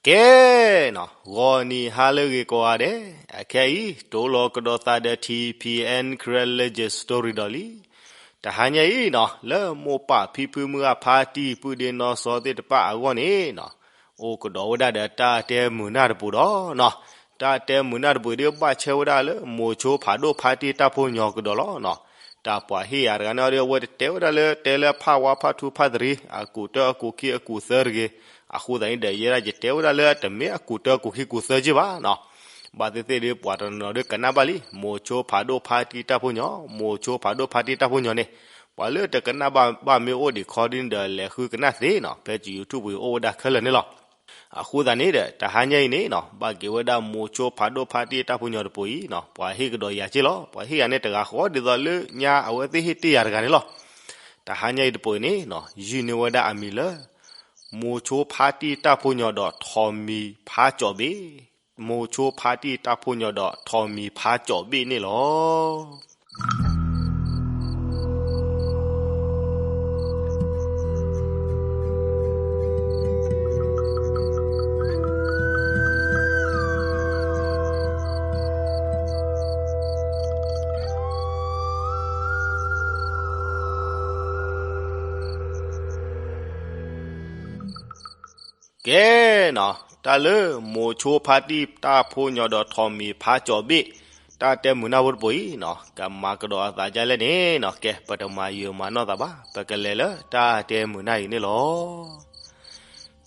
ကဲနီၤ, ဂီၤနံၤဟါလၢအဂ့ၤကိးဂၤဒဲး, အခဲအံၤ တိၢ်လီၤကဒီးသးဒီး ထံၣ်ဖံးအဲၣ် Karen Legend Story ဒီးလံ. တဟါညါအံၤနီၤ, လၢမိၢ်ပၢ်ဖံဖုမုၢ်ဂၢ် ဖါတံၢ်ပုၢ်ဒ့နီၢ်စီသ့ၣ်တဖၣ်အဂီၢ်န့ၣ်နီၤ, အိၣ်ကဒီးဝဲဒၣ်ဒီးတၢ်တဲမုာ်နၢ်တပူၤဒီးနီၤ, တၢ်တဲမုာ်နၢ်တပူၤဒ်ဘၣ်ဆၣ်ဝဲဒၣ်လၢ မိၤဆိဖးဒိၣ်ဖါတံၢ်တၢ်ဖိညီကဒီးလီၤနီၤ. တၢ်ပှၤဟ့ၣ်ယၤတဂၤန့ၣ်ဒီး အဝဲတတဲဝဲဒၣ်လၢတဲလၢဖးဝါဖးထူဖးတရံး အကူာ်တၢအကူာ်ခံအကူာ်သၢတဂ့ၤ. အဃိသတးန့ၣ်ဒီး ယဲဒၣ်ယတဲဝဲဒၣ်လၢတမ့ၢ်အကူာ်တၢအကူာ်ခံကူာ်သၢက့ဘၣ်နီၤ. ဘၣ်သ့ၣ်သ့ၣ်ဒီး ပှၤတနီၤနီၤဒီးကနၣ်ဘၣ်လံ, မိၤဆိဖးဒိၣ်ဖါတံၢ်တၢ်ဖိညီ, မိၤဆိဖးဒိၣ်ဖါတံၢ်တၢ်ဖိညီန့ၣ်, ပှၤလၢတကနၣ်ဘၣ်ဘၣ်မ့ၢ်အိၣ်ဒံးခီဒ်န့ၣ်ဒီး လဲၤဃုကနၣ်သ့နီၤ, ဖဲ YouTube ပူၤအိၣ်ဝဲဒၣ်ခဲလၢာ်န့ၣ်လီၤ. အဃိသတးန့ၣ်ဒီး တဟါညါအံၤန့ၣ်နီၤ, ဘၣ်က့ၤဝဲဒၣ်မိၤဆိဖးဒိၣ်ဖါတံၢ်တၢ်ဖိညီတပူၤအံၤနီၤ, ပှၤဟ့ၣ်ကဒီးယၤက့လီၤ. ပှၤဟ့ၣ်ယၤန့ၣ်တဂၤဃီဒ်သိးလၢညါအဝဲသ့ၣ်ဟ့ၣ်တ့ၢ်ယၤတဂၤန့ၣ်လီၤ. တဟါညါအံၤတပူၤအံၤန့ၣ်နီၤ, ယုၢ်န့ၢ်ဝဲဒၣ်အမံၤလၢ မိၤဆိဖါတံၢ်တၢ်ဖိညီဒီးထိးမံၤဖးကၠီးဘ့ၣ်, မိၤဆိဖါတံၢ်တၢ်ဖိညီဒီးထိးမံၤဖးကၠီးဘ့ၣ်န့ၣ်လီၤ. ကဲနီၤ, တၢ်လၢမိၤဆိဖါတံၢ်တၢ်ဖိညီဒီးထိးမံၤဖးကၠီးဘ့ၣ်, တၢ်တဲမုာ်နၢ်ဖိတပူၤအံၤနီၤ, ကမၤကဒီးအသးဒ်လဲၣ်န့ၣ်နီၤ, ကဲ ပတမၤယုာ်မၤနီၢ်သးဘၣ်, ပကလဲၤလၢတၢ်တဲမုာ်နၢ်အံၤန့ၣ်လီၤ.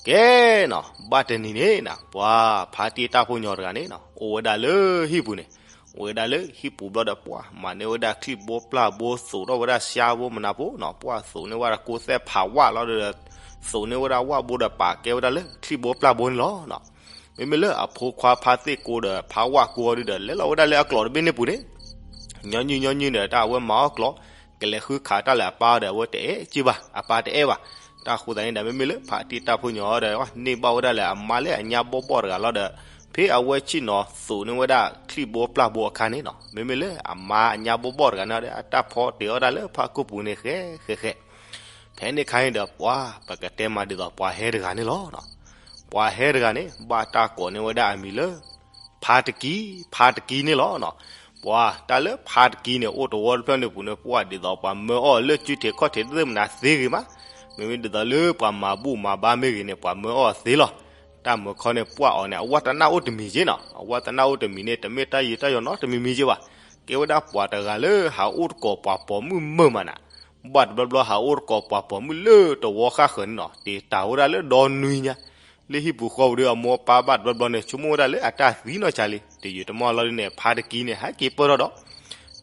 ကဲနီၤ, ဘၣ်တနံၤန့ၣ်နီၤ, ပှၤဖါတံၢ်တၢ်ဖိညီတဂၤန့ၣ်နီၤ, အိၣ်ဝဲဒၣ်လၢဟံၣ်ပူၤန့ၣ်, အိၣ်ဝဲဒၣ်လၢဟံၣ်ပူၤဘျီဒီး ပှၤမၤန့ၢ်ဝဲဒၣ်ချံၣ်ဘိပျၢ်ဘိ သိးထီၣ်ဝဲဒၣ်ဆှါဘိမနၤဖိနီၤ, ပှၤသိးန့ၢ်ဝဲဒၣ်ကိးသဲၣ်ဖးဝၣ်လီၤဒီး သိးန့ၢ်ဝဲဒၣ်ဝၣ်ဘိဒီးပာ်ကဲဝဲဒၣ်လၢချံၣ်ဘိပျၢ်ဘိန့ၣ်လီၤ. မ့မ့ၢ်လၢအဖိခွါဖါသ့ၣ်ကိဒီးဖးဝၣ်ကိအီၤဒုဒီး လဲၤလီၤဝဲဒၣ်လၢအကျိးတဘ့ၣ်န့ၣ်ပူၤန့ၣ်, ညီနုၢ်ညီနုၢ်ဒီး တၢ်အဝဲမၤအီၣ်ကျိး, ကလဲၤဃုခးတၢ်လၢအပၢ်ဒီး အဝဲတအဲၣ်က့ဘၣ်, အပၢ်တအဲၣ်ဘၣ်. တၢ်ဃိသတးန့ၣ်ဒီး မ့မ့ၢ်လၢဖါတံၢ်တၢ်ဖိညီဒီး န့ၢ်ဘၣ်ဝဲဒၣ်လၢအမါလၢအညါဘီၣ်ဘီၣ်တဂၤလီၤဒီး, ဖဲအဝဲဆ့ၣ်နီၤသိးန့ၢ်ဝဲဒၣ်ချံၣ်ဘိပျၢ်ဘိအခါန့ၣ်နီၤ, မ့မ့ၢ်လၢအမါအညါဘီၣ်ဘီၣ်တဂၤန့ၣ်ဒီး အတၢ်ဖီတ့ၢ်အီၣ်တၢ်လၢဖးကိၢ်ပူၤန့ၣ် ဃဲဃဲဃဲ ဖဲန့ၣ်အခါန့ၣ်ဒီး ပှၤပကတဲမၤဒ်သိးပှၤဟဲတဂၤန့ၣ်လီၤ. ပှၤဟဲတဂၤန့ၣ် ဘၣ်တၢ်ကိးန့ၢ်ဝဲဒၣ်အမံၤလၢ ဖါတကံ, ဖါတကံန့ၣ်လီၤ. ပှၤတၢ်လၢဖါတကံန့ၣ် အိၣ်တဝီတဖျၢၣ်န့ၣ်ပူၤန့ၣ် ပှၤဒ်သိးပှၤမၢအီၣ်လၢကုထဲးခီၣ်ထံးသ့ၣ်မနၤသ့ဂ့ၤမး, မ့မ့ၢ်ဒ်သိးလၢပှၤမၤဘူၣ်မၤဘါမ့ၢ်ဂ့ၤန့ၣ် ပှၤမၢအီၣ်သ့လီၤ. တၢ်မုာ်ခီန့ၣ် ပှၤအီၤန့ၣ် အဝဲတနၢ်အိၣ်တမံၤက့နီၤ, အဝဲတနၢ်အိၣ်တမံၤန့ၣ် တမ့ၢ်တၢ်ယံာ်တၢ်ယီၤနီတမံၤမံၤက့ဘၣ်. ကဲဝဲဒၣ်ပှၤတဂၤလၢဟးအိၣ်တကိးပှၤပိာ်မုၣ်မုာ်မးနၤ, ဘၣ်တဘျီဘျီဟးအိၣ်တကိးပှၤပိာ်မုၣ်လၢတဝီဃၣ်ဃၢၤန့ၣ်နီၤ, တ့ၢ်တၢ်ဝဲဒၣ်လၢဒီနွံညါ, လၢဟံၣ်ပူၤဃီပူၤဒီးအမိၢ်အပၢ်ဘၣ်တဘျီဘျီန့ၣ် ဆိကမိၣ်ဝဲဒၣ်လၢအတၢ်သံနီၢ်ဆါလံ, တယံာ်တမီၢ်လီၤဒ်န့ၣ် ဖါတကံန့ၣ် ဟဲက့ၤပၢၢ်ထီၣ်ဒီး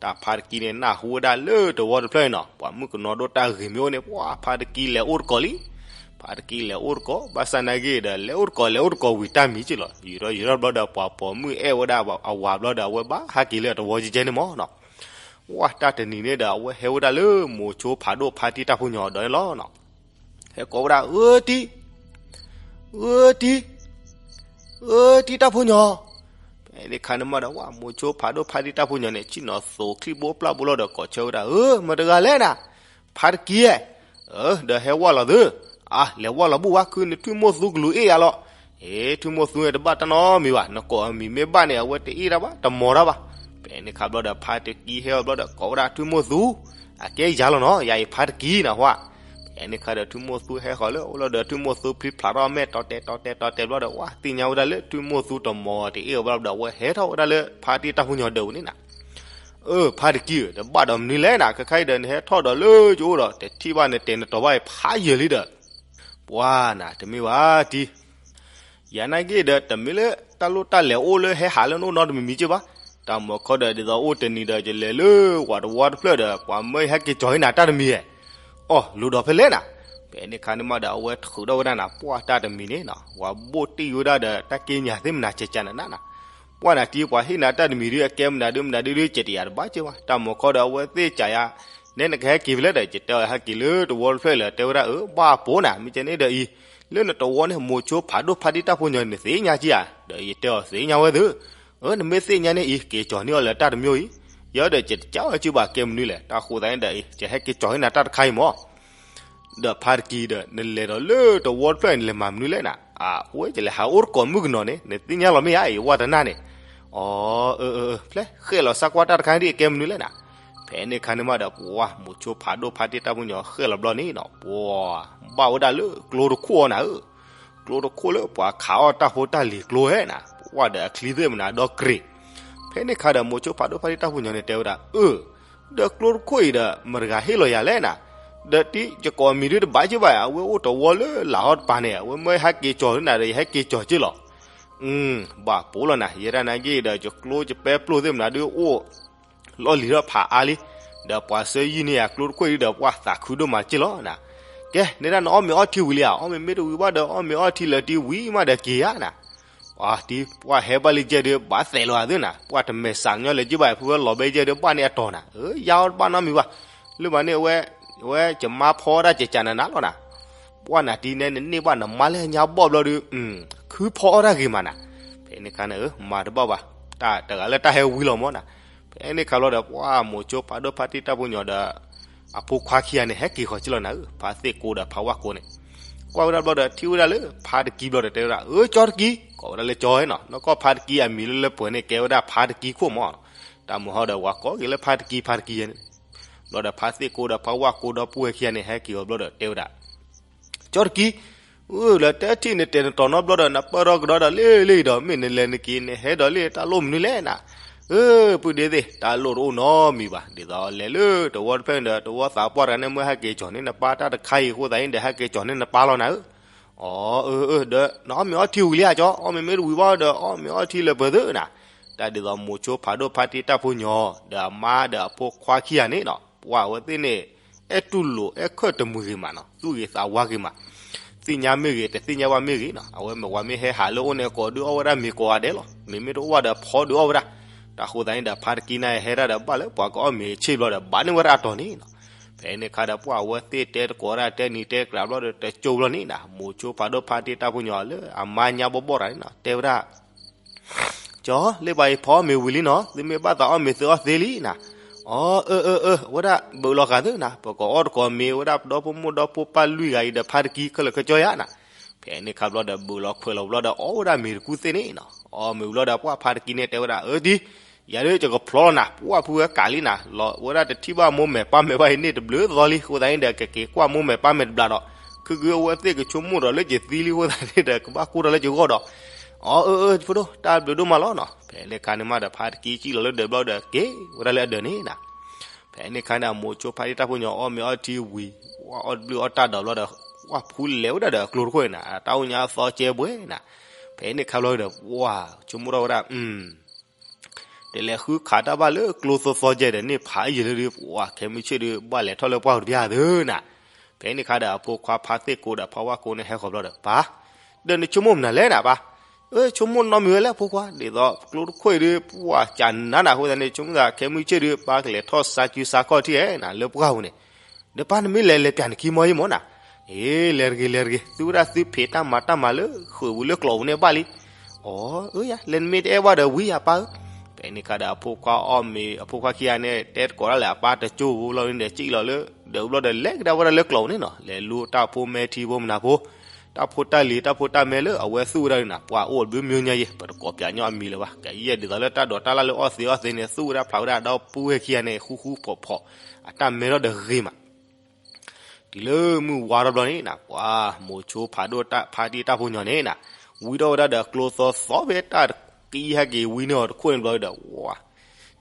တၢ်ဖါတကံန့ၣ် နၢ်ဟူဝဲဒၣ်လၢတဝီတဖျၢၣ်န့ၣ်နီၤ, ပှၤမုၣ်ကနီၤဒိၣ်တၢ်ဂ့ၤမ့ၢ်အိၣ်န့ၣ် ပှၤဖါတကံလဲၤအိၣ်တကိးလံ. ဖါတကံလဲၤအိၣ်တကိး, ဘၣ်ဆၣ်နာ်က့ဒီး လဲၤအိၣ်တကိး လဲၤအိၣ်တကိးဝံၤတၢ်မံၤက့လီၤ. ယံာ်ထီၣ်ယံာ်ထီၣ်ဘျီဒီး ပှၤပိာ်မုၣ်အဲၣ်ဝဲဒၣ်အဝၤဘျီဒီး အဝဲဘၣ်ဟဲက့ၤလၢတဝီကဲကဲန့ၣ်မးနီၤ. ဝဲတၢ်တနံၤန့ၣ်ဒီး အဝဲဟဲဝဲဒၣ်လၢမိၤဆိဖးဒိၣ်ဖါတံၢ်တၢ်ဖိညီဒီးန့ၣ်လီၤ. ဟဲကိးဝဲဒၣ် အၢတံၢ်, အၢတံၢ်, အၢတံၢ်တၢ်ဖိညီ. ဖဲန့ၣ်အခါန့ၣ်မးဒီး ဝဲမိၤဆိဖးဒိၣ်ဖါတံၢ်တၢ်ဖိညီန့ၣ် ဆ့ၣ်နီၤသိးချံၣ်ဘိပျၢ်ဘိလီၤဒီး ကိးဆၢဝဲဒၣ် အၢ မတၤတဂၤလဲၣ်နၤ, ဖါတကံဧါ. အၢ ဒီးဟဲဝဲလီၤသု, အါ လဲၤဝဲလီၤဘူၣ်ဝဲ ခုနထွံၣ်မိၢ်သူကလူၤအ့ၣ်ယၤလီၤ. အ့ ထွံၣ်မိၢ်သူန့ၣ် တဘၣ်တၢ်နီတမံၤဘၣ်, နကိးအမံၤမ့ၢ်ဘၣ်န့ၣ် အဝဲတအ့ၣ်တၢ်ဘၣ် တမၤတၢ်ဘၣ်. ဖဲန့ၣ်အခါဘျီဒီး ဖါတကံဟဲအီၤဘျီဒီး ကိးဝဲဒၣ်ထွံၣ်မိၢ်သူ, အကဲယၤလီၤနီၤ, ယၤအံၤဖါတကံနၤဟါ. ဖဲန့ၣ်အခါဒီး ထွံၣ်မိၢ်သူဟဲဃီၤလၢအိၣ်လီၤဒီး ထွံၣ်မိၢ်သူဖျံဖျါထီၣ်မဲာ် တီတဲာ်တီတဲာ်တီတဲာ်ဘျီဒီး ဝဲသ့ၣ်ညါဝဲဒၣ်လၢ ထွံၣ်မိၢ်သူတမၤတအ့ၣ်အီၤဘျီဒီး အဝဲဟဲထီၣ်ဝဲဒၣ်လၢဖါတံၢ်တၢ်ဖိညီဒၢးပူၤန့ၣ်နၤ. အၢ ဖါတကံဧၢ, တဘၣ်ဒီးမနုၤလဲၣ်နၤ, ခဲခါအံၤဒီး နဟဲထီၣ်ဒီးလၢယအိၣ်ဒီး တထံၣ်ဘၣ်နတဲာ်နတီၤဘၣ်အံၤဖးယံာ်လံဒီး ပှၤနၤ တမ့ၢ်ဘၣ်တံၢ်, ယၤနာ်က့ဒီး တမ့ၢ်လၢတၢ်လိၣ်တၢ်လဲၤအိၣ်လၢဟဲဟးလၢနအိၣ်နီတမံၤမံၤက့ဘၣ်. တၢ်မၤခီဒီး ဒ်သိးအိၣ်တနံၤဒီး ယလဲၤလၢပှၤတဝီတဖျၢၣ်ဒီး ပှၤမၢယဟဲက့ၤကၠီၤဟံးနၤတၢ်တမံၤဧါ. အိ လူၤဒီးဖဲလဲၣ်နၤ. ဖဲန့ၣ်အခါန့ၣ်မးဒီး အဝဲထုးထီၣ်ဝဲဒၣ်နၤ ပှၤတၢ်တမံၤန့ၣ်နီၤ, ပှၤဘိၣ်တ့ၢ်ဝဲဒၣ်ဒီး တၢ်က့ညါသ့ၣ်မနၤကကနၤနၤနၤ. ပှၤနၤတံၢ် ပှၤဟ့ၣ်နၤတၢ်တမံၤဒု အကဲမနုၤဒုမနုၤဒုဒု ကတယၤတဘၣ်က့ဘၣ်. တၢ်မၤခီဒီး အဝဲသ့ၣ်ကးယၤ နဲနကဟဲက့ၤဖဲလဲၣ်ဒီး ယတဲအီၤဟဲက့ၤလၢတဝီတဖျၢၣ်လၢ တဲဝဲဒၣ် အၢ ဘၣ်ပိာ်နၤ မ့ၢ်ကဲန့ၣ်ဒီးအံၤ လၢနတဝီန့ၣ် မိၤဆိဖးဒိၣ်ဖါတံၢ်တၢ်ဖိညီန့ၣ် နသ့ၣ်ညါက့ဧါ. ဒီးယတဲအီၤသ့ၣ်ညါဝဲသု. အၢ နမ့ၢ်သ့ၣ်ညါန့ၣ်အံၤ က့ၤကၠီၤန့ၢ်အီၤလၢတၢ်တမံၤအံၤ, ယဲဒီးယတကးအီၤက့ဘၣ် ကဲမနုၤလဲၣ်. တၢ်ဃိသတးန့ၣ်ဒီးအံၤ ယဟဲက့ၤကၠီၤဟံးနၤတၢ်တခါအံၤမး. ဒီးဖါတကံဒီး နလဲၤဒီးလၢတဝီတဖျၢၣ်န့ၣ် နလဲၤမၤမနုၤလဲၣ်နၤ. အဝဲကလဲၤဟးအိၣ်တကိးမုၣ်ကနီၤန့ၣ် နသ့ၣ်ညါလီၤမ့ၢ်ဧါ ယဝဲတနၢ်န့ၣ်. အၢ အၢ အၢ ဖဲဃဲၣ်လီၤစၢ်ကွၢ်တၢ်တခါဒ်အကဲမနုၤလဲၣ်နၤ. ဖဲန့ၣ်ခါန့ၣ်မးဒီး ပှၢ် မိၤဆိဖးဒိၣ်ဖါတံၢ်တၢ်ဖိညီဃဲၣ်လီၤဘျီန့ၣ်နီၤ ပှၢ် ဘၣ်ဝဲဒၣ်လၢကျိတခိၣ်အီၤနၤဧၢ. ကျိတခိၣ်လၢပှၤခးအီၣ်တၢ်ဖိတၢ်လံၤကျိဧါနၤ, ပှၢ်ဒီးအချံသ့ၣ်မနၤဒီးကြ့ၤ. ဖဲန့ၣ်ခါဒီး မိၤဆိဖးဒိၣ်ဖါတံၢ်တၢ်ဖိညီန့ၣ်တဲဝဲဒၣ် အၢ ဒီးကျိတခိၣ်အံၤဒီး မတၤတဂၤဟ့ၣ်လီၤယၤလဲၣ်နၤ. ဒီးတံၤယကိးမံၤဒုတဘၣ်က့ဘၣ် အဝဲအိၣ်တဝီလၢလာ်ဟီတပၤန့ၣ် အဝဲမၢဟဲက့ၤကၠီၤလၢနၤဒီး ယဟဲက့ၤကၠီၤက့လီၤ. ဘၣ်ပိာ်လီၤနၤ ယဲဒၣ်နာ်က့ဒီး ယကျိယပဲပျိသ့ၣ်မနၤဒုအိၣ် လီၢ်လံၤထီၣ်ဖးအါလံ, ဒီးပှၤဆှၢယုၢ်န့ၢ်ယၤကျိတခိၣ်အံၤဒီး ပှၢ်သးခုဒိၣ်မးက့လီၤနၤ. ကဲ နဲဒၣ်နအီၣ်မ့ၤအီထံဝံၤလံဧါ, အီၣ်မ့ၤမ့ၢ်တဝံၤဘၣ်ဒီး အီၣ်မ့ၤအီထံလၢာ်တံၤဝံၤမးဒီးက့ၤယၤနၤ. အတံၤပှၢ်ဟဲဘၣ်လံကဲဒုး ဘၣ်သဲးလီၤအသးနၤ, ပှၢ်တမဲာ်ဆှးညီလဲၤက့ဘၣ် ဖုဝဲလီၤဘဲကဲဒုး ဘၣ်န့ၢ်အတီၤနၤ, ယါအီၣ်တဘၣ်နီတမံၤဘၣ်. လၢမၤန့ၢ်ဝဲ ဝဲကမါဖီဒၣ်ကကနၤနၤလီၤနၤ. ပှၢ်နၤတံၤနဲ နန့ၢ်ဘၣ်နမါလၢညါဘီၣ်ဘျီဒီး ခုဖီအီၣ်တၢ်ဂ့ၤမးနၤ. ဖဲန့ၣ်ခါန့ၣ် မၤတဘၣ်ဘၣ်, တၢ်တဂၤလၢတၢ်ဟဲဝံၤလီၤမးနၤ. ဖဲန့ၣ်ခါဘျီဒီး ပှၢ်မိၤဆိဖးဒိၣ်ဖါတံၢ်တၢ်ဖိညီဒီး အဖိခွါခံဂၤန့ၣ် ဟဲက့ၤဃီၤက့လီၤနၤဧၢ, ဖါသ့ၣ်ကိဒီးဖါဝၣ်ကိန့ၣ်. ကွၢ်ဝဲဒၣ်ဘျီဒီး ထံၣ်ဝဲဒၣ်လၢဖါတကံဘျီဒီး တဲဝဲဒၣ် အၢ ကၠီတကံ, ကိးဝဲဒၣ်လၢကၠီနီၤ, နီၢ်ကီၢ်ဖါတကံအမံၤလၢလၢပှဲၤန့ၣ် ကဲဝဲဒၣ်ဖါတကံခိၣ်မး. တၢ်မုၢ်ဟီဒီး ပှၤကိးက့ၤလၢဖါတကံ ဖါတကံန့ၣ်. ဘျီဒီးဖါသ့ၣ်ကိဒီးဖါဝၣ်ကိဒီပုၢ်ဝဲၢ်ခံဂၤန့ၣ် ဟဲက့ၤအီၤဘျီဒီး တဲဝဲဒၣ် ကၠီတကံ, လၢတဲထံၣ်နတဲာ်နတီၤနီတဘျီဒီး နပၢၢ်ထီၣ်ကဒီးဒီးလ့ၣ်လ့ၣ်ဒီး မ့ၢ်နလဲၤနက့ၤ နဟဲဒီးလ့ၣ်တၢ်လိၣ်မနုၤလဲၣ်နၤ. အၢ ပုၢ်ဒ့သ့ၣ် တၢ်လိၣ်တအိၣ်နီတမံၤဘၣ်, ဒ်သိးလဲၤလၢတဝီတဖျၢၣ်န့ၣ်ဒီး တဝီသးပှၢ်တဂၤန့ၣ် မ့ၢ်ဟဲက့ၤကၠီၤန့ၢ်နပၢ်တၢ်တခါအံၤအဃိသတးန့ၣ်ဒီး ဟဲက့ၤကၠီၤန့ၢ်နပၢ်လီၤနၤဧၢ. အီ အၢ အၢ ဒီးနအီၣ်မ့ၤအီထံဝံၤလံဧါကၠီ, အီၣ်မ့ၤမ့ၢ်တဝံၤဘၣ်ဒီး အီၣ်မ့ၤအီထံလၢာ်ပၢၤသုနၤ. တၢ်ဒ်သိးမိၤဆိဖးဒိၣ်ဖါတံၢ်တၢ်ဖိညီ ဒီးအမါဒီးအဖိခွါခံဂၤန့ၣ်နီၤ, ပှၢ်အဝဲသ့ၣ်န့ၣ် အဲၣ်တူၢ်လိာ်အဲၣ်ခၢၣ်တမုာ်ဂ့ၤမးနီၤ, သူၣ်ဂ့ၤသးဝါဂ့ၤမး, သ့ၣ်ညါမ့ၢ်ဂ့ၤ တသ့ၣ်ညါဘၣ်မ့ၢ်ဂ့ၤနီၤ, အဝဲမ့ၢ်ဝဲမ့ၢ်ဟဲဟးလၢအအိၣ်န့ၣ် ကိးဒုးအီၣ်ဝဲဒၣ်မ့ၤကိးဂၤဒဲးလီၤ, မ့မ့ၢ်တအိၣ်ဘၣ်ဒီးဖီဒုးအီၣ်ဝဲဒၣ်. တၢ်ဃိသတးန့ၣ်ဒီး ဖါတကံန့ၣ်ဟဲဒၣ်ဒီးဘၣ်လၢပှၤကအီၣ်မ့ၤဆ့ၣ်ဘျီဒီး ဘၣ်န့ၢ်ဝဲဒၣ်အတီၤန့ၣ်နီၤ. ဖဲန့ၣ်ခါဒီး ပှၢ်အဝဲသ့ၣ်တဲတကိးဒၣ် တဲနံၤတဲကျးဘျီဒီး တကၠိဘျီန့ၣ်နီၤ, မိၤဆိဖးဒိၣ်ဖါတံၢ်တၢ်ဖိညီလၢအမါညါဘီဘီတဂၤန့ၣ်နီၤ တဲဝဲဒၣ် ကၠီ, လၢပှၤအံၤဖီအီၣ်မ့ၤဝံၤလံနီၤ, သုမ့ၢ်ဘၣ်သးအီၣ်မ့ၤသုအီၣ်သ့လံနၤ. အီ အၢ အၢ အၢ အဝဲဒၣ်ဘုးလီၤဃာ်သုနၤ, ပကအီၣ်တကိးမ့ၤဝဲဒၣ် ပဒီဖိမိၢ်ဒီဖိပၢ်လွံၢ်ဂၤအံၤဒီး ဖါတကံခဲလၢာ်ခဲဆ့ယါနၤ. ဖဲန့ၣ်ခါဘျီဒီး ဘုးလီၤခွဲးလီၤဘျီဒီး အီၣ်ဝဲဒၣ်မ့ၤတကူၣ်သ့ၣ်န့ၣ်နီၤ, အီၣ်မ့ၤဝံၤလီၤဒီး ပှၢ်ဖါတကံန့ၣ်တဲဝဲဒၣ် အၢတံၤ, ယၤဒုးယကဖျီလီၤနၤ, ပှၢ်ဖုဝဲကးလံနၤ, လီၤဝဲဒၣ်တထံၣ်ဘၣ်မိၢ်မဲာ်ပၢ်မဲာ်ဘၣ်အံၤန့ၣ် တဘျုးသီလံ, အဃိသတးန့ၣ်ဒီး ကက့ၤကွၢ်မိၢ်မဲာ်ပၢ်မဲာ်တဘျီဒီး ခုၣ်ခုၣ်အဝဲသ့ၣ်ကဆိကမိၣ်ဒီးလၢကသံလံအဃိသတးန့ၣ်ဒီး ကဘၣ်ကိၢ်ထီၣ်လၢကဂီၢ်ဒီး. အီ အၢ အၢ ဖိဒိၣ် တၢ်ဘျုးဒိၣ်မးလီၤနီၤ. ဖဲန့ၣ်ခါန့ၣ်မးဒီး ဖါတကံစံၣ်လီၤလၢဒၢးဘျီဒီး က့ၤဝဲဒၣ်လၢအဒၢးန့ၣ်နၤ. ဖဲန့ၣ်ခါန့ၣ် မိၤဆိဖါတံၢ်တၢ်ဖိညီ အီၣ်မ့ၤအီထံဝံၤ, ဝဲအီၣ်တဘျုးအီၣ်တၢ်ဒီးဘျီဒီး ဝဲဖူလဲၤဝဲဒၣ်ဒီးအကျိတခိၣ်န့ၣ်နၤ, တၢ်အိၣ်ညါသီကဲဘှဲနၤ. ဖဲန့ၣ်ခါဘျီဒီး ဝဲဆိကမိၣ်ထီၣ်ဝဲဒၣ် တလဲၤဃုခးတၢ်ဘၣ်လၢကျိသီသီကဲဒီးန့ၣ် ဖးယံာ်လၢဒုး ပှၢ်ခဲမုၢ်ဆ့ၣ်ဒုး ဘၣ်လဲၤထီၣ်လၢပှၢ်ပူၤတပျၢ်သုနၤ. ဖဲန့ၣ်ခါဒီး အဖိခွါဖါသ့ၣ်ကိဒီးဖါဝၣ်ကိန့ၣ် ဟဲဃီၤဘျီဒီး ပၢ်, ဒီးနဆိကမိၣ်မနုၤလဲၣ်နၤပၢ်. အၢ ဆိကမိၣ်နီတမံၤဝဲလဲၣ်ဖိခွါ, ဒ်သိးကျိတခိၣ်အံၤဒုး ပှၢ်ကနးနၤအဃိသတးန့ၣ် ဆိကမိၣ်သးခဲမုၢ်ဆ့ၣ်ဒုး ပၢ်ကလဲၤထီၣ်ဆါကုဆါခီၣ်ထံၣ်ဧဲနၤ လၢပှၢ်ပူၤန့ၣ် ဒီးပၢ်နမ့ၢ်လဲၤလဲၤပျၢ်နခံမီၤယံမီၤနၤ. အ့ လဲၤတဂ့ၤ လဲၤတဂ့ၤ, သုဝဲဒၣ်သုဖံးတၢ်မၤတၢ်မၤလၢဃုာ်ပူၤလၢကျိာ်ပူၤန့ၣ်ဘၣ်လံ. အီ အၢယၤ လဲၤနမ့ၢ်တအဲၣ်ဘၣ်ဒီးဝံယၤပၢ်ဧၢ. ဖဲန့ၣ်ခါဒီးအဖိခွါအီၣ်မ့ၤ အဖိခွါခံဂၤန့ၣ် တဲတကိးဒၣ်လဲာ်အပၢ်တကၠိဖိလီၤန့ၣ်ဒီး စံၣ်လီၤလၢ ဒၢးဘျီဒီးလဲၤကဒါဝဲဒၣ်လၢကျိာ်ပူၤန့ၣ်နီၤ, လဲၤလူတၢ်ဖိမဲထံဖိမနၤဖိ တၢ်ဖိတၢ်လံၤ တၢ်ဖိတၢ်မဲလၢအဝဲသူၣ်ဝဲဒၣ်န့ၣ်နၤ, ပှၢ်အိၣ်တဘျုးမံၤညါယဲ ပတကိးပျၢ်ညီအမံၤလၢၤဘၣ်, ကယဲၢ်ဒ်သိးလၢတၢ်ဒိးတၢ်လၢ်လၢအီၣ်သ့အီၣ်သ့န့ၣ် သူၣ်ဝဲဒၣ်ဖျးဝဲဒၣ်ဒီပုၢ်ဝဲၢ်ခံဂၤန့ၣ် ဃူဃူဖိးဖိး အတၢ်မဲထီၣ်ဒီးဂ့ၤမး တုၤလၢမုၢ်ဝါထီၣ်ဘျီန့ၣ်နၤ, ပှၢ်မိၤဆိဖးဒိၣ်ဖါတံၢ်တၢ်ဖိညီန့ၣ်နၤ, ဝံထီၣ်ဝဲဒၣ်ဒီးကျိသီသီဖဲတၢ်တကံဟဲက့ၤဝံန့ၢ်အီၤတခိၣ်န့ၣ်ဘျီဒီး ဝါ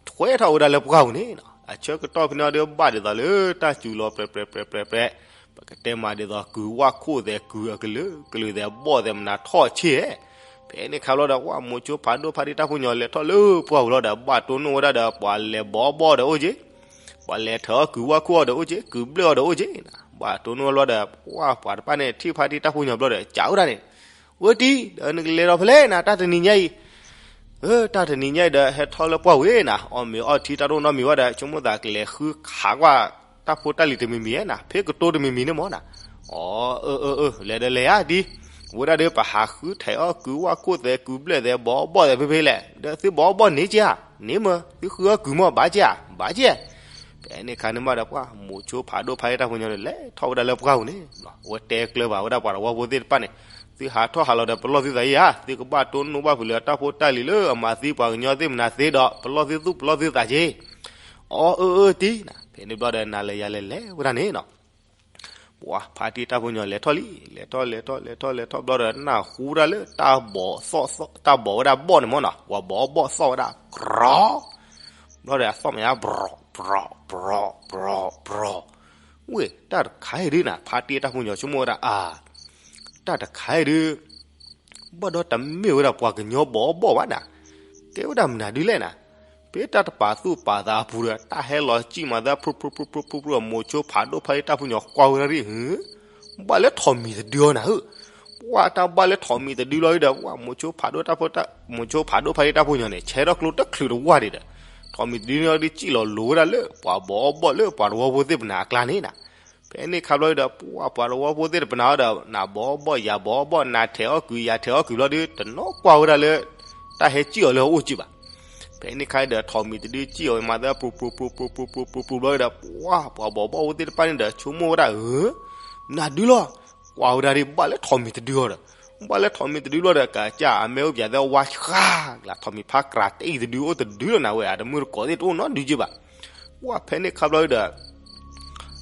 ထွဲထီၣ်ဝဲဒၣ်လၢပှၢ်ပူၤန့ၣ်နၤ, အဆၢကတီၢ်ဖဲန့ၣ်ဒီးဘၣ်ဒ်သိးလၢတၢ်စူၤလီၤပြဲးပြဲးပြဲးပြဲး, ပကတဲမးဒ်သိးကုၤဝၣ်ခိၣ်သဲးကုၤအကလုာ်ကလုာ်သဲးဘီၣ်သဲးမနၤထီၣ်ဆ့ၣ်, ဖဲန့ၣ်ခါဘျီဒီး ပှၢ်မိၤဆိဖးဒိၣ်ဖါတံၢ်တၢ်ဖိညီလဲၤထီၣ်လၢပှၢ်ပူၤလီၤဒီး ဘၣ်တိၢ်နီၣ်ဝဲဒၣ်ဒီး ပှၤလဲၤဘီဘီၣ်ဒီးအိၣ်က့ ပှၤလဲၤထၢအီၣ်ကုၤဝၣ်ခိၣ်အီၤဒီးအိၣ်က့, ကုၤဘျၢၣ်အီၤဒီးအိၣ်က့နၤ, ဘၣ်တိၢ်နီၣ်ဝဲဘျီဒီး ပှၢ်ပှၤတဖၣ်န့ၣ် ထံၣ်ဖါတံၢ်တၢ်ဖိညီဘျီဒီး ကးဝဲဒၣ်န့ၣ်, ဝဲတံၤ ဒီးနကလဲၤဒီးဖဲလဲၣ်နၤ တၢ်တနံၤညါအံၤ, အၢ တၢ်တနံၤညါအံၤဒီး ဟဲထီၣ်လၢပှၢ်ပူၤနၤ, အီၣ်မ့ၤအီထံတၢ်တအိၣ်နီတမံၤဘၣ်ဒီး ဆိကမိၣ်သးကလဲၤဃုခးကွၢ် တၢ်ဖိတၢ်လံၤတမံၤမံၤဧဲနၤ, ဖဲကတိၤတမံၤမံၤန့ၣ်မ့ၢ်နၤ, အီ အၢ အၢ အၢ လဲၤဒီးလဲၤဧါတံၤ, ဝဲဒၣ်ဒီးပဟးဃုထံၣ်အီၣ်ကုၤဝၣ်ခိၣ်သဲးကုၤဘျၢၣ်သဲးဘီဘီၣ်သဲးဖဲဖဲလဲၣ်, ဒီးသုဘီဘီၣ်န့ၣ်က့ဧါ, န့ၣ်မ့ၢ် သုဃုအီၣ်ကုၤမ့ၢ်ဘၣ်က့ဧါ, ဘၣ်က့ ဖဲန့ၣ်ခါန့ၣ်မးဒီး ပှၢ်မိၤဆိဖးဒိၣ်ဖါတံၢ်တၢ်ဖိညီန့ၣ် လဲၤထီၣ်ဝဲဒၣ်လၢပှၢ်ပူၤန့ၣ်, အဝဲတဲကျၢၤဘၣ်ဝဲဒၣ်ပှၤတဝီဖိသ့ၣ်တဖၣ်န့ၣ်, သုဟးထီၣ်ဟးလီၤဒီးပလီၢ်သုသးယံၤဧါ, သုကဘၣ်တိၢ်နီၣ်ဘၣ်ဖုးလၢတၢ်ဖိတၢ်လံၤလၢအမၤသံပှၤကညီသ့ၣ်မနၤသ့ဒီး ပလီၢ်သုသူၣ်ပလီၢ်သုသးက့ၤ. အီအၢအၢတံၤနၤ, ဖဲန့ၣ်ဘျီဒီးနၤလဲၤယၤလဲၤလဲၤဝဲဒၣ်န့ၣ်နီၤ ပှၤဖါတံၢ်တၢ်ဖိညီလဲၤထီၣ်လံ, လဲၤထီၣ်လဲၤထီၣ်လဲၤထီၣ်လဲၤထီၣ်ဘျီဒီး နၢ်ဟူဝဲဒၣ်လၢတၢ်ဘီၣ်သီၣ်သီၣ် တၢ်ဘီၣ်ဝဲဒၣ်ဘီၣ်န့ၣ်မ့ၢ်နီၤ, ပှၤဘီၣ်ဘီၣ်သီၣ်ဝဲဒၣ် ကြီ, ဘျီဒီးအသီၣ်မ့ၢ်ညါ ပြီၤ ပြီၤ ပြီၤ ပြီၤ ပြီၤ, ဝ့ၢ် တၢ်တခါအံၤဒုနၤ, ဖါတံၢ်တၢ်ဖိညီဆိကမိၣ်ဝဲဒၣ် အါ တၢ်တခါအံၤဒု ဘၣ်ဒီးတမ့ၢ်ဝဲဒၣ်ပှၤကညီဘီၣ်ဘီၣ်ဘၣ်နၤ, ကဲဝဲဒၣ်မနုၤဒုလဲၣ်နၤ, ဖဲတၢ်တပာ်သူၣ်ပာ်သးအပူၤဒီး တၢ်ဟဲလီၤစံၣ်မၤသး ဖြူဖြူဖြူဖြူဖြူ မိၤဆိဖးဒိၣ်ဖါတံၢ်တၢ်ဖိညီကွၢ်ဝဲဒၣ်ဒ် ဘၣ်လၢထိးမံၤတဒုအီၤနၤဧၢ, ပှၤတၢ်ဘၣ်လၢထိးမံၤတဒုလီၤဒုဒီး ပှၤမိၤဆိဖးဒိၣ်တၢ်ဖိ, မိၤဆိဖးဒိၣ်ဖါတံၢ်တၢ်ဖိညီန့ၣ် ဆဲးထီၣ်ကျိတချုးတဝၢ်ဒံးဒီး ထိးမံၤတဒုန့ၣ်အီၤဒုစံၣ်လီၤလိၤဝဲဒၣ်လၢ ပှၤဘီၣ်ဘီၣ်လၢပှၤသဝီဖိသ့ၣ်တဖၣ်န့ၣ်အကျါန့ၣ်နၤ, ဖဲန့ၣ်ခါဘျီဒုဒီး ပှၤသဝီဖိသ့ၣ်တဖၣ်န့ၣ်ဒီး နၤဘီၣ်ဘီၣ် ယၤဘီၣ်ဘီၣ် နၤထဲးအီၣ်ကုၤ ယၤထဲးအီၣ်ကုၤဘျီဒု တနီၣ်ကွၢ်ဝဲဒၣ်လၢ တၢ်ဟဲစံၣ်အီၤလၢအအိၣ်က့ဘၣ်. ဖဲန့ၣ်ခါဒီး ထိးမံၤတဒုစံၣ်အီၤမၤသး ဖြူဖြူဖြူဖြူဖြူဖြူဘျီဒုဒီး ပှၤ ပှၤဘီၣ်ဘီၣ်ဖိသ့ၣ်တဖၣ်န့ၣ်ဒီး ဆိကမိၣ်ဝဲဒၣ်ဧၢ နၤဒုလီၤ, ကွၢ်ဝဲဒၣ်ဒ်ဘၣ်လၢထိးမံၤတဒုအီၤဒီး ဘၣ်လၢထိးမံၤတဒုလီၤဒီး ကစၢ်အမဲအိၣ်ပၠးသဲဝါဃါ လၢထိးမံၤဖးကြးတအံၤတဒုအိၣ်တဒုလီၤနၤဝဲ အတမုၢ်တကိးသ့ၣ်တအိၣ်နီတဒုက့ဘၣ်. ပှၤဖဲန့ၣ်ခါဘျီဒုဒီး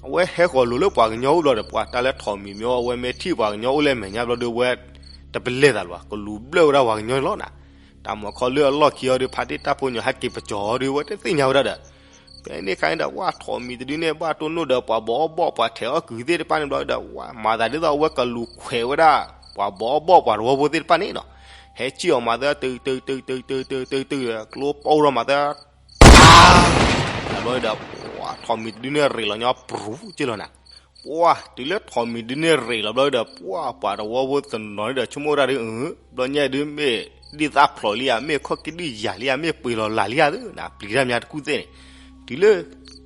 အဝဲဟဲဃီၤလိၤလၢပှၤကညီအိၣ်ဘျီဒီး ပှၤတၢ်လၢထိးမံၤမ့ၢ်အီၤ အဝဲမ့ၢ်ထံၣ်ပှၤကညီအိၣ်လၢမဲာ်ညါဘျီဒု အဝဲတပလဲၤသးလၢၤဘၣ် ကလူၤဘျၢၣ်ဝဲဒၣ်ပှၤကညီန့ၣ်လီၤနၤ. တၢ်မၤခီလၢအလီၢ်ခံအီၤဒု ဖါတံၢ်တၢ်ဖိညီဟဲက့ၤပကၠီၤအီၤဒု အဝဲတသ့ၣ်ညါဝဲဒၣ်ဒီး ဖဲန့ၣ်ခါန့ၣ်ဒီး ပှၤထိးမံၤတဒုန့ၣ် ဘၣ်တိၢ်နီၣ်ဒီးပှၤဘီၣ်အီၣ်ဘီၣ် ပှၤထဲးအီၣ်ကုၤသ့ၣ်တဖၣ်န့ၣ်ဘျီဒီး ဝဲမၤသးဒ်သိးအဝဲကလူၤခွဲးဝဲဒၣ် ပှၤဘီၣ်အီၣ်ဘီၣ်ပှၤသဝီဖိသ့ၣ်တဖၣ်န့ၣ်နီၤ. ဟဲစံၣ်အီၤမၤသး တုၤတုၤတုၤတုၤတုၤတုၤတုၤ ကျိပိၢ်ဒီးမၤသး တၢ် တၢ်ဘျီဒီး ပှၤထိးမံၤတဒုန့ၣ်ရ့းလီၤညီပြူၤက့လီၤနၤ. ပှၤတုၤလၢထိးမံၤတဒုန့ၣ်ရ့းလီၤဘျီဒီး ပှၤပှၤသဝီဖိတနီၤန့ၣ်ဒီး ဆိကမိၣ်ဝဲဒၣ်ဒ် ဘျီညါဒုမ့ၢ်ဒ်သးဖျိးလံဧါ မ့ၢ်ခီၣ်ကံဒုယၤလံဧါ မ့ၢ်ပှ့ၤလီၤလးလံဧါသ့ၣ်နၤ ပျံၤတၢ်မၠါတကူၣ်သ့ၣ်န့ၣ် တုၤလၢ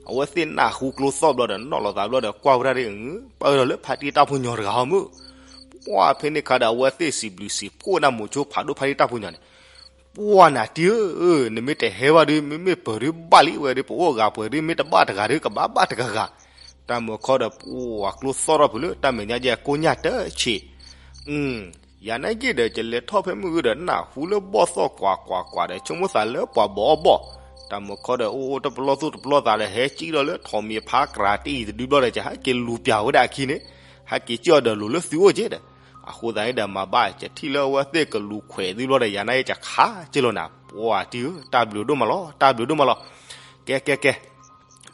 အဝဲသ့ၣ်နၢ်ဟူကျိသီၣ်ဘျီဒီး နီၣ်လီၤသးဘျီဒီး ကွၢ်ဝဲဒၣ်ဒ် ပၢၢ်လီၤလၢဖါတံၢ်တၢ်ဖိညီတဂၤဟီမုၢ်. ပှၤဖဲန့ၣ်ခါဒီး အဝဲသ့ၣ်စံးဘျုးစံးဖှိၣ်နၢ်မိၤဆိဖးဒိၣ်ဖါတံၢ်တၢ်ဖိညီန့ၣ် ပှၤနၤတံၤဧၢ, နမ့ၢ်တဟဲဘၣ်ဒု မ့မ့ၢ်ပၢၤဒုဘၣ်လံဝဲဒု ပအိၣ်အဂၤပှဲၤဒု မ့ၢ်တဘၣ်တဂၤဒု ကဘၣ်ဘၣ်တဂၤဂၤ. တၢ်မၤခီဒီး ပှၤကျိသီၣ်ထီၣ်ဖုးလၢတၢ်မဲာ်ညါကဲကိညၢ်တဆံး ယၤနာ်က့ဒီး ယလဲၤထီၣ်ဖဲမုၢ်ဂီၤဒီး နၢ်ဟူလၢဘီၣ်သီၣ်ကွၢ်ကွၢ်ကွၢ်ဒီး ဆိကမိၣ်သးလၢပှၤဘီၣ်အီၣ်ဘီၣ်. တၢ်မၤခီဒီး အိၣ်အိၣ်တပလီၢ်သူၣ်တပလီၢ်သးဒီး ဟဲစံၣ်ထီၣ်လၢထိးမံၤဖးကြးတအံၤတဒုဘျီဒီး ယဟဲက့ၤလူၤပျၢ်ဝဲဒၣ်အခံန့ၣ် ဟဲက့ၤစံၣ်အီၤဒီးလိၤလၢသုအိၣ်က့ဒီး အဃိသတးန့ၣ်ဒီး မၤဘၣ်ကထံၣ်လၢအဝဲသ့ၣ်ကလူၤခွဲးသုဘျီဒီး ယၤနာ်က့ ယခးက့လီၤနၤ ပှၤတံၤဧၢ, တၢ်ဘျုးဒိၣ်မးလီၤ, တၢ်ဘျုးဒိၣ်မးလီၤ. ကဲ ကဲ ကဲ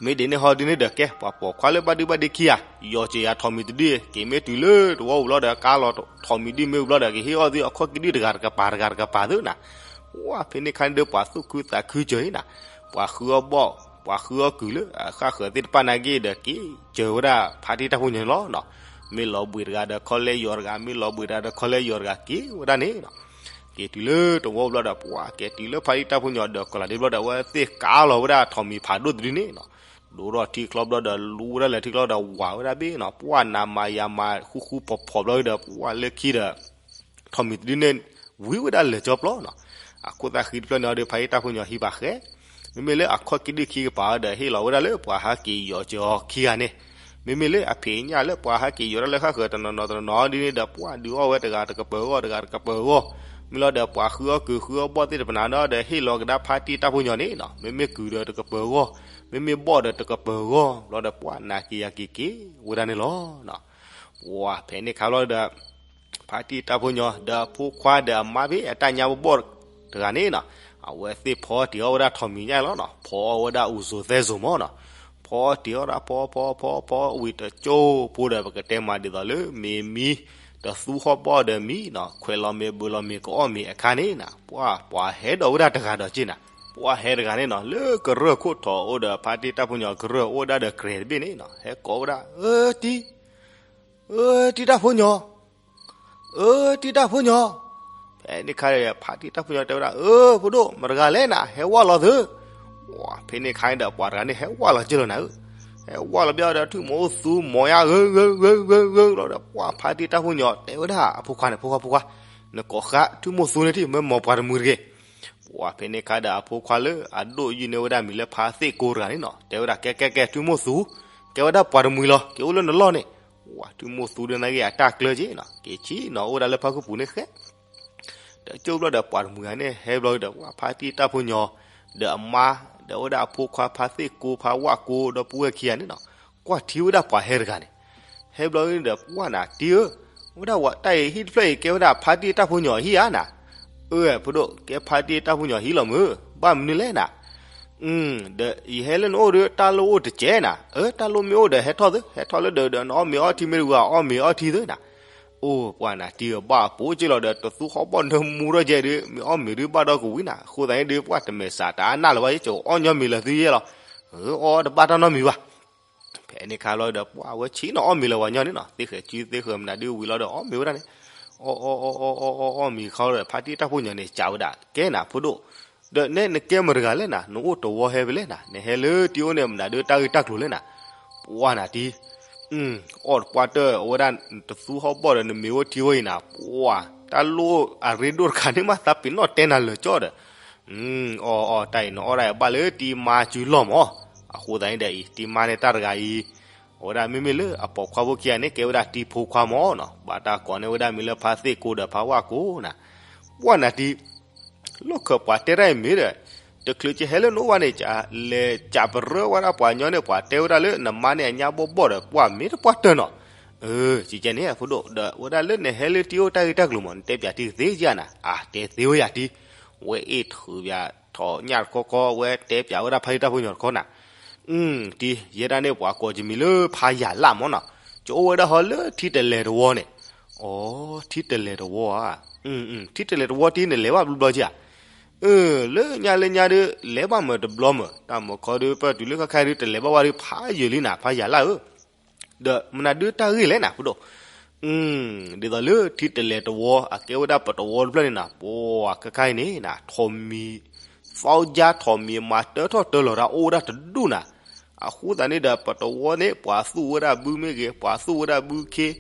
မ့ၢ်ဒ်န့ၣ်ဟီဒ်န့ၣ်ဒီး ကဲ ပှၤပိာ်ခွါလၢဘၣ်ဒုဘၣ်ဒ့ခံဂၤ ယီၤစၢၤယၤထိးမံၤတဒု က့ၤမ့ၢ်တုၤလၢတဝီပူၤလီၤဒီး ကါလီၤထိးမံၤဒုမ့ၢ်ဝံၤဘျီဒီး ကဟ့ၣ်အီၣ်သုအခီၣ်ကံဒုတဂၤတကပၤတဂၤတကပၤသုနၤ. ပှၤဖဲန့ၣ်ခါန့ၣ်ဒီး ပှၤသူၣ်ခုသးခုစၢၤအံၤနၤ, ပှၤဃုအီၣ်ဘီၣ် ပှၤဃုအီၣ်ကုၤလၢအဃၣ်ဃၢၤသ့ၣ်တဖၣ်နာ်က့ဒီး က့ၤစၢၤဝဲဒၣ်ဖါတံၢ်တၢ်ဖိညီန့ၣ်လီၤ. မ့ၢ်လီၤဘှံးတဂၤဒီးခီလဲယီၤတဂၤ, မ့ၢ်လီၤဘှံးတဂၤဒီးခီလဲယီၤတဂၤ က့ၤဝဲဒၣ်န့ၣ် က့ၤတုၤလၢတဝီပူၤလီၤဒီး ပှၤက့ၤတုၤလၢ ဖါတံၢ်တၢ်ဖိညီဒီး ကီၤလၤဒ့ဘျီဒီး အဝဲသ့ၣ်ကါလီၤဝဲဒၣ်ထိးမံၤဖးဒိၣ်တဒုန့ၣ်နီၤ, ဒိးထီၣ်ထံချီဘျီဒီး လူဝဲဒၣ်လၢထံချီဒီး ဝၤဝဲဒၣ်ဘ့ၣ်နီၤ, ပှၤနးမးယၤမး ဃူဃူဖိးဖိးဘျီဒီး ပှၤလၢခံဒီး ထိးမံၤတဒုန့ၣ် ဝံဝဲဒၣ်လၢာ်ကၠီပျီနီၤ. အခိၣ်သးဃံတဖျၢၣ်န့ၣ်ဒီး ဖါတံၢ်တၢ်ဖိညီဟံးဘၣ်ဃဲ, မ့မ့ၢ်လၢအခီၣ်ကံဒုခံကပၤဒီး ဟ့ၣ်လီၤဝဲဒၣ်လၢပှၤဟဲက့ၤယီၤစၢၤ အီၤခံဂၤန့ၣ်, မ့မ့ၢ်လၢအဖံးညၣ်လၢပှၤဟဲက့ၤယီၤဒၣ်လၢဃၣ်ဃၢၤတနီၤနီၤတနီၤနီၤဒ်န့ၣ်ဒီး ပှၤဒုးအီၣ်ဝဲတဂၤတကပၤအဂီၢ် တဂၤတကပၤအဂီၢ်, မ့ၢ်လီၤဒီးပှၤဃုအီၣ်ကုၤဃုအီၣ်ဘီၣ်သ့ၣ်တဖၣ်န့ၣ်ဒီး ဟ့ၣ်လီၤကဒါဖါတံၢ်တၢ်ဖိညီန့ၣ်နီၤ, မ့မ့ၢ်ကုၤဒီးတကပၤအဂီၢ်, မ့မ့ၢ်ဘီၣ်ဒီးတကပၤအဂီၢ်, ဘျီဒီးပှၤနးက့ၤယၤက့ၤက့ၤဝဲဒၣ်န့ၣ်လီၤ. ပှၤဖဲန့ၣ်ခါဘျီဒီး ဖါတံၢ်တၢ်ဖိညီ ဒီးအဖိခွါဒီးအမါဖဲအတၢ်ညါဘီၣ်ဘီၣ်တဂၤန့ၣ်နီၤ, အဝဲသ့ၣ်ဖီတ့ၤအီၣ်ဝဲဒၣ်ထိးမံၤညၣ်လီၤနီၤ, ဖီအီၣ်ဝဲဒၣ်အူစိၤသဲစိၤမီၤနီၤ, ဖီတ့ၤအီၣ်ဒၣ်ဖီဖီဖီဖီဝံၤတကၠိဖိဒီး ပကတဲမးဒ်သိးလၢမ့ၤမံ တသူဟီၣ်ဘီၣ်ဒီးမံနီၤ, ခွဲးလီၤမ့ၤဘုးလီၤမ့ၤကအီၣ်မ့ၤအခါန့ၣ်နီၤ, ပှၤပှၤဟဲဒီးဝဲဒၣ်တဂၤဒီးက့နၤ, ပှၤဟဲတဂၤန့ၣ်နီၤ, လၢကရၢၢ်ခိၣ်ထီၣ်အိၣ်ဒီးဖါတံၢ်တၢ်ဖိညီကရၢၢ်အိၣ်ဒၣ်ဒီးကြဲးတဘ့ၣ်န့ၣ်နီၤ, ဟဲကိးဝဲဒၣ် အၢတံၢ် အၢတံၢ်တၢ်ဖိညီ အၢတံၢ်တၢ်ဖိညီ, ဖဲန့ၣ်ခါဒီး ဖါတံၢ်တၢ်ဖိညီတဲဝဲဒၣ် အၢဖိဒိၣ် မတၤတဂၤလဲၣ်နၤ ဟဲဝၢ်လီၤသု, ဖဲန့ၣ်ခါန့ၣ်ဒီး ပှၤတဂၤန့ၣ် ဟဲဝၢ်လီၤက့လီၤနၤဧၢ, ဟဲဝၢ်လီၤဘျီဒီး ထွံၣ်မိၢ်အိၣ်သူမီၤယါဂၢဂၢဂၢဂၢဂၢလီၤဒီး ပှၤဖါတံၢ်တၢ်ဖိညီတဲဝဲဒၣ် အဖိခွါန့ၣ် ဖိခွါဖိခွါ, နကိးဃာ်ထွံၣ်မိၢ်သူန့ၣ်ထံၣ် မ့ၢ်မီၤပှၤတမှံၤတဂ့ၤ, ပှၤဖဲန့ၣ်ခါဒီး အဖိခွါလၢအဒိၣ်ယုၢ်န့ၢ်ဝဲဒၣ်မံၤလၢဖါသ့ၣ်ကိတဂၤန့ၣ်နီၤ, တဲဝဲဒၣ် ကဲကဲကဲ ထွံၣ်မိၢ်သူ, ကဲဝဲဒၣ်ပှၤတမှံၤလီၤ က့ၤအိၣ်လၢနလီၢ်န့ၣ်, ပှၤ ထူမိၢ်သူဒုးနာ်က့ၤအတၢ်ကျၢက့နီၤ, က့ၤဆ့ၣ်နီၤအိၣ်ဝဲဒၣ်လၢဖၣ်ခုၣ်ပူၤန့ၣ်ဃဲ, ဒီးကၠိဘျီဒီးပှၤတမှံၤဂၤန့ၣ် ဟဲဘျီဒီး ပှၤဖါတံၢ်တၢ်ဖိညီ, ဒီးအမါ, ဒီးအိၣ်ဝဲဒၣ်အဖိခွါဖါသ့ၣ်ကိဖါဝၣ်ကိဒီပုၢ်ဝဲၢ်ခံဂၤန့ၣ်နီၤ, ကွၢ်ထံဝဲဒၣ်ပှၤဟဲတဂၤန့ၣ်, ဟဲဘျီဒီးပှၢ်နၤတံၢ်ဧၢ, အိၣ်ဒၣ်ဝဲတၢ်အံၤဟံၣ်တဖျၢၣ်အံၤကဲဝဲဒၣ်ဖါတံၢ်တၢ်ဖိညီအဟံၣ်ဧါနၤ, အၢ ဖိဒိၣ် ကဲဖါတံၢ်တၢ်ဖိညီဟံၣ်လီၤမုၢ်, ဘၣ်မနုၤလဲၣ်နၤ ဒီးယဟဲလၢနအိၣ်ဒီး တၢ်လိၣ်အိၣ်တစဲးနၤ, အၢ တၢ်လိၣ်မ့ၢ်အိၣ်ဒီးဟဲထီၣ်သ့, ဟဲထီၣ်လၢဒီး ဒီးနအီၣ်မ့ၤအီထံမ့ၢ်တဝံၤ အီၣ်မ့ၤအီထံသ့နၤ, အိၣ်ပှၢ်နၤတံၢ်ဧၢ ဘၣ်အပိာ်က့လီၤဒီး တသူဟီၣ်ဘီၣ်နၢမူထီၣ်ကဲဒီး မ့ၢ်အီၣ်မ့ၤဒုးဘၣ်ဒီကဝံၤနၤ, အဃိသတးန့ၣ်ဒုး ပှၢ်တမဲာ်စးတအါနၢ်လၢၤဘၣ် ယကအိၣ်ညီမ့ၤလၢသုယဲၢ်လီၤ, အၢ အီၣ်တဘၣ်တၢ်နီတမံၤဘၣ် ဖဲန့ၣ်ခါလီၤဒီး ပှၢ်ဝဲဆ့ၣ်နီၤအီၣ်မ့ၤလၢပှၤညီန့ၣ်နီၤ, သ့ဃဲၤစုသ့ဃဲၤမနုၤဒုးဝံၤလီၤဒီးအီၣ်မ့ၤဝဲဒၣ်န့ၣ်, အီၣ်အီၣ်အီၣ်အီၣ်အီၣ်အီၣ်အီၣ် အီၣ်မ့ၤခီဒီး ဖါတံၢ်တၢ်ဖိညီန့ၣ် စံးဝဲဒၣ် ကဲနၤဖိဒိၣ်, ဒီးနဲနကဲမတၤတဂၤလဲၣ်နၤ, နအိၣ်တဝီဟဲဖဲလဲၣ်နၤ, နဟဲလၢတံၢ်အိၣ်န့ၣ် မနုၤဒုးတၢ်ဂ့ၢ်တၢ်ကျိၤလဲၣ်နၤ, ပှၢ်နၤတံၢ် အီၣ်တပှၢ်တၢၢ် အဝဲဒၣ်တသူဟီၣ်ဘီၣ်ဒီး နမ့ၢ်အိၣ်ထံအိၣ်အံၤနၤ, ပှၢ် တၢ်လိၣ်အရ့ဒိၣ်တခါန့ၣ်မး သးပ့ၤနီၣ်တဲနၤလၢာ်ကၠီဒီး, အီၣ်အီၣ် တၢ်အံၤနအီၣ်ဒၣ်အံၤဘၣ်လၢတံၢ်မါစုလီၢ်မး, အဃိသတးန့ၣ်ဒီးအံၤ တံၢ်မါန့ၣ်တၢ်တဂၤအံၤ, အဝဲဒၣ်မ့မ့ၢ်လၢအပိာ်ခွါဖိခံဂၤန့ၣ် ကဲဝဲဒၣ်တံၢ်ဖိခွါမးနီၤ, ဘၣ်တၢ်ကိးန့ၢ်ဝဲဒၣ်မံၤလၢဖါသ့ၣ်ကိဒီးဖါဝၣ်ကိနၤ, ပှၢ်နၤတံၢ် လီၢ်ခၢၣ်ပှၤတဲတၢ်အံၤမ့ၢ်ဒီး, တချုးကဟဲလၢနအိၣ်ဘၣ်န့ၣ် လဲၤစံးပရၢဝဲဒၣ်ပှၤညီန့ၣ် ပှၤတဲဝဲဒၣ်လၢနမါန့ၣ်အညါဘီၣ်ဘီၣ်ဒီး ပှၢ်မ့ၢ်တပှၢ်တၢၢ်နီၤ, အၢ ကကဲန့ၣ်အဖိဒိၣ် ဒီးဝဲဒၣ်လၢနဟဲလၢတံၢ်အိၣ်တၢ်ဂ့ၢ်တၢ်ကျိၤမး နတဲပၠးတံၢ်ကသ့ဧါနၤ, အတဲသ့ဝဲယၤတံၢ်, ဝဲအ့ၣ်ထုးပၠးထီၣ်ညၣ်တခီခီ ဝဲတဲပၠးဝဲဒၣ်ဖါတံၢ်တၢ်ဖိညီတခီနၤ တံၢ် ယဲဒၣ်န့ၣ်ပှၤကိးယမံၤလၢဖါယၤလၢ်မးနီၤ, ကအိၣ်ဝဲဒၣ်ဟီလၢထံတလဲၤတဝီန့ၣ်, အီ ထံတလဲၤတဝီဧါ, ထံတလဲၤတဝီတံၢ်နလဲၤဘၣ်ဘျီဘျီဧါ, အၢ လၢညါလၢညါဒုး လဲၤဘၣ်မၢ်တဘျီမၢ် တၢ်မၢခီဒုး ပတုၤလၢခဲခါဒုး တလဲၤဘၣ်ဝဲဒုး ဖးယံာ်လံနၤ ဖါယၤလၢ်ဧၢ, ဒီးမနုၤဒုးတၢ်ဂ့ၢ်လဲၣ်နၤ ဖိဒိၣ် ဒ်သိးလၢထံတလဲၤတဝီ အကဲဝဲဒၣ်ပတဝီတဖျၢၣ်န့ၣ်နၤ ပှၤခဲခါအံၤန့ၣ်နၤ ထိးမံၤ သီကါထိးမံၤမၤတၢထီၣ်တၢလီၤတၢ်အိၣ်ဝဲဒၣ်တဒူၣ်နၤ, အဃိသတးန့ၣ်ဒီး ပတဝီန့ၣ် ပှၤသူၣ်ဝဲဒၣ်ဘုမ့ၢ်ဂ့ၤ ပှၤသူၣ်ဝဲဒၣ်ဘုခ့,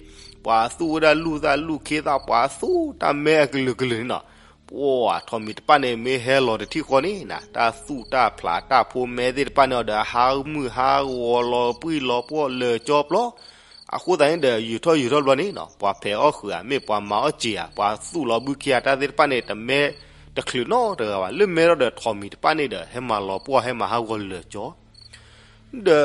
ပှၤသူၣ်ဝဲဒၣ်လူၢ်သၣ်လူၢ်ခ့သၣ် ပှၤသူၣ်တၢ်မဲအကလုာ်ကလုာ်န့ၣ်နီၤ, ပှၤထိးမံၤတဖၣ်န့ၣ် မ့ၢ်ဟဲလီၤတထံၣ်ဃီန့ၣ်နၤ တၢ်သူၣ်တၢ်ဖျးတၢ်ဖိမဲသ့ၣ်တဖၣ်န့ၣ်ဒီး ဟးမုၢ်ဟးဂီၤလီၤပှံၢ်လီၤပှီၢ်လၢာ်ကၠီပျီ အဃိသတးန့ၣ်ဒီး ယုာ်ထီၣ်ယုာ်ထီၣ်ဘျီန့ၣ်နီၤ ပှၤဖဲးအီၣ်ဃုာ်ဧါ မ့ၢ်ပှၤမၤအီၣ်စ့ၤဧါ ပှၤသူၣ်လီၤဘုခ့ဧါ တၢ်သ့ၣ်တဖၣ်န့ၣ် တမဲတချုးနီတဂၤဘၣ် လၢမဲထီၣ်ဒီးထိးမံၤတဖၣ်န့ၣ်ဒီး ဟဲမၤလီၤပှီၢ်ဟဲမၤဟးဂီၤလၢာ်ကၠီ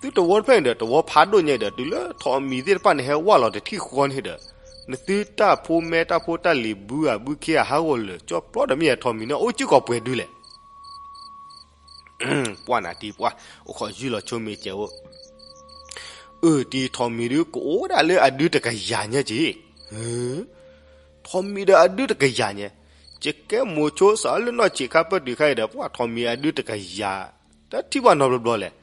ဒီး သုတဝီတဖျၢၣ်န့ၣ်ဒီး တဝီဖးဒိၣ်ညါဒီး တုၤလၢထိးမံၤသ့ၣ်တဖၣ်န့ၣ် ဟဲဝဲလီၤတထံၣ်ဃီန့ၣ်ဒီး နသုတၢ်ဖိမဲတၢ်ဖိတၢ်လံၤဘုဧါဘုခ့ဧါ ဟးဂီၤလၢာ်ကၠီပျီဒီး မ့ၢ်ယထိးမံၤန့ၣ် အိၣ်ကၠံၢ်ကီးပှဲၤဒုလဲၣ် ပှၢ်နၤတံၢ်ပှၢ် အိၣ်ခိးယုၢ်လီၤဆိမ့ၢ်ကဲးအိၣ် အၢ တံၢ်ထိးမံၤဒုးကအိၣ်ဒၣ်လၢအဒုတကယၤညါက့ၤ, ထိးမံၤဒီးအဒုတကယၤညါ, ယကဲမိၤဆိစးလၢနီၢ်ဆံးခါပၢၢ်တုၤခါအံၤဒီး ပှၢ်ထိးမံၤအဒုတကယၤ, တထံၣ်ဘၣ်နီတဘျီဘျီလဲၣ်,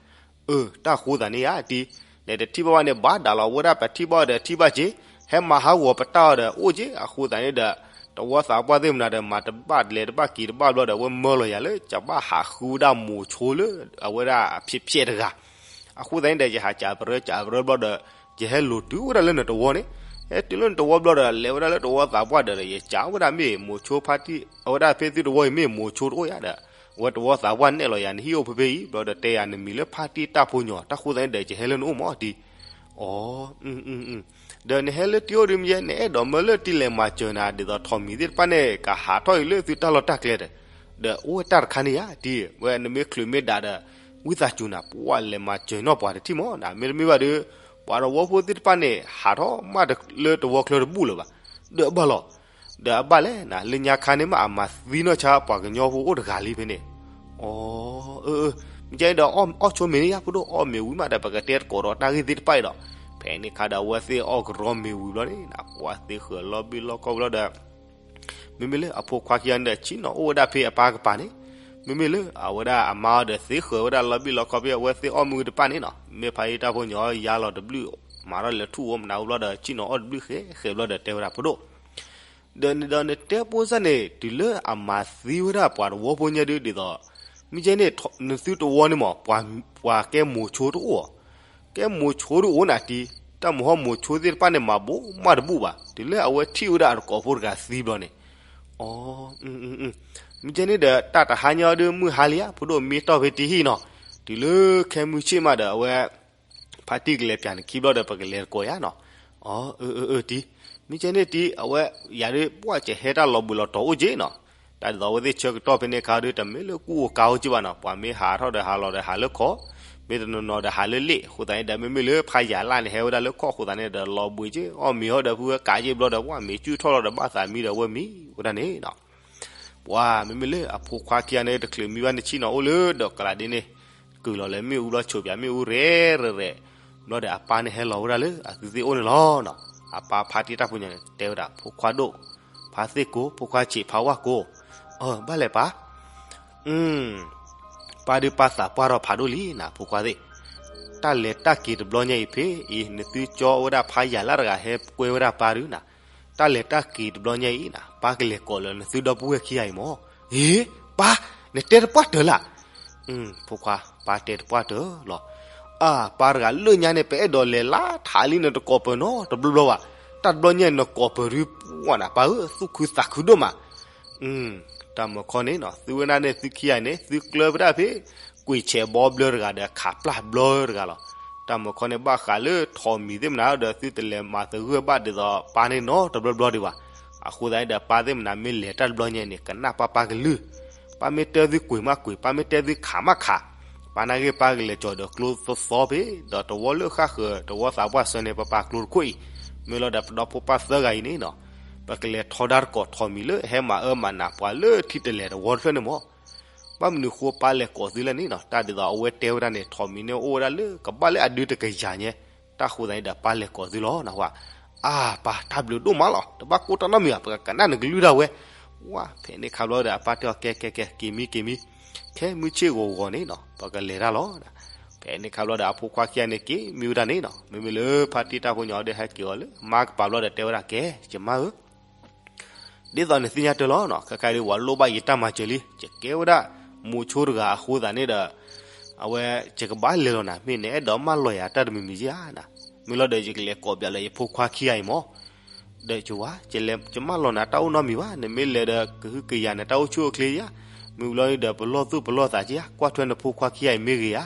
အၢ တၢ်ဃိသးန့ၣ်ဧါတံၢ်, နတထံၣ်ဘၣ်ဘၣ်န့ၣ် ဘၣ်ဒၣ်လီၤဝဲဒၣ် ပထံၣ်ဘၣ်ဒီးထံၣ်ဘၣ်က့ၤ, ဟဲမၤဟးဂီၤပတၢ်အီၤဒီးအိၣ်က့ၤ အဃိသးန့ၣ်ဒီး တဝီသးပှၢ်သ့ၣ်မနုၤဒီး မၤတဘၣ်လဲၤတဘၣ်က့ၤတဘၣ်ဘျီဒီး အဝဲမၢလီၤယၤလၢ ကဘၣ်ဟးဃုဝဲဒၣ်မိၤဆိလၢ အဝဲဒၣ်အဖံးဖျဲးတဂၤ, အဃိသတးန့ၣ်ဒီး ယဟးစံးပရၢစံးပရၢဘျီဒီး ယဟဲလိၤတုၤဝဲဒၣ်လၢနတဝီန့ၣ်, ဟဲတုၤလၢနတဝီဘျီဒီး လဲၤဝဲဒၣ်လၢတဝီသးပှၢ်ဒီး ယစံးဝဲဒၣ်မ့ၢ်မိၤဆိဖါတံၢ် အဝဲဒၣ်ဖဲသုတဝီအံၤမ့ၢ်မိၤဆိတအိၣ်ယၤဒီး အဝဲတဝီသးပှၢ်နဲၣ်လီၤယၤ နဟံၣ်အိၣ်ဖဲဖဲအံၤ ဘျီဒီးတဲယၤနမံၤလၢဖါတံၢ်တၢ်ဖိညီ တၢ်ဃိသတးန့ၣ်ဒီး ယဟဲလၢနအိၣ်မးတံၢ်, အီ ဒီးနဟဲလၢတံၢ်အိၣ်ဒုးမ့ၢ်ယဲ နအဲၣ်ဒိးမၢလၢတံၢ်လဲၤမၤစၢၤနၤ ဒ်သိးထိးမံၤသ့ၣ်တဖၣ်န့ၣ် ကဟးထီၣ်အံၤလၢသုတၢ်လီၢ်တၢ်ကျဲဒီး, ဒီးအိၣ်ဝဲတၢ်တခါန့ၣ်ယါတံၢ် ဝဲနမ့ၢ်ချုးမ့ၢ်ဒၣ်ဒီး ဝံသးစူၤနၤ ပှၤလဲၤမၤစၢၤနီၢ်ပှၤတထံၣ်မးနၤ မ့တမ့ၢ်ဘၣ်ဒီး ပှၤတဝီဖိသ့ၣ်တဖၣ်န့ၣ် ဟးထီၣ်မးလၢတဝီချၢတဘူၣ်လၢၤဘၣ်, ဒီးအဘၣ်လီၤ ဒီးအဘၣ်လဲၣ်နၤ လၢညါခါန့ၣ်မး အမၤသံနီၢ်ဆါပှၤကညီဖိအိၣ်တဂၤလံဖဲန့ၣ်, အီ အၢ အၢ မ့ၢ်ကဲဒီး အီၣ်ဆိမ့ၤန့ၣ်ယါ ဖိဒိၣ်အီၣ်မ့ၤဝံၤမးဒီး ပကတဲသကိးဒီးတၢ်ဂ့ၢ်သ့ၣ်တဖၣ်အံၤဒီး, ဖဲန့ၣ်ခါဒီး အဝဲသ့ၣ်အီၣ်ကရီမ့ၤဝံၤဘျီန့ၣ် ပှၤသ့ဃၢၤလီၤဘံၣ်လီၤခီဘျီဒီး မ့မ့ၢ်လၢအဖိခွါခံဂၤန့ၣ်ဒီး ဆ့ၣ်နီၤအိၣ်ဝဲဒၣ်ဖဲအပၢ်ကပၤန့ၣ်, မ့မ့ၢ်လၢအဝဲဒၣ်အမါအီၤဒီး သ့ဃၢၤဝဲဒၣ်လီၤဘံၣ်လီၤခီဖဲအဝဲသ့ၣ်အီၣ်မ့ၤတဖၣ်န့ၣ်နီၤ, မ့ၢ်ဖါတံၢ်တၢ်ဖိညီ ယါလီၤတဘျုး မၤထီၣ်လဲၤထူၣ်အိၣ်မနုၤဘျီဒီး ဆ့ၣ်နီၤအီၣ်တဘျုးဃဲဃဲဘျီဒီး တဲဝဲဒၣ်ဖိဒိၣ် ဒီးန့ၣ်ဒီးနတဲဖိစၢ်န့ၣ် တုၤလၢအမၤသံဝဲဒၣ်ပှၤတဝီဖိညါဒုးဒ်သိး, မ့ၢ်ကဲန့ၣ် နသုတဝီန့ၣ်မး ပှၤကဲမိၤဆိတအိၣ်, ကဲမိၤဆိတအိၣ်နၤတံၢ်, တၢ်မိၤဟီၣ်မိၤဆိသ့ၣ်တဖၣ်န့ၣ် မၤဘိးမးတဘူၣ်ဘၣ်, တုၤလၢအဝဲထံၣ်ဝဲဒၣ်အတကိးဖိတဂၤသံဘျီန့ၣ်, အီ မ့ၢ်ကဲန့ၣ်ဒီး တၢ်တဟါညါဒုးမုၢ်ဟါလံဧါ ဖိဒိၣ်မ့ၢ်တီၢ်ဖဲတဟံၣ်နီၤ, တုၤလၢခဲမုၢ်ဆ့ၣ်မးဒီးအဝဲ ဖါတံၢ်ကလဲၤပၠးန့ၣ်ခံဘျီဒီး ပကလဲၤတကိးယါနီၤ. အၢ အၢ အၢ အၢ တံၢ်, မ့ၢ်ကဲန့ၣ်တံၢ် အဝဲ ယၤဒ်ပှၢ်ကဟဲတၢ်လီၤဘှံးလီၤတီၤအိၣ်က့နီၤ. တၢ်ဒ်သိးအဝဲသ့ၣ်ဆၢကတီၢ်ဖဲန့ၣ်အခါဒီး တမ့ၢ်လၢကူၣ်အိၣ်ကါအိၣ်က့ဘၣ်နီၤ, ပှၤမ့ၢ်ဟးထီၣ်ဒီးဟးလီၤဒီးဟးလၢခီၣ်, မ့ၢ်တနီၤနီၤဒီးဟးလၢလ့ၣ်, အဃိသတးန့ၣ်ဒီး မ့မ့ၢ်လၢဖါယၤလၢ်န့ၣ် ဟဲဝဲဒၣ်လၢခီၣ်အဃိသတးန့ၣ်ဒီး လီၤဘှံးက့ အီၣ်မ့ၤဟီၣ်ဒီး ဖုဝဲကးက့ဘျီဒီး ပှၢ်မ့ၤစုၣ်ထီၣ်လီၤဒီး ဘၣ်သးမံဒီး အဝဲမံဝဲဒၣ်န့ၣ်နီၤ. ပှၤမ့မ့ၢ်လၢအဖိခွါခံဂၤန့ၣ် တချုးမံဘၣ်န့ၣ် ဆ့ၣ်နီၤအိၣ်လၢဒီးကလးဒ့န့ၣ်, ကုၢ်လီၤလၢမ့ၣ်အူဘျီ ဆိးပၠးမ့ၣ်အူရဲၣ်ရဲၣ်ရဲၣ်, ဘျီဒီးအပၢ်န့ၣ်ဟဲလီၤဝဲဒၣ်လၢအသုသ့ၣ်အိၣ်န့ၣ်လီၤနီၤ. အပၢ်ဖါတံၢ်တၢ်ဖိညီန့ၣ် တဲဝဲဒၣ် ဖိခွါဒိၣ်, ဖါသ့ၣ်ကိ, ဖိခွါဆံး, ဖါဝၣ်ကိ, အၢ ဘၣ်လဲၣ်ပၢ်. ပၢ်ဒုးပၢ်သးပှၢ်ထီၣ်ဖးဒိၣ်လံနၤ ဖိခွါသ့ၣ်, တၢ်လဲၤတၢ်က့ၤတဘျီညါအံၤဖဲအံၤ နသုကၠီဝဲဒၣ်ဖါယၤလၢ်တဂၤဟဲကွဲဝဲဒၣ်ပၢ်ဒုးနၤ, တၢ်လဲၤတၢ်က့ၤတဘျီညါအံၤနၤ ပၢ်ကလဲၤကိးလၢနသုဒီပုၢ်ဝဲၢ်ခံဂၤအံၤမၢ်. အ့ ပၢ်, နတဲတပှၢ်တၢၢ်လၢ်. ဖိခွါ, ပၢ်တဲတပှၢ်တၢၢ်လီၤ. အၢ ပၢ်တဂၤလၢညါန့ၣ် ပအဲၣ်ဒိးလဲၤလၢထးလံ နတကိးပၢၤနီတဘျီဘျီဘၣ်. တၢ်တဘျီညါအံၤနကိးပၢၤဒုး ပှၢ်နၤပၢ်ဧၢ သူၣ်ခုသးခုဒိၣ်မး. တၢ်မၢခီန့ၣ်နီၤ သုဝဲဒၣ်န့ၣ်သုခံဂၤန့ၣ် သုကျၢၤဝဲဒၣ်ဖဲ ကွံာ်ဆဲးဘီဘျၢတဂၤဒီးခးပျၢ်ဘျၢတဂၤလီၤ. တၢ်မၢခီန့ၣ် ဘၣ်ဃးလၢထိးမံၤသ့ၣ်မနုၤဒီး သုတလဲၤမၤသဂၢၢ်ဘၣ်ဒ်သိးပၢ်န့ၣ်နီတဘျီဘျီဒံးဘၣ်. အဃိသတးန့ၣ်ဒီး ပၢ်သ့ၣ်မနုၤမ့ၢ်လဲၤတၢ်တဘျီညါန့ၣ် ကနၣ်ပၢ်ပၢ်ကလုၢ်, ပၢ်မ့ၢ်တဲသုကွံာ်မးကွံာ်, ပၢ်မ့ၢ်တဲသုခးမးခး, ပၢ်နာ်က့ၤပၢ်ကလဲၤကၠီၤဒီးကျိသီသီဖဲ ဒီးတဝီလၢဃၣ်ဃၢၤ တဝီသးပှၢ်ဆၢန့ၣ် ပပာ်ကျိတခိၣ်အံၤ, မ့ၢ်လီၤဒီးပဒီဖိပၢ်သၢဂၤအံၤန့ၣ်နီၤ ပကလဲၤထီဒါတကိးထိးမံၤလၢဟဲမၤအၢမၤနးပှၤလၢထံတလဲၤတဝီတဖျၢၣ်န့ၣ်မၢ်. ဘၣ်မနုၤဃိပၢ်လဲၤကိးသုလဲၣ်န့ၣ်နီၤ တၢ်ဒ်သိးအဝဲတဲဝဲဒၣ်န့ၣ် ထိးမံၤန့ၣ်အိၣ်ဝဲဒၣ်လၢကဘၣ်လၢအဒုတကယၤညါ, တၢ်ဃိသတးန့ၣ်ဒီးပၢ်လဲၤကိးသုလီၤနဟါ. အၢ ပၢ်တၢ်ဘျုးဒိၣ်မးလီၤ တဘၣ်ကိၢ်တၢ်နီတမံၤဘၣ် ပကကနၣ်နကလုၢ်ဒၣ်ဝဲ. ဝါ ဖဲန့ၣ်ခါဘျီဒီးအပၢ်တဲအီၤ ကဲ ကဲ ကဲ က့ၤမံ က့ၤမံ, ခဲမုၢ်ဆ့ၣ်ဂီၤဂီၤန့ၣ်နီၤ ပကလဲၤတၢ်လီၤ. ဖဲန့ၣ်ခါဘျီဒီးအဖိခွါခံဂၤန့ၣ်က့ၤမံဝဲဒၣ်န့ၣ်နီၤ မ့မ့ၢ်လၢဖါတံၢ်တၢ်ဖိညီဒီးဟဲက့ၤအီၤလၢအမါကပၤဘျီဒီးတဲဝဲဒၣ် ကဲ ယမါဧၢ ဒ်သိးနသ့ၣ်ညါတၢ်လီၤနီၤ ခဲခါဒ်ဝဲလိၣ်ဘၣ်ယတၢ်မၤစၢၤလံ ယကဲဝဲဒၣ်မိၤဆိတဂၤအဃိသတးန့ၣ်ဒီး အဝဲ ယကဘၣ်လဲၤလီၤနၤ မ့ၢ်နအဲၣ်ဒိးမၢလီၤယၤတၢ်တမံၤမံၤဧါနၤ, မ့ၢ်လီၤဒီးယကလဲၤကိးပၠးလၢယဖိခွါခံဂၤအံၤမၢ်. ဒီးယဝဲ ယမၢလီၤနၤတၢ်အိၣ်နီတမံၤဘၣ် နမ့ၢ်လဲၤဒီးကဟုကယာ်နတၢ်အိၣ်ဆူၣ်အိၣ်ချ့ဧါ, မ့ၢ်ဝံၤလီၤဒီးပလီၢ်သူၣ်ပလီၢ်သးဧါ ကွၢ်ထွဲနဖိခွါခံဂၤအံၤမ့ၢ်ဂ့ၤဧါ.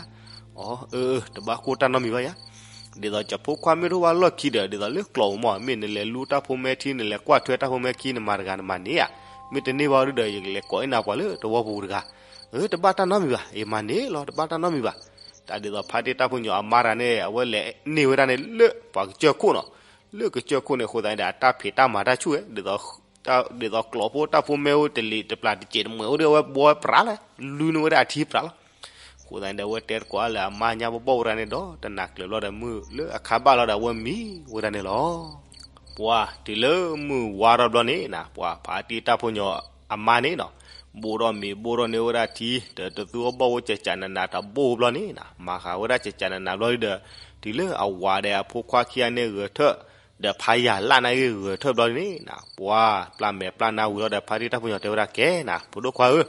အၢ အၢ တဘၣ်ကိၢ်တၢ်နီတမံၤဘၣ်ယါ ဒ်သိးယဖိခွါမ့ၢ်တအိၣ်ဘၣ်လီၢ်ခံဒီး ဒ်သိးလၢကျိာ်ပူၤမၢ် မ့ၢ်နလဲၤလူတၢ်ဖိမဲထံ နလဲၤကွၢ်ထွဲတၢ်ဖိမဲခံ နမၤတဂၤနမၤန့ၢ်ဧါ, မ့ၢ်တန့ၢ်ဘၣ်ဒီး ယကလဲၤကိးအ့ၣ်နၤပှၤလၢတဝီပူၤတဂၤ, အၢ တဘၣ်တၢ်နီတမံၤဘၣ် ယမၤန့ၢ်လီၤ တဘၣ်တၢ်နီတမံၤဘၣ်. တၢ်ဒ်သိးဖါတံၢ်တၢ်ဖိညီအမါတဂၤန့ၣ် အဝဲလဲၤန့ၢ်ဝဲဒၣ်န့ၣ်လၢပှၤကစၢၢ်ခိၣ်နီၤ, လၢကစၢၢ်ခိၣ်န့ၣ်အဃိသတးန့ၣ်ဒီး အတၢ်ဖံးတၢ်မၤတၢ်ဆူၣ်ဝဲ ဒ်သိးကျိာ်ဖိတၢ်ဖိမဲအိၣ်တလံၤတပျၢ်တစဲးတမှဲးအိၣ်ဒီး အဝဲဘှီဝဲပြးလၢ လူန့ၢ်ဝဲဒၣ်အထံပြးလီၤ. အဃိသတးန့ၣ်ဒီး အဝဲတဲတကိးအါလၢအမါညါဘီဘီဝဲဒၣ်န့ၣ်ဒီး တနၤကျၢၤဘျီဒီး မုၢ်လၢအခါဘၣ်လီၤဒီး အဝဲမံဝဲဒၣ်န့ၣ်လီၤ. ပှၤတုၤလၢမုၢ်ဝါထီၣ်ဘျီန့ၣ်နၤ ပှၤဖါတံၢ်တၢ်ဖိညီအမါန့ၣ်နီၤ, ဘိၣ်ထီၣ်မ့ၤဘိၣ်ထီၣ်န့ၢ်ဝဲဒၣ်ထံ ဒီးတသူအီၣ်ဘီၣ်ဝဲကကနးနးတဘိဘျီန့ၣ်နၤ, မၤဃာ်ဝဲဒၣ်ကကနးနးဘျီဒီး တုၤလၢအဝၤဒီးအဖိခွါခံဂၤန့ၣ်ဂဲၤထၢၣ် ဒီးဖးယၤလၢ်န့ၣ်ဂဲၤထၢၣ်ဘျီန့ၣ်နၤ, ပှၤပျၢ်မဲာ်ပျၢ်နါဝံၤလီၤဒီး ဖါတံၢ်တၢ်ဖိညီတဲဝဲဒၣ် ကဲနၤ ဖိဒိၣ်ခွါဧၢ,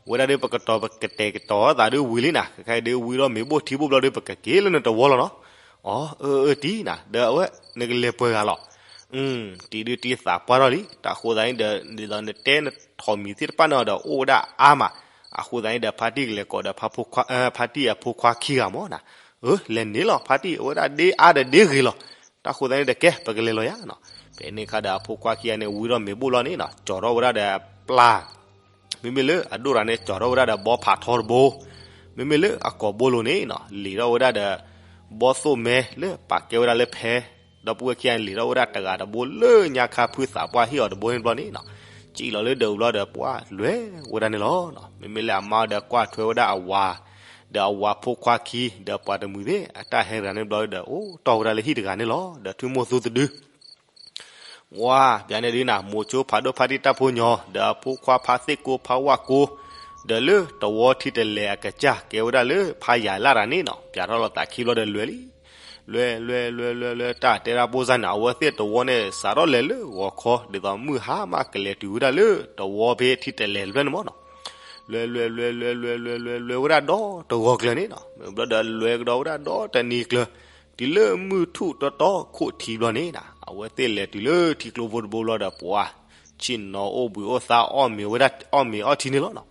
ဝဲဒၣ်ဒီးပကတီၤပကတဲာ်ကတီၤသးဒုးဝံၤလံနၤ, ခဲခါအံၤဒုးဝံၤဒီးမ့ၤဘိၣ်ထံဘိၣ်ဘျီဒီး ပကက့ၤလၢနတဝီလီၤနီၤ. အၢ အၢ အၢ တံၢ်နၤ, ဒီးအဝဲ နကလဲၤပှဲၤဂၤလီၤ. တံၢ်ဒုးတံၢ်သးပှၢ်ထီၣ်လံ, တၢ်ဃိသတးန့ၣ်ဒီး ဒ်သိးနတဲနထိးမံၤသ့ၣ်တဖၣ်န့ၣ်ဒီး အိၣ်ဝဲဒၣ်အါမး, အဃိသတးန့ၣ်ဒီး ဖါတံၢ်ကလဲၤကိးဒီး ဖါတံၢ်အဖိခွါခံဂၤမၢ်နၤ, အၢ လဲၤန့ၢ်လီၤ ဖါတံၢ် အဝဲဒၣ်ဒ့အါဒီးဒ့ဂ့ၤလီၤ. တၢ်ဃိသတးန့ၣ်ဒီး ကဲ ပကလဲၤလီၤယါနီၤ. ဖဲန့ၣ်အခါဒီး အဖိခွါခံဂၤန့ၣ် ဝံၤဒီးမ့ၤဘိၣ်လီၤန့ၣ်နီၤ, ကၠီၤထီၣ်ဝဲဒၣ်ဒီးပျၢ် မ့မ့ၢ်လၢအဒိၣ်တဂၤန့ၣ် ကၠီၤထီၣ်ဝဲဒၣ်ဒီးဘီဖးထီတဘိ, မ့မ့ၢ်လၢအကိာ်ဘိလိၤန့ၣ်နီၤ လံၤထီၣ်ဝဲဒၣ်ဒီး ဘီသိၣ်မဲလၢပာ်ကဲဝဲဒၣ်လၢဖဲ, ဒီပုၢ်ဝဲၢ်ခံဂၤန့ၣ် လံၤထီၣ်ဝဲဒၣ်တဂၤတဘိလၢညါခါဖုသးပှၢ်ဟ့ၣ်အီၤတဘိန့ၣ်ဘျီန့ၣ်နီၤ, ကံၣ်လီၤလၢဒၢးအူၤဘျီဒီး ပှၤလဲၤဝဲဒၣ်န့ၣ်လီၤ. မ့မ့ၢ်လၢအမါဒီးကွၢ်ထွဲဝဲဒၣ်အဝၤ, ဒီးအဝၤဖိခွါခံ, ဒီးပှၤတမှံၤသ့ၣ် အတၢ်ဟဲတဂၤန့ၣ်ဘျီဒီး အိၣ်တီၢ်ဝဲဒၣ်လၢဟံၣ်တဂၤန့ၣ်လီၤ. ဒီးထွံၣ်မိၢ်သူတဒု ဝါ ပၠးန့ၣ်ဒုးနၤ မိၤဆိဖးဒိၣ်ဖါတံၢ်တၢ်ဖိညီ, ဒီးအဖိခွါဖါသ့ၣ်ကိဖါဝၣ်ကိ, ဒီးလၢတဝီထံတလဲၤအကစၢ် ကဲဝဲဒၣ်လၢဖးယၤလၢ်တဂၤန့ၣ်နီၤ, ပၠးထီၣ်လီၤသးခံဘျီဒီးလွဲၤလံ. လွဲၤ လွဲၤ လွဲၤ လွဲၤ လွဲၤ တၢ်တဲဒၣ်ဘိၣ်စၢ်န့ၣ် အဝဲသ့ၣ်တဝီန့ၣ် စးထီၣ်လဲၤလၢဂီၤခီ ဒ်သိးမုၢ်ဟါမးကလဲၤတုၤဝဲဒၣ်လၢတဝီဖဲထံတလဲၤတဖျၢၣ်န့ၣ်မၢ်နီၤ. လွဲၤ လွဲၤ လွဲၤ လွဲၤ လွဲၤ လွဲၤ လွဲၤ လွဲၤဝဲဒၣ်ဒီတဂီၤကျၢၤန့ၣ်နီၤ, မ့ၢ်ဘျီဒီးလွဲၤကဒီးဝဲဒၣ်ဒီတနံၤကျၢၤ, တုၤလၢမုၢ်ထူၣ်တီတီခိၣ်ထံးဘျီန့ၣ်နီၤ, အဝဲသ့ၣ်လဲၤတုၤလၢထံကျိဖိတဘိဘျီဒီး ပှၤဆ့ၣ်နီၤအိၣ်ဘှံးအိၣ်သါ အီၣ်မ့ၤဝဲဒၣ် အီၣ်မ့ၤအီထံန့ၣ်လီၤနီၤ.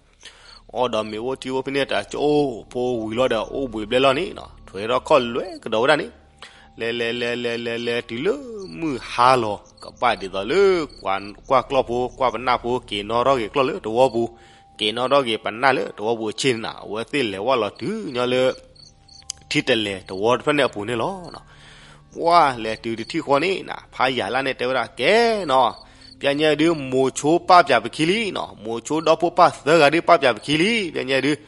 အီၣ်ဒီးမ့ၤအိၣ်ထံအိၣ်ဖဲန့ၣ် တၢ်ကၠိဖိဝံၤလီၤဒီး အိၣ်ဘှံးဘျဲၣ်လီၤန့ၣ်နီၤ, ပှဲၤထီၣ်ခီၣ်လွဲကဒီးဝဲဒၣ်န့ၣ်, လဲၤလဲၤလဲၤလဲၤလဲၤလဲၤတုၤလၢမုၢ်ဟါလီၤ ကဘၣ်ဒ်သိးလၢ ကွၢ်ကျီၢ်ဖိ ကွၢ်ပနၢ်ဖိ က့ၤနီၣ်ထီၣ်က့ၤကျီၢ်လၢတဝီပူၤ, က့ၤနီၣ်ထီၣ်က့ၤပနၢ်လၢတဝီပူၤအဆ့ၣ်န့ၣ်နီၤ, အဝဲသ့ၣ်လဲၤဝဲလီၤတုၤညီလၢ ထံတလဲၤတဝီတဖျၢၣ်န့ၣ်အပူၤန့ၣ်လီၤ. ပှၢ်လဲၤတုၤတထံၣ်ဃီန့ၣ်နီၤ, ဖးယၤလၢ်န့ၣ်တဲဝဲဒၣ် ကဲနီၤ, ပျဲညါဒုး မိၤဆိပာ်ပၠးပခံလံနီၤ, မိၤဆိဒီဖိပၢ်သၢဂၤဒုးပာ်ပၠးပခံလံ, ပျဲညါဒုး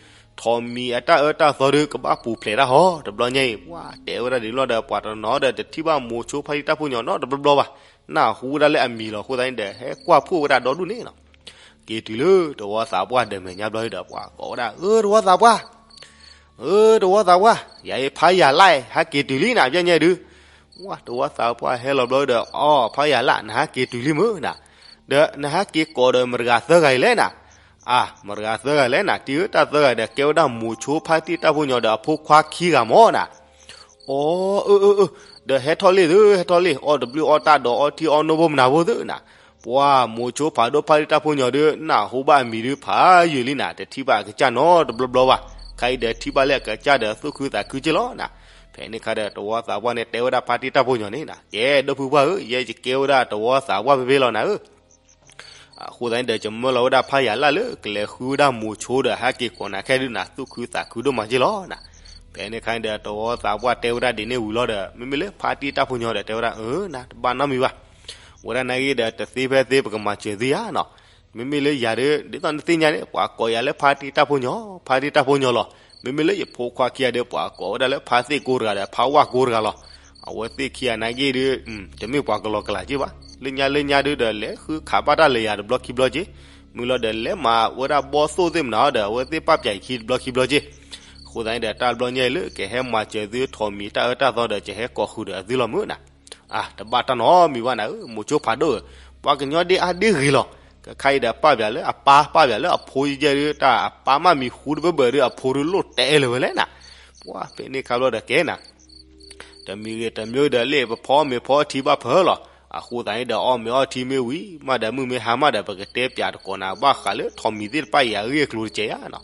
ထိးမံၤအတၢ်အၢတၢ်သီဒုးကဘၣ်ပူၤဖျဲးတၢ်ဟီ, တဘျီညါအံၤ ပှၢ်တဲဝဲဒၣ်ဒ်လီၤဒီး ပှၤတနီၤဒီးတထံၣ်ဘၣ်မိၤဆိဖါတံၢ်တၢ်ဖိညီနီတဘျီဘျီဘၣ်, နၢ်ဟူဝဲဒၣ်လၢအမံၤလီၤ, အဃိသတးန့ၣ်ဒီး ဟဲကွၢ်ဖှိၣ်ဝဲဒၣ်ဒီဒူၣ်န့ၣ်နီၤ, က့ၤတုၤလၢတဝီသးပှၢ်ဒီးမဲာ်ညါဘျီဒီး ပှၤကိးဝဲဒၣ် အၢ တဝီသးပှၢ် အၢ တဝီသးပှၢ်, ယၤအံၤဖးယၤလၢ် ဟဲက့ၤတုၤလံနီၤ, ပျဲညါဒုး, ဝါ တဝီသးပှၢ်ဟဲလီၤဘျီဒီး အီ ဖးယၤလၢ် နဟဲက့ၤတုၤလံမ့ၢ်နီၤ, ဒီးနဟဲက့ၤကိးဒီးမတၤတဂၤသၢဂၤအံၤလဲၣ်နီၤ, အါ မတၤတဂၤသၢဂၤလဲၣ်နီၤ, တံၤဧၢ တၢ်သၢဂၤဒီး ကဲဝဲဒၣ်မိၤဆိဖါတံၢ်တၢ်ဖိညီဒီးအဖိခွါခံဂၤမ့ၢ်နီၤ, အီ အၢ အၢ အၢ ဒီးဟဲထီၣ်လံသု ဟဲထီၣ်လံ အီၣ်တဘျုးအီၣ်တၢ်ဒီးအီထံအီနိၣ်ဘိမနၤဘိသုနီၤ, ပှၢ်မိၤဆိဖးဒိၣ်ဖါတံၢ်တၢ်ဖိညီဒုး နၢ်ဟူဘၣ်အမံၤဒုးဖးယံာ်လံနီၤ, တထံၣ်ဘၣ်အကစၢ်နီတဘျီဘျီဘၣ်, ခဲအံၤဒီးထံၣ်ဘၣ်လၢအကစၢ်ဒီးသူၣ်ခုသးခုက့လီၤနီၤ, ဖဲန့ၣ်ခါဒီးတဝီသးပှၢ်န့ၣ်တဲဝဲဒၣ်ဖါတံၢ်တၢ်ဖိညီန့ၣ်နီၤ, ကဲ ဒီပုၢ်ပှၢ်ဧၢ ယဲယကဲဝဲဒၣ်တဝီသးပှၢ်ဖဲဖဲလီၤနၤဧၢ အဃိသတးန့ၣ်ဒီး ယမၢလီၤဝဲဒၣ်ဖးယၤလၢ်လၢကလဲၤဃုဝဲဒၣ်မိၤဆိဒီး ဟဲက့ၤကိးနၤခဲဒုးနၤ သူၣ်ခုသးခုဒိၣ်မးက့လီၤနီၤ, ဖဲန့ၣ်ခါန့ၣ်ဒီး တဝီသးပှၢ်တဲဝဲဒၣ်ဒ်န့ၣ်ဝံၤလီၤဒီး မ့မ့ၢ်လၢဖါတံၢ်တၢ်ဖိညီဒီးတဲဝဲဒၣ် အၢ နၤတဘၣ်နီတမံၤဘၣ်, ဝဲဒၣ်နာ်က့ဒီး တသ့ဖဲသ့ပကမၤစၢၤသုဧါနီၤ, မ့မ့ၢ်လၢယၤဒီး ဒ်သိးနသ့ၣ်ညါန့ၣ် ပှၤကိးယၤလၢဖါတံၢ်တၢ်ဖိညီ ဖါတံၢ်တၢ်ဖိညီလီၤ, မ့မ့ၢ်လၢယဖိခွါခံဂၤဒီး ပှၤကိးဝဲဒၣ်လၢဖါသ့ၣ်ကိတဂၤဒီး ဖါဝၣ်ကိတဂၤလီၤ, အဝဲသ့ၣ်ခံဂၤနာ်က့ဒီး တမ့ၢ်ပှၤကလီၤကလးက့ဘၣ်, လၢညါလၢညါဒုးဒီး လဲၤဃုခးဘၣ်တၢ်လၢယၤတဘျီခံဘျီက့, မုၢ်လီၤဒီး လဲၤမၤဝဲဒၣ်ဘီၣ်သိၣ်သ့ၣ်မနၤဒီး အဝဲသ့ၣ်ပာ်ပၠးအခံတဘျီခံဘျီက့, အဃိသတးန့ၣ်ဒီး တၢ်ဘျီညါအံၤလၢကဟဲမၤစၢၤသုထိးမံၤတၢ်အၢတၢ်သီဒီး ကဟဲကိးဃုာ်ဒီးအသုလီၤမုၢ်နီၤ အါ တဘၣ်တၢ်နီတမံၤဘၣ်နၤဧၢ, မိၤဆိဖးဒိၣ်ဧၢ, ပှၤကညီဒ့အါဒ့ဂ့ၤလီၤ, ကခါအံၤဒီးပာ်ပၠးလၢအပၢ် ပာ်ပၠးလၢအဖိယဲၢ်ဒုး တၢ်အပၢ်မးမံၤဃူတဘၢဘၢဒီး အဖိဒုးလိၣ်တဲလၢၤဝဲလဲၣ်နၤ, ပှၢ်ဖဲန့ၣ်ခါဘျီဒီးကဲနၤ တမံၤဂ့ၤတမံၤဒီး လၢပဖီမ့ၤဖီထံဘၣ်ဖၢလီၤ, အဃိသတးန့ၣ်ဒီး အီၣ်မ့ၤအီထံမ့ၢ်ဝံၤမးဒီး မုၢ်မ့ၢ်ဟါမးဒီး ပကတဲပၠးတကိးနၤ ဘၣ်ဃးလၢထိးမံၤသ့ၣ်တဖၣ်အံၤအဂ့ၢ်အကျိၤတကဲးဧါနီၤ,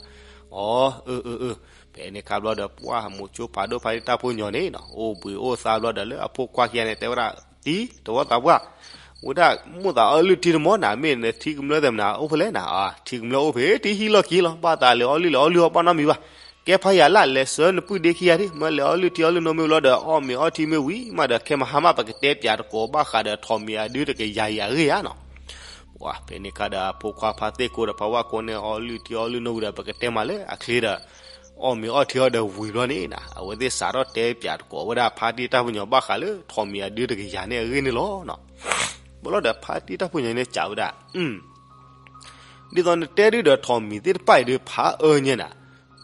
အီ အၢ အၢ အၢ ဖဲန့ၣ်ခါဘျီဒီး ပှၢ်မိၤဆိဖးဒိၣ်ဖါတံၢ်တၢ်ဖိညီန့ၣ်နီၤ အိၣ်ဘှံးအိၣ်သါဘျီဒီး လၢအဖိခွါခံဂၤန့ၣ် တဲဝဲဒၣ် တံၤ တဝီသးပှၢ်, ဝဲဒၣ်မိၣ်သးအီလုၢ်ထံတမီၤနၤ, မ့ၢ်နထံကမျၢၢ်သ့ၣ်မနၤ အိၣ်ဖဲလဲၣ်နၤ, ထံကမျၢၢ်အိၣ်ဖဲ တံၤဟံၣ်လီၢ်ခံလီၤ, ဘၣ်သးလဲၤအီလုၢ်လဲၤအီလုၢ်အီၣ်ဘၣ်နီတမံၤဘၣ်, ကဲဖးယၤလၢ် လဲၤဆှၢနပုၢ်ဒ့ခံဂၤဒံး မၢလဲၤအီလုၢ်ထံအီလုၢ်နိမ့ၢ်ဘျီဒီး အီၣ်မ့ၤအီထံမ့ၢ်ဝံၤမးဒီး ခဲမဟါမး ပကတဲပၠးတကိးဘၣ်ဃးဒီးထိးမံၤအဒုတကယၤအံၤအဂ့ၢ်ဧါနီၤ ပှၢ်ဖဲန့ၣ်ခါဒီး အဖိခွါဖါသ့ၣ်ကိဒီး ဖါဝၣ်ကိန့ၣ် အီလုၢ်ထံအီလုၢ်နိဝံၤဒီး ပကတဲမးလၢအချ့ဒီး အီၣ်မ့ၤအီထံအီဒီးဝံၤဘျီန့ၣ်နၤ အဝဲသ့ၣ်စးထီၣ်တဲပၠးတကိးဝဲဒၣ်ဖါတံၢ်တၢ်ဖိညီဘၣ်ဃးလၢထိးမံၤအဒုတကယၤန့ၣ်အဂ့ၢ်န့ၣ်လီၤနီၤ. ဘျီဒီးဖါတံၢ်တၢ်ဖိညီန့ၣ်စံးဝဲဒၣ် ဒ်သိးနတဲဒုဒီးထိးမံၤသ့ၣ်တဖၣ်အံၤဒုး ဖးအၢညါနၤ,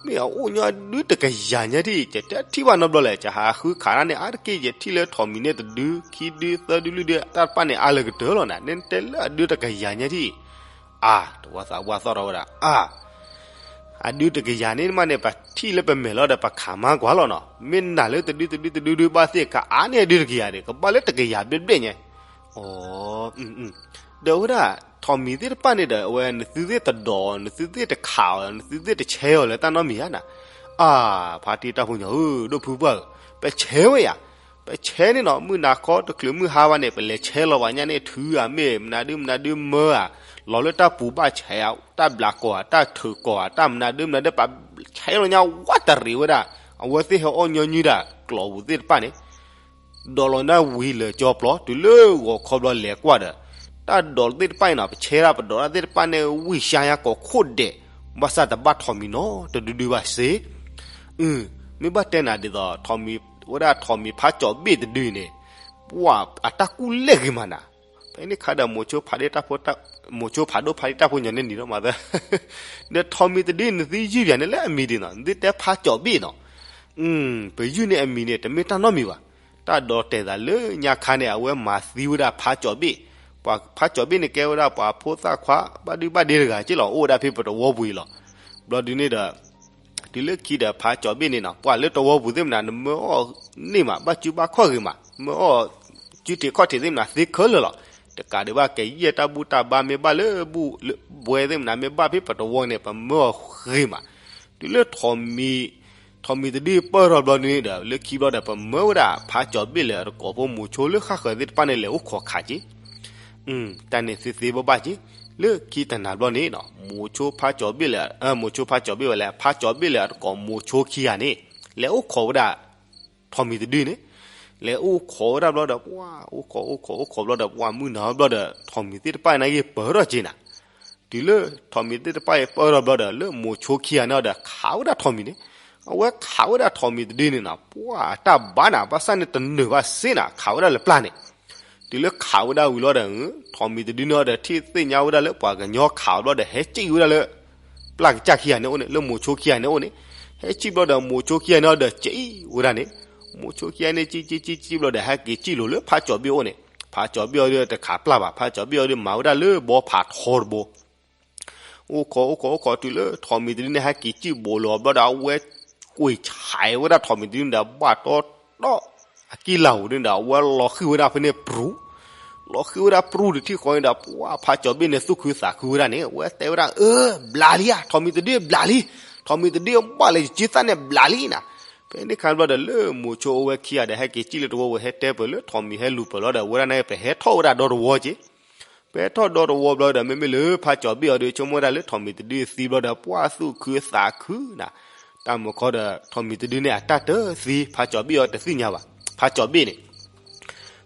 မ့ၢ်အအိၣ်ညီဒုတကယၤညါထံၣ် ယတထံၣ်ဘၣ်နီတဘျီလဲၣ်, ယဟးဃုခးတၢ်န့ၣ် အါတက့ၢ် ယထံၣ်လၢထိးမံၤန့ၣ်တဒု ခံဒု သၢဒု လွံၢ်ဒု တၢ်တဖၣ်န့ၣ် အါလၢကတၢၢ်လီၤနၤ, နတဲလၢအဒုတကယၤညါထံၣ်, အါ တဝီသးပှၢ်သီၣ်ထီၣ်ဝဲဒၣ် အါ အဒုတကယၤန့ၣ်မးန့ၣ် ပထံၣ်လၢပမဲာ်လီၤဒီး ပခးမါကွၢ်လီၤနီၤ, မ့ၢ်နာ်လၢတဒုတဒုတဒုဒုဘၣ်သ့ၣ် ကအါန့ၢ်အဒုတကယၤန့ၣ် ကဘၣ်လၢတကယၤဘျဲၣ်ဘျဲၣ်ညါ အီ ဒီးဝဲဒၣ် ထိးမံၤသ့ၣ်တဖၣ်န့ၣ်ဒီး အဝဲနသုသ့ၣ်တဒိး နသုသ့ၣ်တခးအီၤ နသုသ့ၣ်တဆဲးအီၤလၢတၢ်နီတမံၤဧါနၤ, အါ ဖါတံၢ်တၢ်ဖိညီဧၢ ဒိၣ်ဖုပှၢ်ဧၢ, ပဆဲးဝဲယၤ, ပဆဲးန့ၣ်နီၤ မုၢ်နၤခီတချုးမုၢ်ဟါဘၣ်န့ၣ် ပလဲၤဆဲးလီၤဘၣ်ညါန့ၣ် ထုဧါ မ့ၢ်မနုၤဒုမနုၤဒုမၢဧါ, လီၤလၢတၢ်ပူၤဘၣ်ဆဲးဧါ တၢ်ဘျးကီၢ်ဧါ တၢ်ထုးကီၢ်ဧါ တၢ်မနုၤဒုမနုၤဒု ပဆဲးလီၤညါဝးတရံးဝဲဒၣ်, အဝဲသ့ၣ်ဟဲအီၣ်ညီနုၢ်ဒၣ် ကျီၢ်ပူၤသ့ၣ်တဖၣ်န့ၣ် ဒိးလီၤနၢ်ဝံၤလၢာ်ကၠီပျီ တုၤလၢဂီၤခီဘျီလဲၤကွၢ်ဒီး တၢ်ဒိးသ့ၣ်တဖၣ်အံၤနီၤ ပဆဲးဒၣ်ပဒိးတၢ်သ့ၣ်တဖၣ်န့ၣ် ဝံၣ်ရှါညါကိးခိၣ်ဒဲး, ဘၣ်ဆၣ်တဘၣ်ထိးမံၤနီတဒုဒုဘၣ်စ့, မ့ၢ်ဘၣ်တဲနၤဒ်သိး ဝဲဒၣ်ထိးမံၤဖးကၠီၤဘ့ၣ်တဒုန့ၣ် ပှၢ်အတၢ်ကူၣ်လဲၢ်ဂ့ၤမးနၤ, ဖဲန့ၣ်ခါဒီး မိၤဆိဖးဒိၣ်ဖါတံၢ်တၢ်ဖိညီန့ၣ်နံၤဒီးမၤသၢ ဒီးထိးမံၤတဒု နသုယုၢ်ယၤန့ၣ်လၢအမံၤဒ်နီၤ နသုတဲဖးကၠီၤဘ့ၣ်နီၤ ပယုၢ်န့ၢ်အမံၤန့ၣ် တမ့ၢ်တၢ်နီတမံၤဘၣ်. တၢ်ဒိးတဲာ်သးလၢညါခါန့ၣ် အဝဲမၤသံဝဲဒၣ်ဖးကၠီၤဘ့ၣ်, ပှၤဖးကၠီၤဘ့ၣ်န့ၣ် ကဲဝဲဒၣ်ပှၤဖိသၣ်ခွါ ဘၣ်ဒုဘၣ်ဒ့တဂၤက့လီၤ အိၣ်ဝဲဒၣ်ဖဲပတဝီပူၤအံၤလီၤ. ဘျီဒုန့ၣ်ဒီး တုၤလၢခံဒီးဖးကၠီၤဘ့ၣ်န့ၣ်နီၤ ပှၤလၢတဝီပူၤသ့ၣ်မနၤ နမၢအီၣ်န့ၢ်မး ဘၣ်စုဘၣ်ခီၣ်ဂ့ၤမး မၢအီၣ် စုထံးခီၣ်ထံးသ့ၣ်မနၤ သ့ခဲလၢာ်လီၤ. တကးဒံးဘၣ် ကယဲၢ်တၢ်ဘူၣ်တၢ်ဘါမ့ၢ်ဘၣ်လၢဘူၣ်လၢဘှဲသ့ၣ်မနၤ မ့ၢ်ဘၣ်ဖဲပတဝီန့ၣ် ပမၢအီၤဂ့ၤမး. တုၤလၢထိးမံၤ ထိးမံၤတဒုပၢၢ်ထီၣ်ဘျီန့ၣ်ဒီး လၢခံဘျီဒီး ပမၢဝဲဒၣ်ဖးကၠီၤဘ့ၣ်လၢအတကိးဖိမိၤဆိလၢဃၣ်ဃၢၤသ့ၣ်တဖၣ်န့ၣ် လဲၤအိၣ်ခိးခးက့ၤ, တၢ်န့ၣ်သ့သ့ဘၣ်ဘၣ်က့ၤ, လၢခံတနၤဘျီန့ၣ် မိၤဆိဖးကၠီၤဘ့ၣ်လၢ မိၤဆိဖးကၠီၤဘ့ၣ်ဝဲလဲၣ် ဖးကၠီၤဘ့ၣ်လၢအတကိးမိၤဆိခံဂၤန့ၣ် လဲၤအိၣ်ခိးဝဲဒၣ် ထိးမံၤတဒုန့ၣ်, လဲၤအိၣ်ခိးဝဲဒၣ်ဘျီဒီး ပှၤအိၣ်ခိးအိၣ်ခိးအိၣ်ခိးဘျီဒီး ပှၤမုၢ်နၤဘျီဒီး ထိးမံၤသ့ၣ်တဖၣ်န့ၣ်ဂ့ၤပၢၢ်ထီၣ်က့ၤနၤ, တုၤလၢထိးမံၤသ့ၣ်တဖၣ်အံၤပၢၢ်ထီၣ်ဘျီဒီး လၢမိၤဆိခံဂၤန့ၣ်ဒီး ခးဝဲဒၣ်ထိးမံၤန့ၣ်, အဝဲခးဝဲဒၣ်ထိးမံၤတဒုန့ၣ်နၤ ပှၤအတၢ်ဘါနၤ ဘၣ်ဆၣ်န့ၣ်တနုာ်ဘၣ်စ့နၤ ခးဝဲဒၣ်လၢပျၢ်န့ၣ်, တုၤလၢခးဝဲဒၣ်ဝံၤလီၤဒီး ထိးမံၤတဒုန့ၣ်ဒီး ထံၣ်သ့ၣ်ညါဝဲဒၣ်လၢပှၤကညီခးဘျီဒီး ဟဲစံၣ်ဝဲဒၣ်လၢ ပျၢ်ကစၢ်ခံဂၤန့ၣ်အိၣ်န့ၣ် လၢမိၤဆိခံဂၤန့ၣ်အိၣ်န့ၣ်, ဟဲစံၣ်ဘျီဒီး မိၤဆိခံဂၤန့ၣ်ဒီး စံၣ်ဝဲဒၣ်န့ၣ်, မိၤဆိခံဂၤန့ၣ် စံၣ်စံၣ်စံၣ်စံၣ်ဘျီဒီး ဟဲက့ၤစံၣ်လိၤလၢဖးကၠီၤဘ့ၣ်အိၣ်န့ၣ်, ဖးကၠီၤဘ့ၣ်အီၤဒီးတခးပျၢ်ဘၣ် ဖးကၠီၤဘ့ၣ်အီၤဒီးမၤဝဲဒၣ်လၢဘီဖးထီတဘိ အိၣ်ခိးအိၣ်ခိးအိၣ်ခိးတုၤလၢထိးမံၤတဒုန့ၣ် ဟဲက့ၤစံၣ်ဘိးလီၤဘျီဒီး အဝဲကွံာ်ဆဲးဝဲဒၣ်ထိးမံၤတဒုန့ၣ်ဒီး ဘၣ်တီတီ အကံၢ်လၤဝူၤန့ၣ်ဒီး အဝဲလီၤဃံၣ်ဝဲဒၣ်ဖဲန့ၣ်ပြူၤ, လီၤဃံၣ်ဝဲဒၣ်ပြူၤတထံၣ်ဃီန့ၣ်ဒီး ပှၤဖးကၠီၤဘ့ၣ်န့ၣ် သူၣ်ခုသးခုဝဲဒၣ်န့ၣ် အဝဲတဲဝဲဒၣ် အၢ ဘျးလံဧါ ထိးမံၤတဒုဘျးလံ, ထိးမံၤတဒုဘၣ်လၢယစုသၣ်န့ၣ်ဘျးလံနၤ, ဖဲန့ၣ်ခါဘျီဒီးလၢမိၤဆိအဝဲခံဂၤဒီး ဟဲက့ၤစံၣ်လၢတဝီဝဲ ဟဲတဲပၢၢ်လၢထိးမံၤဟဲလူၤပၢၢ်လီၤဒီး ဝဲဒၣ်န့ၣ် ပဟဲထီၣ်ဝဲဒၣ်ဒီတဝီက့ၤ ပဟဲထီၣ်ဒီတဝီဘျီဒီး မ့မ့ၢ်လၢဖးကၠီၤဘ့ၣ်အီၤဒီး ဆိကမိၣ်ဝဲဒၣ်လၢထိးမံၤတဒုသံဘျီဒီး ပှၤသူၣ်ခုသးခုနၤ, တၢ်မုၢ်ခီဒီး ထိးမံၤတဒုန့ၣ် အတၢ်တသံ ဖးကၠီၤဘ့ၣ်အီၤတသ့ၣ်ညါဘၣ် ဖးကၠီၤဘ့ၣ်န့ၣ်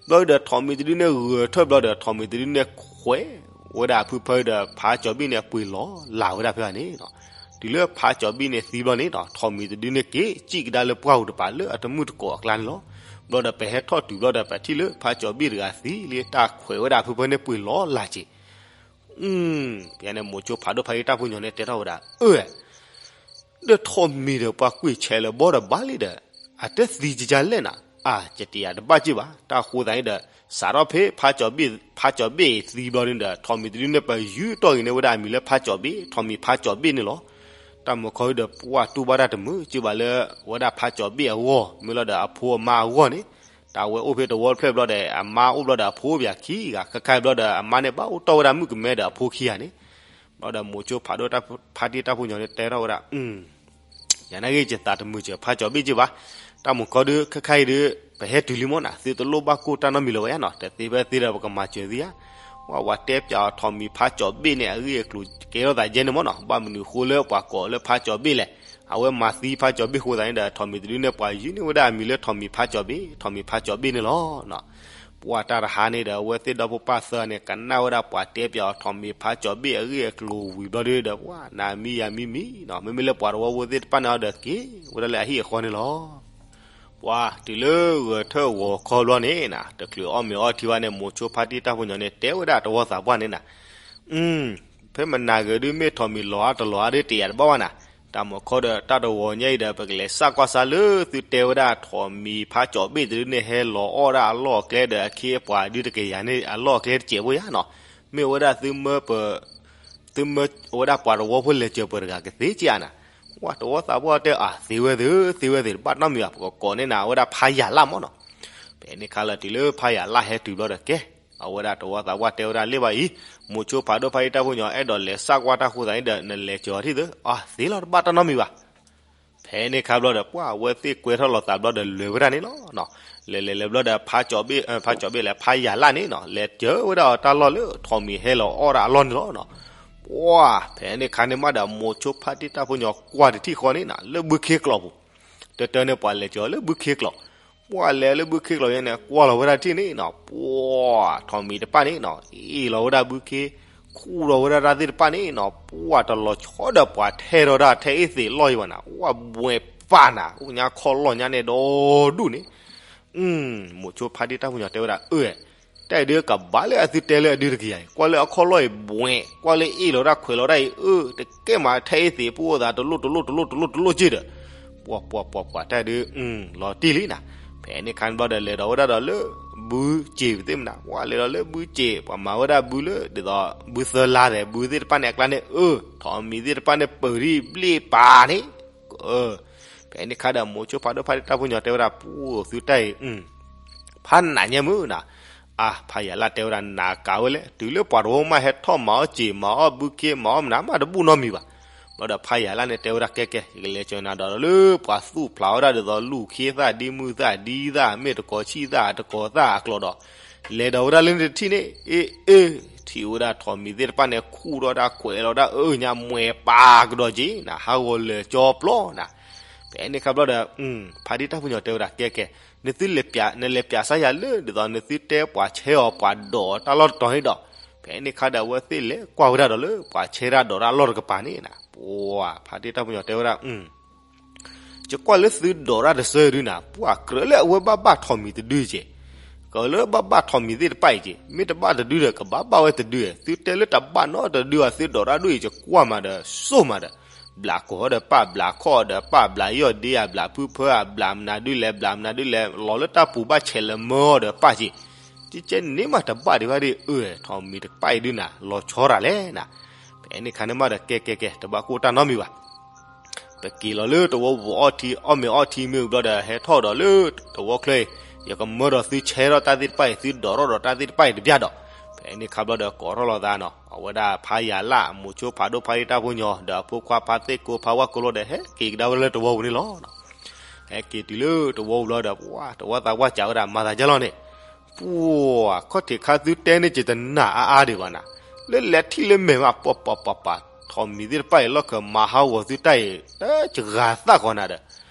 ဘျီဒီးထိးမံၤတဒုန့ၣ်ဂဲၤထၢၣ်ဘျီဒီး ထိးမံၤတဒုန့ၣ်ခွဲးဝဲဒၣ်အဖုဖၢဒီး ဖးကၠီၤဘ့ၣ်န့ၣ် အပှ့ၤလီၤလၢ်ဝဲဒၣ်ဖဲန့ၣ်, တုၤလၢဖးကၠီၤဘ့ၣ်န့ၣ်သံဘျီန့ၣ်ဒီး ထိးမံၤတဒုန့ၣ်က့ၤစံၣ်ကဒါလၢပှၢ်ပူၤတပၤလၢအတမုၢ်တကိးအကျါန့ၣ်လီၤ. ဘျီဒီးပဟဲထီၣ်တုၤဘျီဒီး ပထံၣ်လၢဖးကၠီၤဘ့ၣ်တဂၤသံလံ တၢ်ခွဲးဝဲဒၣ်အဖုဖၢန့ၣ်ပှ့ၤလီၤလၢ်က့ၤ ဖဲန့ၣ်မိၤဆိဖးဒိၣ်ဖးတံၢ်တၢ်ဖိညီန့ၣ်တဲထီၣ်ဝဲဒၣ် အၢ ဒီးထိးမံၤဒီးပှၤကွံာ်ဆဲးလၢဘီဒီးဘၣ်လံဒီး အတသံကကလဲၣ်နၤ, အါ ယတယာ်တဘၣ်က့ၢ်ဘၣ် တၢ်ဃိသးန့ၣ်ဒီး စးထီၣ်ဖဲ ဖးကၠီၤဘ့ၣ်သံဘျီန့ၣ်ဒီး ထိးမံၤတဒုန့ၣ် ပယူးတီၢ်ဂ့ၤန့ၢ်ဝဲဒၣ်အမံၤလၢဖးကၠီၤဘ့ၣ် ထိးမံၤဖးကၠီၤဘ့ၣ်န့ၣ်လီၤ. တၢ်မုၢ်ခီဒီးပှၤတူၢ်ဘၣ်တၢ်တမုာ်က့ၢ်ဘၣ်လၢ ဝဲဒၣ်ဖးကၠီၤဘ့ၣ်အဂီၢ် မ့ၢ်လီၤဒီးအဖိအမါအဂီၢ်န့ၣ် တၢ်ဝဲအိၣ်ဖဲတဝီတဖျၢၣ်ဘျီဒီး အမါအိၣ်ဘျီဒီးအဖိဘၣ်ခံဂၤ ခဲခါဘျီဒီး အမါန့ၣ်ဘၣ်အိၣ်တီၢ်ဝဲဒၣ်မုၣ်ကမဲဒီးအဖိခံဂၤန့ၣ် ဘျီဒီးမိၤဆိဖးဒိၣ်ဖးတံၢ်တၢ်ဖိညီန့ၣ်တဲထီၣ်ဝဲဒၣ် ယၤနာ်က့ယသးတမုာ်စၢၤဖးကၠီၤဘ့ၣ်က့ၢ်ဘၣ်, တၢ်မုၢ်ခီဒီး ခဲခါအံၤဒီး ပဟဲတုၤလံမ့ၢ်နၤ သုတလိၣ်ဘၣ်ကိၢ်တၢ်နီတမံၤလၢၤဝဲဧါနီၤ တသ့ဖဲသ့ဒီးပကမၤစၢၤသုဧါ, ဝဲဝဲတဲပၠးအီၤထိးမံၤဖးကၠီၤဘ့ၣ်န့ၣ် အဂ့ၢ်အကျိၤကဲထီၣ်သးယဲန့ၣ်မ့ၢ်နီၤ ဘၣ်မနုၤဃိလၢပှၤကိးလၢဖးကၠီၤဘ့ၣ်လဲၣ်, အဝဲမၤသံဖးကၠီၤဘ့ၣ်ဃိသးန့ၣ်ဒီး ထိးမံၤတဒုန့ၣ် ပှၤယူးန့ၢ်ဝဲဒၣ်အမံၤလၢထိးမံၤဖးကၠီၤဘ့ၣ် ထိးမံၤဖးကၠီၤဘ့ၣ်န့ၣ်လီၤ. ပှၤတၢ်တဟါန့ၣ်ဒီး အဝဲသ့ၣ်ဒီဖိပၢ်သၢဂၤန့ၣ် ကနၣ်ဝဲဒၣ်ပှၤတဲပၠးအီၤထိးမံၤဖးကၠီၤဘ့ၣ်အဂ့ၢ်အကျိၤဝံၤဘျီဒီး ပှၤနၤမံယၤမံမံနီၤ မ့မ့ၢ်လၢပှၤတဝီဖိသ့ၣ်တဖၣ်န့ၣ်အီၤဒီးက့ၤဝဲဒၣ်လၢအဟံၣ်အဃီန့ၣ်လီၤ. ပှၤတုၤလၢဂဲၤထၢၣ်ဂီၤခီဘျီန့ၣ်နၤ တချုးအီၣ်မ့ၤအီထံဘၣ်န့ၣ် မိၤဆိဖးတံၢ်တၢ်ဖိညီန့ၣ် တဲဝဲဒၣ်တဝီသးပှၢ်န့ၣ်နၤ ဖဲမနၤဂ့ၤဒုးမ့ၢ်ထိးမံၤလီၤအါတလီၤအါဒုးတယာ်တဘၣ်ဘၣ်နၤ, တၢ်မုၢ်ခီဒီးတၢ်တဝီညါအံၤဒီး ပကလဲၤစၢ်ကွၢ်စၢ်လၢသုတဲဝဲဒၣ်ထိးမံၤဖးကၠီၤဘ့ၣ်တဒုန့ၣ် ဟဲလီၤအီၣ်ဒၣ်အလီၢ်အကျဲဒီးအခ့အပှၤဒုးတကယၤန့ၣ် အလီၢ်အကျဲတစဲးဖိယါနီၤ, မ့ၢ်ဝဲဒၣ်သုမၢပ သုမၢဝဲဒၣ်ပှၤတဝီဖိလဲၤစၢၤပၢၤတဂၤကသ့က့ၢ်ဧါနၤ, ပှၤတဝီသးပှၢ်တဲအါ သ့ဝဲသ့ၣ် သ့ဝဲသ့ၣ်တဘၣ်နီတမံၤဘၣ် ပကကိးန့ၢ်နၤဝဲဒၣ်ဖးယၤလၢ်မ့ၢ်နီၤ, ဖဲန့ၣ်ခါလၢတုၤလၢဖးယၤလၢ်ဟဲတုၤဘျီဒီးကဲ အဝဲဒၣ်တဝီသးပှၢ်တဲဝဲဒၣ်လၢဘၣ်အံၤ, မိၤဆိဖးဒိၣ်ဖးတံၢ်တၢ်ဖိညီ အဲၣ်ဒိးလဲၤစၢ်ကွၢ်တၢ်ဃိသးန့ၣ်ဒီး နလဲၤစၢၤအီၤထံၣ်သ့, အါ သ့လီၤတဘၣ်တၢ်နီတမံၤဘၣ်. ဖဲန့ၣ်ခါဘျီဒီး ပှၤအဝဲသ့ၣ်ကွဲထီၣ်လိာ်သးဘျီဒီးလဲၤဝဲဒၣ်န့ၣ်လီၤ. လဲၤလဲၤလဲၤဘျီဒီး ဖးကၠီၤဘ့ၣ် ဖးကၠီၤဘ့ၣ်လဲၤဖးယၤလၢ်န့ၣ်နီၤ လဲၤစၢၤဝဲဒၣ်အီၤတၢ်လီၢ်လၢထိးမံၤဟဲလီၤအီၣ်ဒၣ်အလီၢ်န့ၣ်လီၤ. ပှၤ ဖဲန့ၣ်ခါန့ၣ်မးဒီး မိၤဆိဖးတံၢ်တၢ်ဖိညီကွၢ်တထံၣ်ဃီန့ၣ်နၤ လၢဘုခ့ကျိာ်ပူၤ, တၢ်တၢ်န့ၣ်ပှၤလဲၤစၢၤလၢဘုခ့ကျိာ် ပှၤလဲၤလၢဘုခ့ကျိာ်ညါန့ၣ် ကွၢ်လီၤဝဲဒၣ်ထံၣ်န့ၣ်နီၤ ပှၤ ထိးမံၤတဖၣ်န့ၣ်နီၤ အ့ၣ်လီၤဝဲဒၣ်ဘုခ့, ခူၣ်လီၤဝဲဒၣ်တၢ်သ့ၣ်တဖၣ်န့ၣ်နီၤ ပှၤတလီၤဆီဒီးပှၤထဲးထီၣ်ဒၣ်ထဲးအ့ၣ်သ့းလီၢ်အံၤဘၣ်နၤ ပှၤဘှဲးပၢ်နၤ အိၣ်ညါခီၣ်လီၢ်ညါန့ၣ်ဒီဒူၣ်န့ၣ် မိၤဆိဖးတံၢ်တၢ်ဖိညီတဲဝဲဒၣ် အၢ တၢ်အံၤဒုးကဘၣ်လၢအသုတဲလၢအဒုးတကယၤအံၤ ကွၢ်လၢအခီၣ်လီၢ်အံၤဘှဲး ကွၢ်လၢအ့ၣ်လီၤဒၣ်ခွဲးလီၤဒၣ်အံၤ အၢ တကဲမးထဲးအ့ၣ်သ့းပှၤအိၣ်သးတလိၣ်တလိၣ်တလိၣ်တလိၣ်တလိၣ်က့ၢ်ဒီး ပှၤပှၤပှၤပှၤတၢ်အံၤဒုး လီၤတံၢ်လံနၤ, ဖဲန့ၣ်ခါန့ၣ်ဘျီဒီးလဲၤဒီးဝဲဒၣ်ဒီးလၢ ဘုစ့ၤသ့ၣ်မနၤ ပှၤလဲၤဒီးလၢဘုစ့ၤ ပှၤမၤဝဲဒၣ်ဘုလၢ ဒ်သိး ဘုသၢလါသဲးဘုသ့ၣ်တဖၣ်န့ၣ်အကျါန့ၣ် အၢ ထိးမံၤသ့ၣ်တဖၣ်န့ၣ်ပၢၤဒံးဘျ့ၣ်ပာ်န့ၣ် ဖဲန့ၣ်ခါဒီးမိၤဆိဖးဒိၣ်ဖးတံၢ်တၢ်ဖိညီတဲဝဲဒၣ် ပှၤသုတၢ်အံၤ ဖးနးညါမုၢ်နၤ, အါ ဖးယၤလၢ်တဲဝဲဒၣ်နးကးဝဲလဲၣ် တုၤလၢပှၤတဝီမးဟဲထီၣ်မၤအီၣ်စ့ၤ မၤအီၣ်ဘုခ့ မၤအီၣ်မနုၤမးတဘူၣ်နီတမံၤဘၣ်, ဘျီဒီးဖါယၤလၢ်န့ၣ်တဲဝဲဒၣ် ကဲကဲ ယကလဲၤစၢၤနၤဒီးလၢပှၤသူၣ်ဖျးဝဲဒၣ်ဒ်သိးလူၢ်ခ့သၣ်ဒ်မုၢ်သၣ်ဒ်သၣ် မ့ၢ်တကိးဆံၣ်သၣ်တကိးသၣ်အကျိာ်ဒီး လဲၤဒီးဝဲဒၣ်လၢန့ၣ်တထံၣ်န့ၣ် အ့ၣ်အ့ၣ် ထံၣ်ဝဲဒၣ်ထိးမံၤသ့ၣ်တဖၣ်န့ၣ် ခူၣ်ထီၣ်တၢ်ခွဲးလီၤတၢ်အၢညါမွဲပာ်ကဒီးက့ၤနၤ ဟးဂီၤလၢာ်ကၠီပျီနၤ. ဖဲန့ၣ်ခါဘျီဒီး ဖါတံၢ်တၢ်ဖိညီတဲဝဲဒၣ် ကဲကဲ နသုလဲၤပျး နလဲၤပျးစါယၤလၢ ဒ်သိးနသုတဲပှၤဆဲအီၤပှၤဒိးတၢ်လီၢ်တတီၤန့ၣ်ဒီး ဖဲန့ၣ်ခါဒီးအဝဲသ့ၣ်လဲၤကွၢ်ဝဲဒၣ်ဒီးလၢ ပှၤဆဲတၢ်ဒိးတၢ်လီၢ်တကပၤန့ၣ်နၤ ပှၤဖါတံၢ်တၢ်ဖိညီတဲဝဲဒၣ် ယကွၢ်လၢသုဒိးတၢ်တဆၢဒုနၤ ပှၤကြၢးလၢအဝဲဘၣ်ဘၣ်ထိးမံၤတဒုက့ၤ, ကြၢးလၢဘၣ်ဘၣ်ထိးမံၤသ့ၣ်တဖၣ်အံၤက့ၤ, မ့ၢ်တဘၣ်တဒုဒီး ကဘၣ်ဘၣ်ဝဲတဒု, သုတဲလၢတဘၣ်နီတဒုဘၣ် သုဒိးတၢ်ဒိၣ်အံၤ ယကွၢ်မးဒီး စိၢ်မးဒီး, ဘျးကိာ်ဒီးပၢ် ဘျးခီၣ်ဒီးပၢ် ဘျးယီၢ်ဒ့ဧါ ဘျးဖုဖၢဧါ ဘျးမနုၤဒုလဲၣ် ဘျးမနုၤဒုလဲၣ် လီၤလၢတၢ်ပူၤဘၣ်ဆဲးလၢမၢအီၤဒီးပၢ်က့ၤ, ကကဲန့ၣ်မးတဘၣ်ဒံးဘၣ်ဒ်အၢ ထိးမံၤတကပၤအံၤဒုနၤ လီၤဆီရၤလဲၣ်နၤ. ဖဲန့ၣ်ခါန့ၣ်မးဒီး ကဲကဲကဲ တဘၣ်ကိၢ်တၢ်နီတမံၤဘၣ် ပက့ၤလီၤလၢတဝီပူၤအီထံ အီၣ်မ့ၤအီထံမ့ၢ်ဘျီဒီး ဟဲထီၣ်ဒီးလၢတဝီချၢအံၤ, ယကမၢဒီးသုဆဲထီၣ်တၢ်သ့ၣ်တဖၣ်အံၤ သုဒိးထီၣ်ဒီးတၢ်သ့ၣ်တဖၣ်အံၤတဘျီဒီး, ဖဲန့ၣ်ခါဘျီဒီး ကိးထီၣ်လိာ်သးနီၤ အဝဲဒၣ်ဖးယၤလၢ် မိၤဆိဖးဒိၣ် ဖါတံၢ်တၢ်ဖိညီ ဒီးအဖိခွါဖါသ့ၣ်ကိဖါဝၣ်ကိလီၤဒီး ဟဲက့ၤကဒါဝဲဒၣ်လၢတဝီပူၤန့ၣ်လီၤ. ဟဲက့ၤတုၤလၢတဝီပူၤဘျီဒီး ပှၤတဝီသးပှၢ်စံးဝဲဒၣ် မၤသးဒ်လဲၣ်န့ၣ်, ပှၤခီၣ်ထံးခါသုတဲန့ၣ်က့ၤတနာ်အါအါဒံးဘၣ်နၤ, လၢလဲၤထံၣ်လၢမဲာ်မး ပှၤပှၤပှၤပှၤ ထိးမံၤသ့ၣ်တဖၣ်အံၤ လီၢ်ခၢးမၤဟးဂီၤသုတၢ်အံၤ တဂၤသၣ်ဃီနၤဒီး,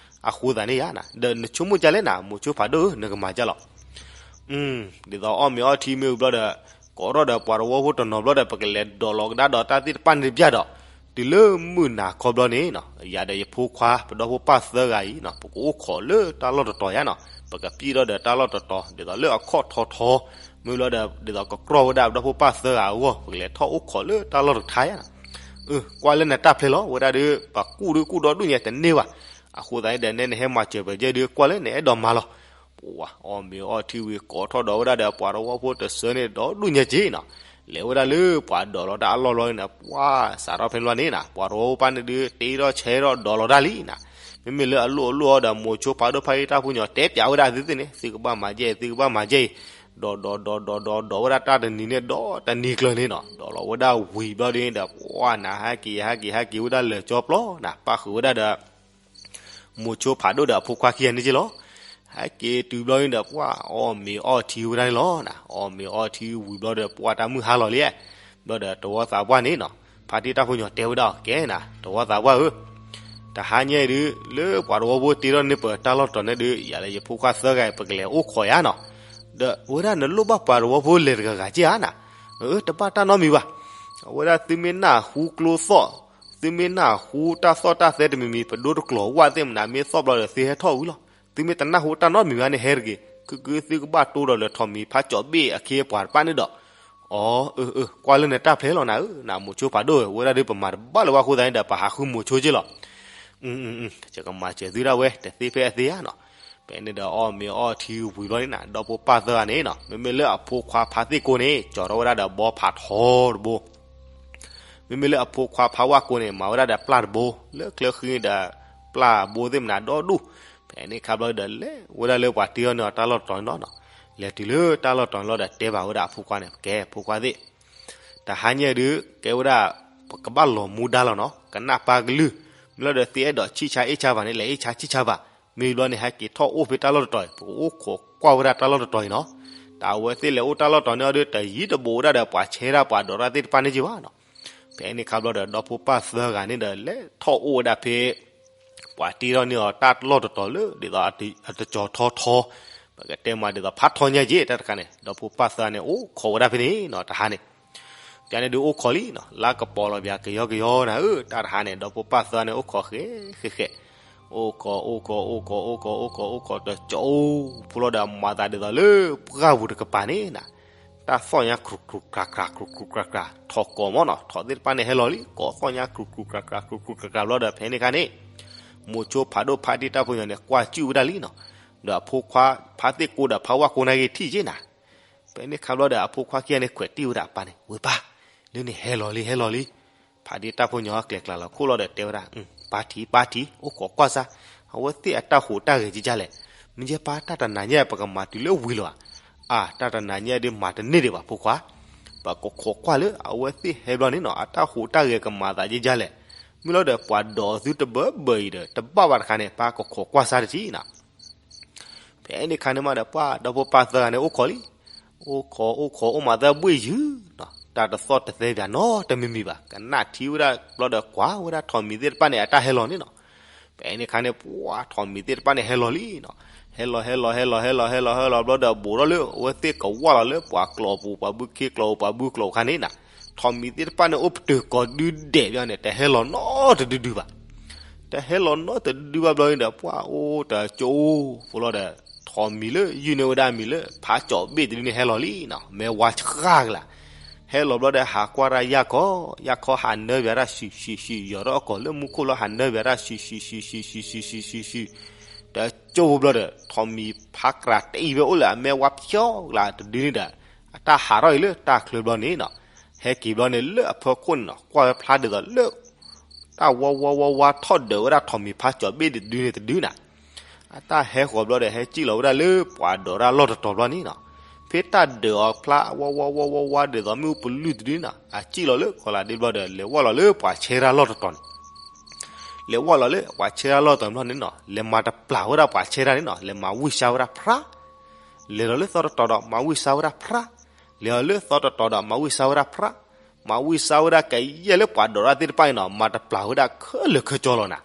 အဃိသတးန့ၣ်ယါနၤ ဒီးနဆိကမိၣ်ဒ်လဲၣ်နၤ မိၤဆိဖးဒိၣ်ဧၢ နကမၤဒ်လဲၣ် ဒ်သိးအီၣ်မ့ၤအီထံမ့ၢ်ဘျီဒီး, ကိးထီၣ်ဒီးပှၤတဝီဖိတနီၤဘျီဒီး ပကလဲၤဒိးလီၤကဒါဒီးတၢ်သ့ၣ်တဖၣ်န့ၣ်တဘျီဒီး, တုၤလၢမုၢ်နၤခီဘျီန့ၣ်, ယၤဒီးယဖိခွါ ပဒီဖိပၢ်သၢဂၤအံၤ, ပကအိၣ်ခိးလၢတၢ်လီၢ်တတီၤယါနီၤ, ပကပျံၢ်ထီၣ်ဒီးတၢ်လီၢ်တတီၤ ဒ်သိးလၢအခီၣ်ထီထီ, မ့ၢ်ဘျီဒီး ဒ်သိးကကြီၢ်ဝဲဒၣ်ပဒီဖိပၢ်သၢဂၤအဂီၢ် ပကလဲၤထီၣ်အိၣ်ခိးလၢတၢ်လီၢ်တခါယါနီၤ. ကွၢ်လၢနတၢ်ဖျဲလီၤ ဝဲဒၣ်ဒီး ပှၤကူၣ်ဒုးကူၣ်ဒီဒူၣ်ညါတန့ၢ်ဘၣ်, အဃိသတးန့ၣ်ဒီး နဲနဟဲမၤစၢၤပကဲဒုး ကွၢ်လၢနအဲၣ်ဒိးမၤလီၤ. ပှၤအီၣ်မ့ၤအီထံဝံၤ ကိးထီၣ်ဒီးဝဲဒၣ်ဒီး ပှၤတဝီဖိတစၢန့ၣ်ဒီဒူၣ်ညါက့နီၤ, လဲၤဝဲဒၣ်လၢပှၤဒိးလီၤတၢ်အလီၢ်လီၤန့ၣ် ပှၤစးထီၣ်ဖဲလီၤန့ၣ်နၤ ပှၤတဝီဖိပၢ်န့ၣ်ဒုး တ့ထီၣ်ဆဲထီၣ်ဒိးလီၤတၢ်လံနၤ, မ့မ့ၢ်လၢအလိၣ်အလိၣ်အီၤဒီး မိၤဆိဖးဒိၣ်ဖါတံၢ်တၢ်ဖိညီ တဲပၠးဝဲဒၣ်သုသ့ၣ်န့ၣ် သုကဘၣ်မၤယဲၢ် သုကဘၣ်မၤယဲၢ်အံၤ, ဒီးဒီးဒီးဒီးဒီးဒီးဝဲဒၣ်တၢ်တနံၤန့ၣ်ဒီးတနံၤကျၢၤန့ၣ်နီၤ, ဒီးလီၤဝဲဒၣ်ဝံၤဘျီဒုးဒီး ပှၤနၤဟဲက့ၤ ဟဲက့ၤဟဲက့ၤဝဲဒၣ်လၢာ်ကၠီပျီနၤ ပၣ်ဃုာ်ဝဲဒၣ်ဒီး မိၤဆိဖးဒိၣ်ဒီးအဖိခွါခံဂၤန့ၣ်က့လီၤ. ဟဲက့ၤတုၤဘျီန့ၣ်ဒီး ပှၤအီၣ်မ့ၤအီထံဝဲဒၣ်န့ၣ်လီၤနၤ, အီၣ်မ့ၤအီထံဝံၤဘျီဒီး ပှၤတၢ်မုၢ်ဟါလီၤလံ, ဘျီဒီးတဝီသးပှၢ်န့ၣ်နီၤ, ဖါတံၢ်တၢ်ဖိညီတဲဝဲဒၣ်အီၤ ကဲနၤ တဝီသးပှၢ်ဧၢ, တဟါညါအံၤဒုး လၢပှၤတဝီဖိတ့ထီၣ်န့ၢ်ပတၢ်လီၢ်တတီၤန့ၣ်ဒုး ယၤလၢယဖိခွါသၢဂၤအံၤ ပကလဲၤအိၣ်ခိးယါနီၤ, ဒီးဝဲဒၣ်နလိၣ်ဘၣ်ပှၤတဝီဖိလဲၤတဂၤဂၤက့ဧါနၤ, အၢ တဘၣ်တၢ်နီတမံၤဘၣ်, အဝဲဒၣ်သုမ့ၢ်နၢ်ဟူကျိသီၣ်, သုမ့ၢ်နၢ်ဟူတၢ်သီၣ်တၢ်သဲတမံၤမံၤ ပဒိတကျိၤဝၣ်သ့ၣ်မနုၤ မ့ၢ်သီၣ်ဘျီဒီး သုဟဲထီၣ်ဝံၤလီၤ, သုမ့ၢ်တနၢ်ဟူတၢ်နီတမံၤဘၣ်န့ၣ် ဟဲတဂ့ၤ, ကုၢ်ကုၢ်သုကဘၣ်တိဒီးလၢထိးမံၤဖးကၠီၤဘ့ၣ်အခ့အပှၤတဖၣ်န့ၣ်ဒီး, အီ အၢ အၢ ကွၢ်လၢနတၢ်ဖျဲလီၤနၤဧၢ, နမိၤဆိဖးဒိၣ်ဧၢ, ဝဲဒၣ်ဒုးပမၤတဘၣ်လၢၤဘၣ်အဃိသတးန့ၣ်ဒီး ပဟးဃုမိၤဆိက့လီၤ ယကမၤစၢၤသုဒၣ်ဝဲ တသ့ဖဲအသ့ဧါနီၤ. ဖဲန့ၣ်ဒီးအီၣ်မ့ၤအီထံဝံၤဘျီန့ၣ်နၤ ဒီဖိပၢ်သၢဂၤန့ၣ်နီၤ မ့မ့ၢ်လၢအဖိခွါဖါသ့ၣ်ကိန့ၣ် ကၠီၤထီၣ်ဝဲဒၣ်ဒီးဘီဖးထီတဘိ, မ့မ့ၢ်လၢအဖိခွါဖါဝၣ်ကိန့ၣ် မၤဝဲဒၣ်ဒီးပျၢ်တဘိ, လၢချၢဃံဒီး ပျၢ်ဘိသ့ၣ်မနုၤဒီဒူၣ်, ဖဲန့ၣ်ခါဘျီဒီးလဲၤဝဲဒၣ်လၢပှၤတ့ထီၣ်န့ၢ်အီၤတၢ်လီၢ်တတီၤန့ၣ်လီၤနီၤ, လဲၤတုၤလၢတၢ်လီၢ်တတီၤန့ၣ်လီၤဒီးတဲဘၣ်ဝဲဒၣ်အဖိခွါန့ၣ် ကဲဖိခွါသ့ၣ် တဟါညါဒုး ကဲဝဲဒၣ် ပကဘၣ်လီၤမူဒါလီၤနီၤ, ကနၣ်ပၢ်ကလုၢ်, မ့ၢ်လီၤဒီးသုအဲၣ်ဒိးဆံၣ်ဆါအ့ၣ်ဆါဘၣ်န့ၣ် လဲၤအ့ၣ်ဆါဆံၣ်ဆါဘၣ်, မ့ၢ်ဘျီန့ၣ် ဟဲက့ၤထီၣ်အိၣ်ဖဲတၢ်လီၢ်တတီၤအံၤ ပကအိၣ်ခိးကွၢ်ဝဲဒၣ်တၢ်လီၢ်တတီၤအံၤနီၤ, တၢ်အဝဲသ့ၣ်လဲၤအိၣ်တၢ်လီၢ်တတီၤန့ၣ်အီၤဒီး တယံၤတဘူးဝဲဒၣ်ဒီးပှၤဆဲဒၣ်ပှၤဒိးတၢ်သ့ၣ်တဖၣ်န့ၣ်က့ဘၣ်နီၤ. ဖဲန့ၣ်ခါဘျီဒီး ဒီဖိပၢ်သၢဂၤန့ၣ်ဒီး လဲၤထီၣ်အိၣ်ဝဲဒၣ်ဖဲ ပှၤတ့ထီၣ်န့ၢ်အီၤတၢ်လီၢ်တတီၤလၢ ဒ်သိးအတကၠီၤထီထီ, ပကတဲမးဒ်သိးဖးထီညါက့ တၢ်တခါန့ၣ် ဒီဖိပၢ်သၢဂၤန့ၣ် အိၣ်ခိးဝဲဒၣ်ဖဲန့ၣ်နီၤ တဟါန့ၣ် တၢ်န့ၣ်ဒုးအိၣ်ခိးလံနီၤ လါကပီၤလီၤပၠးကယီကယီနၤဧၢ တၢ်တဟါန့ၣ် ဒီဖိပၢ်သၢဂၤန့ၣ် အိၣ်ခိးဃဲဃဲဃဲ, အိၣ်ခိး အိၣ်ခိး အိၣ်ခိး အိၣ်ခိး အိၣ်ခိး အိၣ်ခိးတကၠီၤအိၣ်ဖိလီၤဒီး မၤသးဒ်သိးလၢ ပှၢ်ပူၤတကပၤန့ၣ်နၤ တၢ်သီၣ်ညါ ကြူးကြူးကြူးကြူး ကြူးကြူးကြူးကြူး ထိးကိးမးနီၤ ထိးသ့ၣ်တဖၣ်န့ၣ် ဟဲလီၤလံ ကိးသီၣ်ညါ ကြူးကြူးကြူးကြူး ကြူးကြူးကြူးကြူး ဘျီဒီး ဖဲန့ၣ်ခါန့ၣ် မိၤဆိဖးဒိၣ်ဖါတံၢ်တၢ်ဖိညီန့ၣ် ကွၢ်စုၣ်ဝဲဒၣ်လံနီၤ ဒီးအဖိခွါ ဖါသ့ၣ်ကိဒီးဖါဝၣ်ကိန့ၣ်ဂ့ၤထံၣ်က့နၤ ဖဲန့ၣ်ခါဘျီဒီး အဖိခွါခံဂၤန့ၣ် ခွဲးတံၢ်ဝဲဒၣ်အပၢ်န့ၣ် ဝဲၢ်ပၢ် လၢန့ၣ်ဟဲလီၤလံ ဟဲလီၤလံ ဖါတံၢ်တၢ်ဖိညီကျဲၤကျါလီၤခိၣ်လီၤဒီးတဲဝဲဒၣ် ပၢ်ထံၣ် ပၢ်ထံၣ် အိၣ်ခိးကွၢ်စၢ် အဝဲသ့ၣ်အတၢ်ဟူးတၢ်ဂဲၤကကလဲၣ်, မ့ၢ်ယဲပၢ်တၢ်တနၤညါ ပကမၤတုၤလၢဝံၤလီၤဧါ, အၢ တၢ်တနၤညါဒုးမၤတန့ၢ်ဒံးဘၣ်ဖိခွါ, ပကခိးကွၢ်လၢအဝဲသ့ၣ်ဟဲဘျီန့ၣ်နီၤ အတၢ်ဟူးတၢ်ဂဲၤကမၤသးကကလဲၣ်, မ့ၢ်လီၤဒီးပှၤဒိးသုတဘၢဘၢအံၤဒီး တဘၣ်ဘၣ်တခါန့ၣ် ပၢ်ကခိးကွၢ်စၢ်တထံၣ်နီၤ. ဖဲန့ၣ်ခါန့ၣ်မးဒီး ပှၤဒီဖိပၢ်သၢဂၤန့ၣ်အိၣ်ခိးလံ. အိၣ်ခိးအိၣ်ခိးအိၣ်မးသၢဘှ့ၣ်ယုာ်နီၤ, တၢ်တသီၣ်တသဲပၠးနီတမံၤမံၤဘၣ်. ကနၣ်ထံဝဲဒၣ်ဘျီဒီးကွၢ်ဝဲဒၣ်ထိးမံၤသ့ၣ်တဖၣ်န့ၣ် အတၢ်ဟဲလီၤန့ၣ်နီၤ. ဖဲန့ၣ်ခါန့ၣ် ပှၤထိးမံၤသ့ၣ်တဖၣ်န့ၣ်ဟဲလီၤလံနီၤ. ဟဲလီၤ ဟဲလီၤ ဟဲလီၤ ဟဲလီၤ ဟဲလီၤ ဟဲလီၤဘျီဒီး ဘူးထီၣ်လၢအဝဲသ့ၣ်ကဝၢ်လီၤလၢပှၤကျိာ်အပူၤ ပှၤဘုခ့ကျိာ်ပူၤ ပှၤဘုကျိာ်အခါန့ၣ်နီၤ. ထိးမံၤသ့ၣ်တဖၣ်န့ၣ် အိၣ်ပတုာ်ကိးဒုဒဲးဘျီန့ၣ် တဟဲလီၤနီတဒုဒုဘၣ်. တဟဲလီၤနီတဒုဒုဘၣ်ဘျီန့ၣ်ဒီး ပှၤအိၣ်တကၠိဖိလီၤဒီး ထိးမံၤလၢယုၢ်န့ၢ်ဝဲဒၣ်မံၤလၢ ဖးကၠီၤဘ့ၣ်တဒုန့ၣ်ဟဲလီၤလံနီၤ. မဲဝါဆှၣ်ကလး ဟဲလီၤဘျီဒီး ဟးကွၢ်တၢ်ယၢ်ခီ, ယၢ်ခီဟးနၢပၠးတၢ် ဆံးဆံးဆံးဆံး, ယီၤထီၣ်အကိာ်လၢမူခိၣ်လီၤ ဟးနၢပၠးတၢ် ဆံးဆံးဆံးဆံးဆံးဆံးဆံးဆံးဆံး, တကၠိဖိဘျီဒီး ထိးမံၤဖးကြးတအံၤဝဲအိၣ်လၢအမဲဝါဖျီကလးတဒုန့ၣ်ဒီး အတၢ်ဟးထီၣ်အံၤလၢတၢ်ချၢဘျီန့ၣ်နီၤ. ဟဲက့ၤဘျီန့ၣ်လၢအဖီခိၣ်န့ၣ်နီၤ ကွၢ်ဝဲဖျါဒ်သိးလၢ တၢ်ဝါဝါဝါဝါထီၣ်ဒၢးဝဲဒၣ်ထိးမံၤဖးကၠီၤဘ့ၣ်တဒုန့ၣ်တဒုနီၤ. အတၢ်ဟဲဃီၤဘျီဒီး ဟဲစံၣ်လီၤဝဲဒၣ်လၢပှၤဒိးတၢ်လီၢ်တတီၤဘျီန့ၣ်နီၤ. ဖဲတၢ်ဒၢးအီၤဖျါဝါဝါဝါဝါဒ်သိးမ့ၣ်အူပလုၢ်တဒုနီၤ အစံၣ်လီၤလၢကီၤလးဒ့ဘျီဒီး လဲၤဝဲလီၤလၢပှၤဆဲတၢ်လီၢ်တတီၤန့ၣ် လဲၤဝဲလီၤလၢပှၤဆဲတၢ်လီၢ်တတီၤဘျီန့ၣ်နီၤ လဲၤမၤတပျၢ်ဝဲဒၣ်ပှၤဆဲတၢ်န့ၣ်နီၤ လဲၤမၤဝံၢ်စါဝဲဒၣ်ဖြး လဲၤလီၤလၢသီတတီၤဒီးမၤဝံၢ်စါဝဲဒၣ်ဖြး, လဲၤလီၤလၢသီတတီၤဒီးမၤဝံၢ်စါဝဲဒၣ်ဖြး, မၤဝံၢ်စါဝဲဒၣ်ကယဲၢ်လၢပှၤဒိးတၢ်သ့ၣ်တဖၣ်န့ၣ်နီၤ မၤတပျၢ်ဝဲဒၣ်ခဲလၢာ်ခဲဆ့လီၤနီၤ.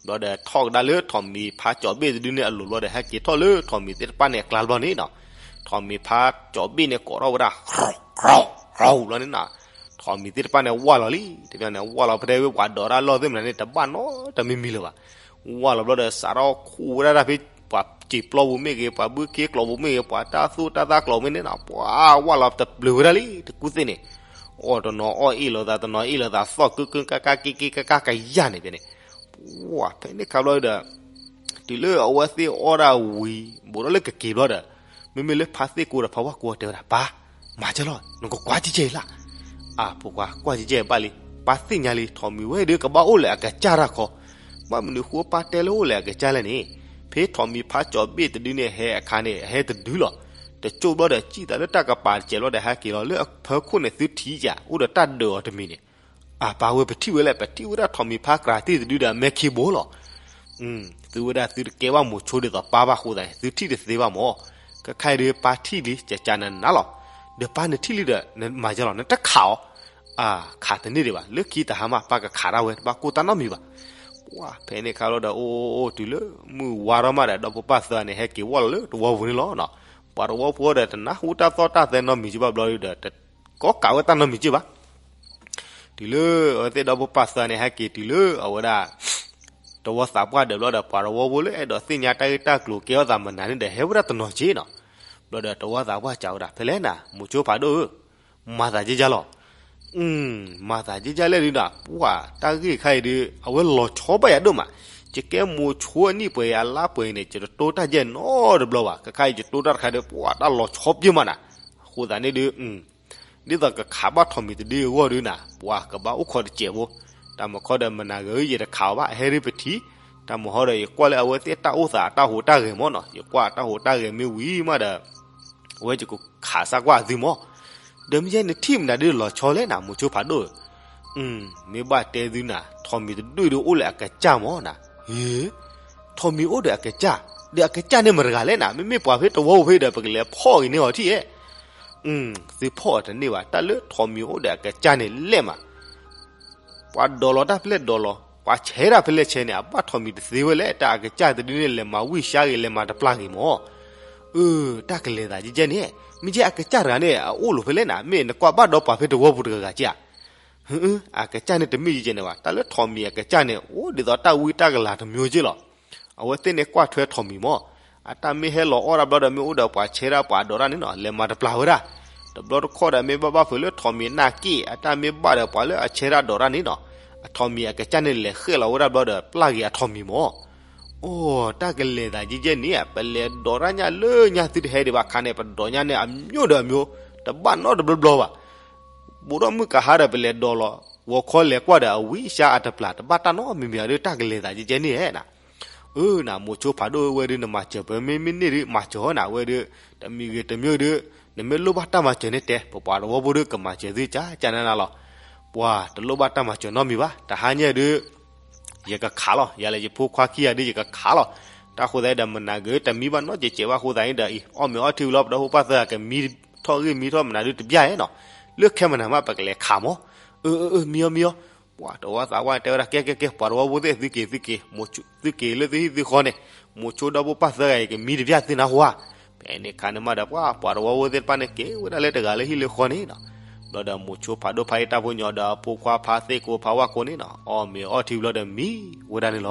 ဘျီဒီးထီၣ်ကဒါလၢထိးမံၤဖးကၠီၤဘ့ၣ်တဒုန့ၣ်အလိၤဘျီဒီး ဟဲက့ၤထီၣ်လၢထိးမံၤသ့ၣ်တဖၣ်န့ၣ်အကျါဘျီန့ၣ်နီၤ, ထိးမံၤဖးကၠီၤဘ့ၣ်န့ၣ်ကိးထီၣ်ဝဲဒၣ် ဘျီန့ၣ်နီၤ, ထိးမံၤသ့ၣ်တဖၣ်န့ၣ်ဝၢ်လီၤလံ, တဘျီန့ၣ် ဝၢ်လီၤဖဲတဲဝဲပှၤဒိးတၢ်လီၢ်သ့ၣ်မနုၤန့ၣ် တဘၣ်နီတမံၤမံၤလၢၤဘၣ်. ဝၢ်လီၤဘျီဒီး စးထီၣ်ခူၣ်ဝဲဒၣ်ဖဲ ပှၤစံာ်ပျီပူၤမ့ၢ်ဂ့ၤ ပှၤဘုခ့ကျိာ်ပူၤမ့ၢ်ဂ့ၤ ပှၤတၢ်သူၣ်တၢ်သၣ်ကျိာ်မ့ၢ်န့ၣ်နီၤ ပှၤဝၢ်လီၤတပျုၤဝဲဒၣ်လံ တကူၣ်သ့ၣ်န့ၣ်, အီၣ်တနီၤအီၣ်အ့ၣ်လိာ်သး တနီၤအ့ၣ်လိာ်သး သီၣ်ကၢကၢကၢကၢကၢကၢကၢကၢယၤန့ၣ်ဖဲန့ၣ်, ပှၤဖဲန့ၣ်ခါဘျီဒီး တုၤလၢအဝဲသ့ၣ်အီၣ်ဒၣ်ဝံၤ ဘူးထီၣ်လၢကက့ၤဘျီဒီး မ့မ့ၢ်လၢဖါသ့ၣ်ကိဒီးဖါဝၣ်ကိတဲဝဲဒၣ် ပၢ်, မၤကဲလီၤ နကကွၢ်ကဲကဲအံၤလၢ်. အၢ် ဖိခွါ ကွၢ်ကဲကဲဘၣ်လံ, ပၢ်သ့ၣ်ညါလံ ထိးမံၤဝဲဒုးကဘၣ်အိၣ်လၢအကစၢ်တၢ်ခီ, ဘၣ်မနုၤဃိပၢ်တဲလၢအိၣ်လၢအကစၢ်လဲၣ်န့ၣ်, ဖဲထိးမံၤဖါကၠီၤဘ့ၣ်တဒုန့ၣ်ဟဲအခါန့ၣ် ဟဲတဒုလီၤ, တကၠိဘျီဒီး စံၣ်သးလၢတၢ်ကပၤတစဲးဘျီဒီး ဟဲက့ၤလီၤလၢအဖၢခိၣ်န့ၣ် သုထံၣ်ယၤ အိၣ်ဒီးတၢ်ဒၢးအီၤတမံၤန့ၣ် အၢ် ပၢ်ဝဲပထံၣ်ဝဲလဲၣ် ပထံၣ်ဝဲဒၣ်ထိးမံၤဖါကြးတံၢ်တဒုဒီးအမဲခံဘိလီၤ. သုဝဲဒၣ်သုတကဲဘၣ်မိၤဆိဒ်သိးပၢ်ဘၣ်အဃိသတးန့ၣ် သုထံၣ်တသ့ဘၣ်မၢ်. ခဲခါအံၤဒုးပၢ်ထံၣ်လံ ကကနၤနၤလီၤ. ဒီးပၢ်နထံၣ်လံဒီး နမၤယဲလီၤ နတခးအီၤ. အၢ် ခးတန့ၢ်ဒံးဘၣ် လၢခံတဟါမး ပၢ်ကခးဒၣ်ဝဲ တဘၣ်ကိၢ်တၢ်နီတမံၤဘၣ်. ပှၤဖဲန့ၣ်ခါလီၤဒီး အိၣ်အိၣ်အိၣ်တုၤလၢ မုၢ်ဝါထီၣ်မးဒီး ဒီဖိပၢ်သၢဂၤန့ၣ် ဟဲက့ၤဝဲလီၤလၢသဝီပူၤန့ၣ်လီၤ. ပှၤသဝီဖိဒီး တနၢ်ဟူတၢ်သီၣ်တၢ်သဲနီတမံၤက့ဘၣ်ဘျီဒီး တ ကီကးဝဲတၢ်နီတမံၤက့ဘၣ်. တုၤလၢအဝဲသ့ၣ်ဒီဖိပၢ်သၢဂၤန့ၣ် ဟဲက့ၤတုၤလၢအဝဲဒၣ် သဝီသးပှၢ်ဒီးဘျီဒီး ပှၤသဝီဖိလၢအဲၣ်ဒိးသ့ၣ်ညါတၢ်ဂ့ၢ်တၢ်ကျိၤကဲထီၣ်သးမနုၤန့ၣ်ဒီး ဟဲဝဲဒၣ်တနီၤက့နီၤ. ဘျီဒီးသဝီသးပှၢ်စံးဝဲဒၣ် ဖဲလဲၣ်နၤ မိၤဆိဖးဒိၣ်ဧၢ, မၤသးဒ်လဲၣ်လီၤ. မၤသးဒ်လဲၣ်ဒုးနၤ ပှၤတၢ်ဂ့ၢ်ခါအံၤဒုး အဝဲလီၤဆီဘၣ်ယၤဒိၣ်မး. ယကဲမိၤဆိအနံၣ်ပှဲၤအလါပှဲၤန့ၣ် ယတတိတၢ်ယဲၢ်နီတဘျီဘၣ်. ခဲခါအံၤယတိတၢ်တခါဒီး ပှၤတၢ်လီၤဆီပျဲၢ်မးနၤ. အဃိသတးန့ၣ်ဒုး ဒ်သိးကခးဘၣ်ထိးမံၤတဒုအဂီၢ်ဒုးနၤ ပှၤကဘၣ်အိၣ်ခိးတစဲးဖိ, တၢ်မၤခီဒီးမနၤဂၤဧၢ ယတခးအီၤဘၣ် အဟဲဒ်ပထံၣ်, တၢ်မၤဟီဒီး ယကွၢ်လၢအဝဲသ့ၣ်တၢ်အိၣ်သးအတၢ်ဟူးတၢ်ဂဲၤမၢ်နီၤ ယကွၢ်အတၢ်ဟူးတၢ်ဂဲၤမ့ၢ်ဝံၤမးဒီး အဝဲယကခးစၢ်ကွၢ်အသုမၢ်, ဒီးမ့ၢ်ယဲနထံၣ်မနုၤဒုးလီၤဆီလဲၣ်နၤ မိၤဆိဖးဒိၣ်ဧၢ. မ့ၢ်ဘၣ်တဲသုနၤ ထိးမံၤတဒုဒုးအိၣ်လၢအကစၢ်မၢ်နၤ. ဟ့, ထိးမံၤအိၣ်ဒီးအကစၢ်, ဒီးအကစၢ်န့ၣ်မတဂၤလဲၣ်နၤ မ့မ့ၢ်ပှၤဖဲသဝီပူၤဖဲဒီး ပကလဲၤဖီၣ်ဂ့ၤန့ၢ်အီၤထံၣ်ဧါ. သုဖီၣ်အီၤတန့ၢ်ဘၣ် တၢ်လၢထိးမံၤအိၣ်ဒီးအကစၢ်န့ၣ်လဲၣ်မး ပှၤဒိးလီၤတၢ်ဖဲလဲၣ်ဒိးလီၤ ပှၤဆဲးတၢ်ဖဲလဲၣ်ဆဲးန့ၣ် အဘၣ်ထိးမံၤတသ့ဝဲလဲၣ် တၢ်အကစၢ်တဒုန့ၣ် လဲၤမၤဝံၢ်စါဂ့ၤ လဲၤမၤတပျၢ်ဂ့ၤမၢ်. အၢ တၢ်ကလဲၤသးကဲကဲန့ၣ် မ့ၢ်ကဲအကစၢ်တဂၤန့ၣ် အအိၣ်လိာ်ဖဲလဲၣ်နၤ မ့ၢ်နကွၢ်ဘၣ်ဒီးပှၤဖဲသဝီပူၤတဂၤဂၤကဲဧါ. အကစၢ်န့ၣ်တမ့ၢ်ကဲကဲန့ၣ်ဘၣ် တၢ်လၢထိးမံၤအကစၢ်န့ၣ် အိၣ်ဒ်သိးတၢ်ဝံတၢ်ကလၤတမျိုးကဲလီၤ. အဝဲသ့ၣ်န့ၣ်ကွၢ်ထွဲထိးမံၤမၢ် အတၢ်မ့ၢ်ဟဲလီၤအီၣ်တၢ်ဘျီဒီး မ့ၢ်အိၣ်ဒီးပှၤဆဲးတၢ်ပှၤဒိးတၢ်န့ၣ်နီၤ လဲၤမၤတပျၢ်ဝဲဒၣ်. တဘျီတခီၣ်ဒီး မ့ၢ်ဘၣ်ဘၣ်ဖုးလၢထိးမံၤနၢ်က့ၣ် အတၢ်မ့ၢ်ဘၣ်ဒီးပှၤလၢအဆဲးတၢ်ဒိးတၢ်န့ၣ်နီၤ အထိးမံၤအကစၢ်န့ၣ် လဲၤဃဲးလီၤဝဲဒၣ်ဘျီဒီး ပျၢ်ဂ့ၤအထိးမံၤမၢ်. အိၣ် တၢ်ကလဲၤသးကဲကဲန့ၣ် ပလဲၤဒိးတၢ်ညၣ်လၢညၣ်သုတဟဲဒံးဘၣ်ခါန့ၣ် ပဒိးညၣ်န့ၣ် အမျိုးဒီးအမျိုး တဘၣ်နီတဘျီဘျီဘၣ်. ဘူးဒီးမုၢ်ကဟါဒီး ပလဲၤဒိးလီၤ ဂီၤခီလဲၤကွၢ်ဒီး အဝံၢ်စါအတပျၢ် တဘၣ်တၢ်နီတမံၤမံၤဒီး တၢ်ကလဲၤသးကဲကဲန့ၣ်နၤ. အၢ နမိၤဆိဖးဒိၣ်ဝဲဒုး နမၤစၢၤပှၤမ့မ့ၢ်န့ၢ်ဒုး မၤစၢၤနၤဝဲဒုး တမံၤဂ့ၤတမံၤဒုး နမ့ၢ်လိၣ်ဘၣ်တၢ်မၤစၢၤန့ၣ်တဲ ပပှၤသဝီဖိဒုး ကမၤစၢၤသုကကနၤနၤလီၤ. ပှၤတလိၣ်ဘၣ်တၢ်မၤစၢၤနီတမံၤဘၣ်, တဟါညါဒုး ယကခးလီၤ, ယၤလၢယဖိခွါခံဂၤဒုး ယကခးလီၤ. တၢ်ဃိသတးဒီး မနၤဂ့ၤတမံဘၣ်နီတစဲးဘၣ်အဃိသတးန့ၣ်ဒီး အီၣ်မ့ၤအီထံလီၤ ပဒီဖိပၢ်သၢဂၤ ကမံထီၣ်ဂ့ၢ်မံထီၣ်မနၤဒုးတဘျၣ်နီၤ, လၢခဲမနၤမး ပကလဲၤခးမး. အၢ အၢ အၢ မံအီၤ မံအီၤ. ပှၤတဝီသးဝါတဲဝဲဒၣ် ကဲ ကဲ ကဲ ပှၤတဝီဖိသ့ၣ် သုက့ၤ သုက့ၤ, သုက့ၤလၢသုဟံၣ်သုဃီန့ၣ်, မိၤဆိဒီဖိပၢ်သၢဂၤအံၤ ကမံတဘျၣ်သုနၢ်ဟူဧါ. ဖဲန့ၣ်အခါန့ၣ်မးဒီး ပှၤ ပှၤတဝီဖိသ့ၣ်တဖၣ်န့ၣ် က့ၤဝဲဒၣ်လၢတဂၤလၢဟံၣ်လၢဃီန့ၣ်နီၤ. ဘျီဒီးမိၤဆိဖးဒိၣ်ဖးယံာ်တၢ်ဖိညီဒီး အဖိခွါဖါသ့ၣ်ကိဖါဝၣ်ကိန့ၣ်နီၤ, အီၣ်မ့ၤအီထံဘျီဒီးမံဝဲဒၣ်န့ၣ်လီၤ.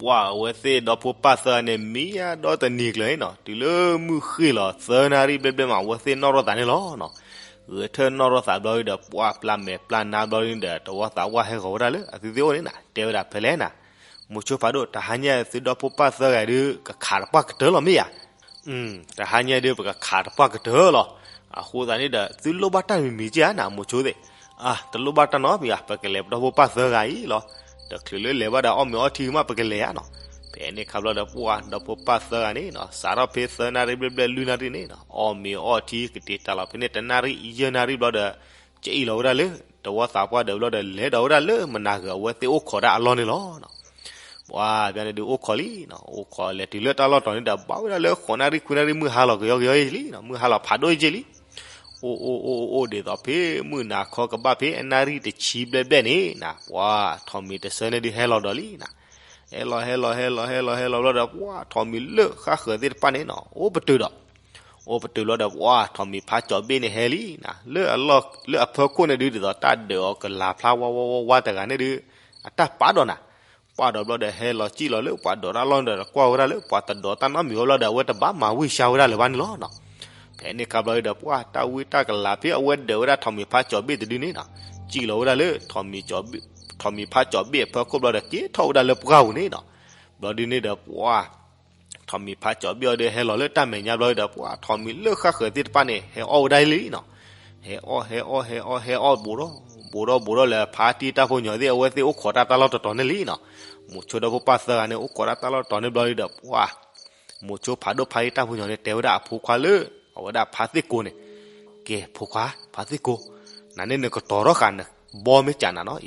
ပှၤအဝဲသ့ၣ်ဒီဖိပၢ်သၢဂၤန့ၣ် မံယါဒီတနံၤကျၢၤန့ၣ်နီၤ, တုၤလၢမုၢ်ဃ့ၢ်လီၤသၢနၣ်ရံၣ်ဘျဲၣ်ဘျဲၣ်မး အဝဲသ့ၣ်နီၣ်ထီၣ်သးန့ၣ်လီၤနီၤ. ဂဲၤထၢၣ်နီၣ်ထီၣ်သးဘျီဒီး ပှၤပျၢ်မဲာ်ပျၢ်နါဘျီန့ၣ်ဒီး တဝီသးဝါဟဲဂီၤဝဲဒၣ်လၢအသုသ့ၣ်အိၣ်န့ၣ်နီၤ, တဲဝဲဒၣ်ဖဲလဲၣ်နီၤ, မိၤဆိဖးဒိၣ် တဟါညါသုဒီဖိပၢ်သၢဂၤဒုး ကခးတပှၢ်ကတၢၢ်လီၤမ့ၢ်ဧါ. တဟါညါဒုး ပကခးတပှၢ်ကတၢၢ်လီၤ. အဃိသတးန့ၣ်ဒီး သုလိၣ်ဘၣ်တၢ်တမံၤမံၤက့ဧါနီၤ မိၤဆိသ့ၣ်. အါ တလိၣ်ဘၣ်တၢ်နီတမံၤဧါ, ပကလဲၤပဒီဖိပၢ်သၢဂၤအံၤလီၤ. တချုးလၢလဲၤဘၣ်ဒီးအီၣ်မ့ၤအီထံမး ပကလဲၤဧါနီၤ. ဖဲန့ၣ်ခါဘျီဒီး ပှၤဒီဖိပၢ်သၢဂၤန့ၣ်နီၤ စးထီၣ်ဖဲသၢနၣ်ရံၣ်ဘျဲၣ်ဘျဲၣ်လွံၢ်နၣ်ရံၣ်န့ၣ်နီၤ အီၣ်မ့ၤအီထံကတ့ၤတၢ်လီၤဖဲန့ၣ် တနၣ်ရံၣ်ယဲၢ်နၣ်ရံၣ်ဘျီဒီး ကအံၣ်လီၤဝဲဒၣ်လၢ တဝီသးပှၢ်ဒီးဘျီဒီး လဲၤဒီးဝဲဒၣ်လၢမနၤဂ့ၤ အဝဲသ့ၣ်အိၣ်ခိးတၢ်အလီၢ်န့ၣ်လီၤ. ပှၤဘၣ်န့ၣ်ဒုးအိၣ်ခိးလံနီၤ, အိၣ်ခိးလဲၤတုၤလၢတၢ်လီၢ်တီၤန့ၣ်ဒီး ဘၣ်ဝဲဒၣ်လၢဃိးနၣ်ရံၣ်ခွံနၣ်ရံၣ် မုၢ်ဟါလီၤကယီကယီလံနီၤ, မုၢ်ဟါလီၤဖးဒိၣ်က့လံ. အိၣ်အိၣ်အိၣ်အိၣ်ဒ်သိးဖဲ မုၢ်နၤခီကဘၣ်ဖဲအနၣ်ရံၣ်တဆံဘျဲၣ်ဘျဲၣ်န့ၣ်နီၤ ပှၤထိးမံၤတဆၢန့ၣ်ဒုးဟဲလီၤဒီးလံနီၤ. ဟဲလီၤ ဟဲလီၤ ဟဲလီၤ ဟဲလီၤ ဟဲလီၤဘျီဒီး ပှၤထိးမံၤလၢဃၣ်ဃၢၤသ့ၣ်တဖၣ်န့ၣ်နီၤ အိၣ်ပတုာ်ဒီး အိၣ်ပတုာ်ဘျီဒီး ပှၤထိးမံၤဖးကၠီၤဘ့ၣ်န့ၣ်ဟဲလံနီၤ, လၢအလီၢ် လၢအဖီခိၣ်န့ၣ်ဒုး ဒ်သိးတၢ်ဒုးအီၤကလၤဖျါဝါဝါဝါဝါတဂၤန့ၣ်ဒုး အတၢ်ပာ်ဒီးနီၤ. ပှၤဒီးဘျီဒီးဟဲလီၤစံၣ်လီၤလၢပှၤဒိးတၢ်လီၢ်န့ၣ်ဒီး ကွၢ်ဝဲဒၣ်လၢပှၤတဒိးတၢ်နီတမံၤဝဲဘျီဒီး အဝဲတဘၣ်မၤဝံၢ်ဆါဝဲဒၣ်လၢၤဘၣ်န့ၣ်လီၤနီၤ. ဖဲန့ၣ်ခါဘျီဒီး ပှၤတၢ်ဝံတၢ်ကလၤဖဲအဝဲဒုးဝဲဒၣ် ထိးမံၤဖးကၠီၤဘ့ၣ်တဒုန့ၣ်နီၤ စံၣ်လီၤဝဲဒၣ်လၢ ထိးမံၤဖးကၠီၤဘ့ၣ်အဖီခိၣ်ဘျီဒီး က့ၤထီၣ်ဝဲဒၣ်လၢပှၢ်ပူၤန့ၣ်နီၤ. ဘျီဒုန့ၣ်ဒီး ပှၤ ထိးမံၤဖးကၠီၤဘ့ၣ်အီၤဒီး ဟဲလီၤလၢတၢ်မဲာ်ညါဘျီဒီး ပှၤထိးမံၤလၢဃၣ်ဃၢၤသ့ၣ်တဖၣ်န့ၣ် ဟဲအီၣ်ဝဲဒၣ်လံနီၤ. ဟဲအီၣ် ဟဲအီၣ် ဟဲအီၣ် ဟဲအီၣ်ဘူးဒီး ဘူးဒီး ဘူးဒီးလၢဖါတံၢ်တၢ်ဖိညီသ့ၣ် အဝဲသ့ၣ်အိၣ်ခိးတၢ်တၢ်လီၢ်တတီၤန့ၣ်လံနီၤ. မိၤဆိဒီဖိပၢ်သၢဂၤန့ၣ် အိၣ်ခိးတၢ်တၢ်လီၢ်တတီၤန့ၣ်ဘျီဒီး ပှၤ မိၤဆိဖးဒိၣ်ဖးယံာ်တၢ်ဖိညီန့ၣ် တဲဝဲဒၣ်အဖိခွါလၢ အဝဲဒၣ်ဖါသ့ၣ်ကိန့ၣ်, ကဲ ဖိခွါ ဖါသ့ၣ်ကိ, နၤန့ၣ်နကတီၤထီၣ်ဃာ်နဘီမ့ၢ်ကးနၤနီၤအံၤ,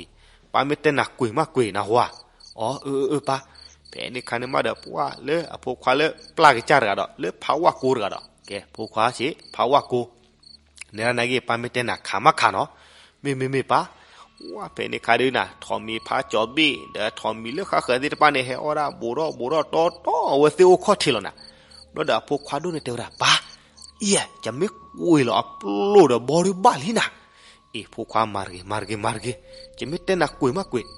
ပၢ်မ့ၢ်တဲနၤကွံာ်မးကွံာ်နၢ်ဟူဧါ. အီ အၢ အၢ အၢ ပၢ်. ဖဲန့ၣ်ခါန့ၣ်မးဒီး ပှၤလၢအဖိခွါလၢပျၢ်ကစၢ်တဂၤဒီး လၢဖးဝၣ်ကိတဂၤဒီး ကဲ ဖိခွါဆ့ၣ် ဖးဝၣ်ကိ နဲဒၣ်နာ်က့ ပၢ်မ့ၢ်တဲနၤခးမးခးနီၤ, မ့ၢ်မ့ၢ်မ့ၢ်ပၢ်. ဝဲဖဲန့ၣ်ခါဒုးနၤ ထိးမံၤဖးကၠီၤဘ့ၣ် ဒီးထိးမံၤလၢဃၣ်ဃၢၤသ့ၣ်တဖၣ်န့ၣ် ဟဲအီၣ်ဒၣ်ဘူးဒီးဘူးဒီးတီတီ အဝဲသ့ၣ်အိၣ်ခီၣ်ထံးလီၤနၤ. ဘျီဒီးအဖိခွါဒိၣ်န့ၣ်တဲဝဲဒၣ် ပၢ်, အံၤ ယမ့ၢ်ကွံာ်လီၤအပျိၢ်ဒီးဘီဒုးဘၣ်လံနၤ. အ့ၣ် ဖိခွါမၤတဂ့ၤ မၤတဂ့ၤ မၤတဂ့ၤ, ယမ့ၢ်တဲနၤကွံာ်မးကွံာ်.